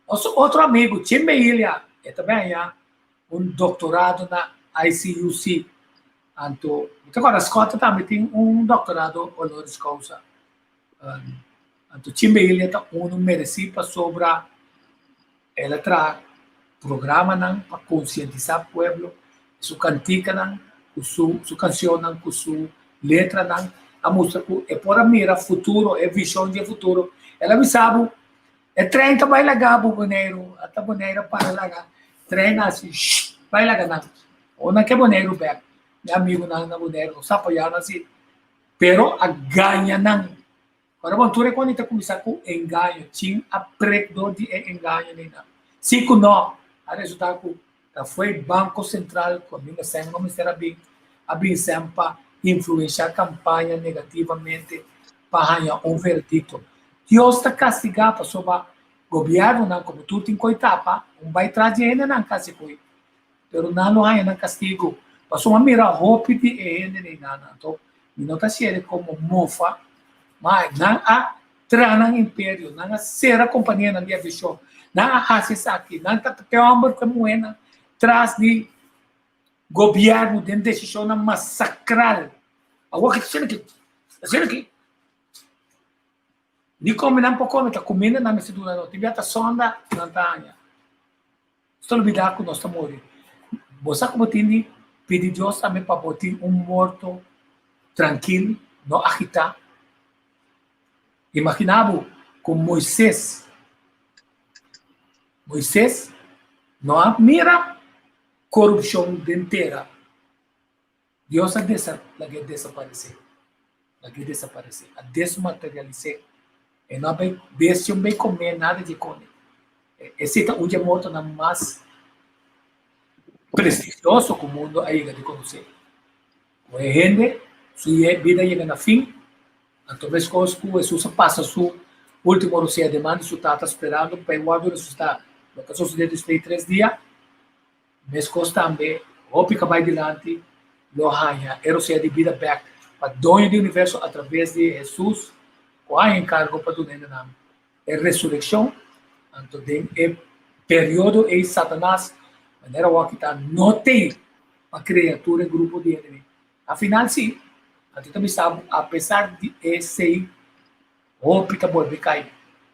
nos otro amigo, Chimbe Ilia, e ta bin haña un doctorado na ICUC. Anto, mi ta acorda Scott tambe tin un doctorado honoris causa. Anto Chimbelia ta unu meresí pasobra el a traha programanan pa konsientisá pueblo, su kantikanan ku su su kanshonnan ku su letranan a mustra ku e por a mira futuro, e vishon di e futuro. El a bisa bo e trein ta bai laga bo Boneiru, ata Boneiru a para laga trein a hasi shh bai laga nan. Ora nan ke Boneiru bèk, mi amigunan na Boneiru nos a apoyá nan si. Pero a gaña nan. Ora bon, tur e kos ta kuminsá ku engaño. Chin a prek dor di e engaño einan. Si ku no, a resultá ku ta foi Banko Sentral ku a bin esei no mester a bin, a bin sem pa influenshá kampaña negativamente pa haña un veredikto. Dios ta kastigá pasobra gobièrnunan komo tur tin koi tapa, un bai tras di e hendenan kasi koi. Pero nan lo haña nan kastigu. Pasobra mi a mira hopi di e hende einan, anto mi no ta hasié komo mofa, ma nan a. traha nan imperio, nan a sera kompanianan di aviashon, nan a hasi esaki, nan ta te hòmber ku e muhénan tras di gobièrnu den desishonnan masakral. Awor ke ta hasiendo aki? Ta hasiendo aki? Ni kome nan por kome, ta kuminda nan mester duna nos. Tin bia ta sonda nan ta haña. Nos ta lubidá ku nos ta muri. Bo sa ku bo tin di pidi Dios tambe pa bo tin un morto trankil, no agitá. Imaginá bo ku Moisés, Moisés no a mira korupshon den tera. Dios a desa lag'é desaparesé, lag'é desaparesé, a desmaterialis'é. E no a bai bestia no bai komé nada dje kone. Esei ta un dje mortonan mas prestigioso ku mundu a yega di konosé. Ku e hende su bida yega na fin, anto meskos ku Hesus a pasa su último rosea deman di su Tata sperando pa e wòrdu resusitá, loke a sosodé despues di tres dia. Meskos tambe, hopi ka bai dilanti lo haña e rosea di bida bèk pa Doño di universo atraves di Hesus ku a haña enkargo pa duna hendenan e resurekshon. Anto den e periodo ei Satanas, manera awor ki ta, no t'ei pa krea tur e grupo di hende. Afinal si, anto ta bisa bo, apesar di esei Hopi ta bolbe kai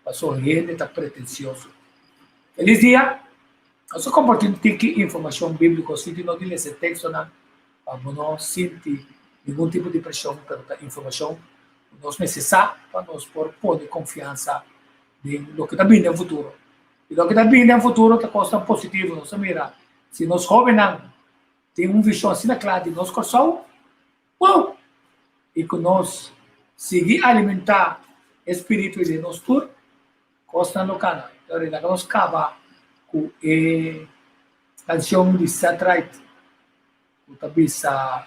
paso hende ta pretensioso. Felis dia! Nos a kompartí un tiki informashon bíbliko si di no di lesa e tekstonan pa bo no sinti ningun tipo di preshon, pero ta informashon ku nos mester sa pa nos por pone konfiansa den loke ta bini den futuro. I loke ta bini den futuro ta kosnan positivo. Nos a mira si nos hóbennan tin un vishon asina kla di nos Kòrsou, Wow! I ku nos sigui alimentá e spiritu den nos tur, kosnan lo kana. Entonces, laga nos kaba ku e kanshon di Seth Wright ku ta bisa,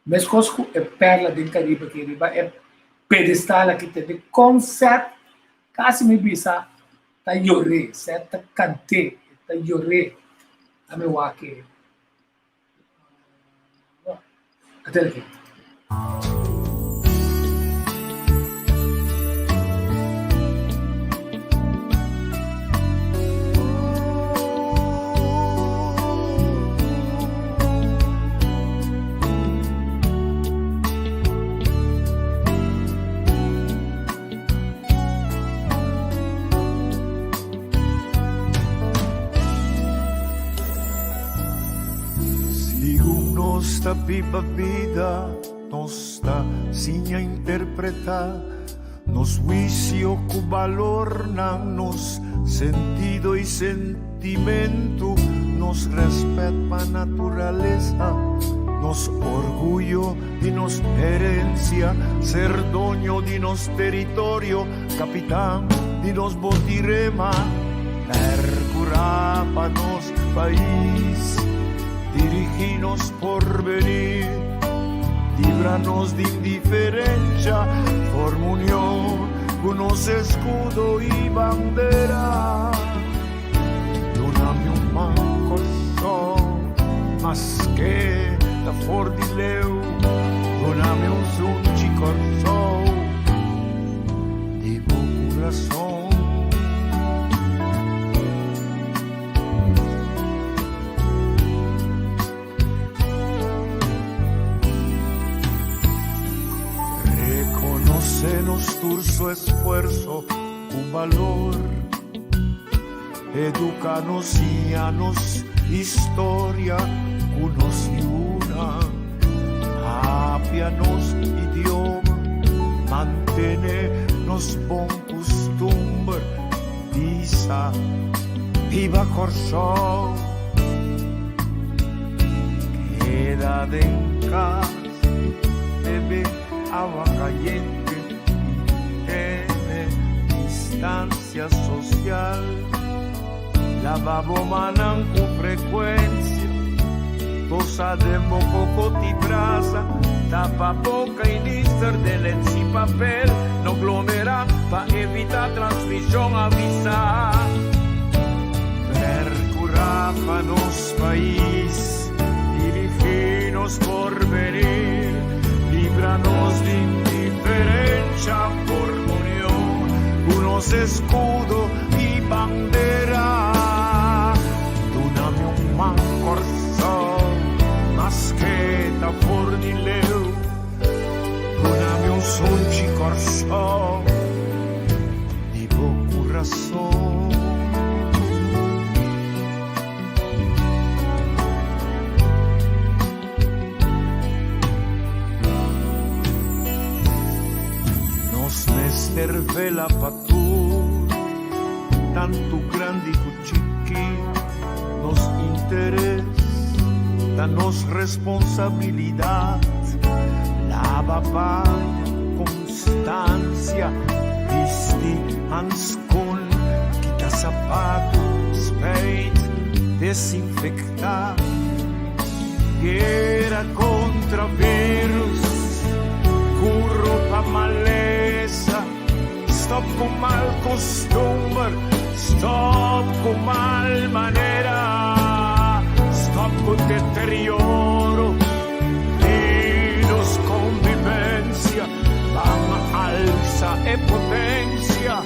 Meskos ku e perla den Karibe aki riba e pedestal aki tende kon Seth kasi mi bisa ta yor'é, Seth ta kant'é, e ta yor'é. Ami wak e. Segun nos ta biba bida, nos ta siña interpretá nos huisio ku balornan, nos sentido i sentimentu, nos rèspèt pa naturalesa, nos orguyo di nos herensia, ser doño di nos teritorio, kapitan di nos botirema, pèrkurá pa nos pais, dirigí nos porvenir, libra nos di indiferensha, forma union ku nos eskudo i bandera. Duna mi un man Kòrsou, maske ta for di leu, duna mi un sunchi Kòrsou di bo kurason. Rekonosé nos tur su esfuerso ku balor. Educa nos, siña nos historia ku nos yunan. Papia nos idioma, mantene nos bon kustumber. Bisa, Biba Kòrsou! Keda den kas, bebe awa kayente i tene distansia sosial. Laba bo mannan ku frekuensia, tosa den bo koko ti brasa, tapa boka i nister den lens i papel, no glomera pa evita transmishon, avisa. Percura pa nos pais, dirigi nos porvenir, libra nos di indiferencia, forma union. eskudo i bandera. Duna mi un man Kòrsou, maske ta for di leu. Duna mi un sunchi Kòrsou, di bo kurason. Nos mester vela pa tur, tantu grandi ku chiki. Nos interes ta nos responsabilidat. Laba paña ku konstansia, bisti hanskun, kita sapatu, spijt, desinfektá. Guera kontra virus, kuro pa malesa, stòp ku mal kostumber, stòp ku mal manera, stòp ku deterioro di nos konvivensia, ban alsa e potensia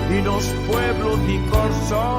di nos pueblo di Kòrsou.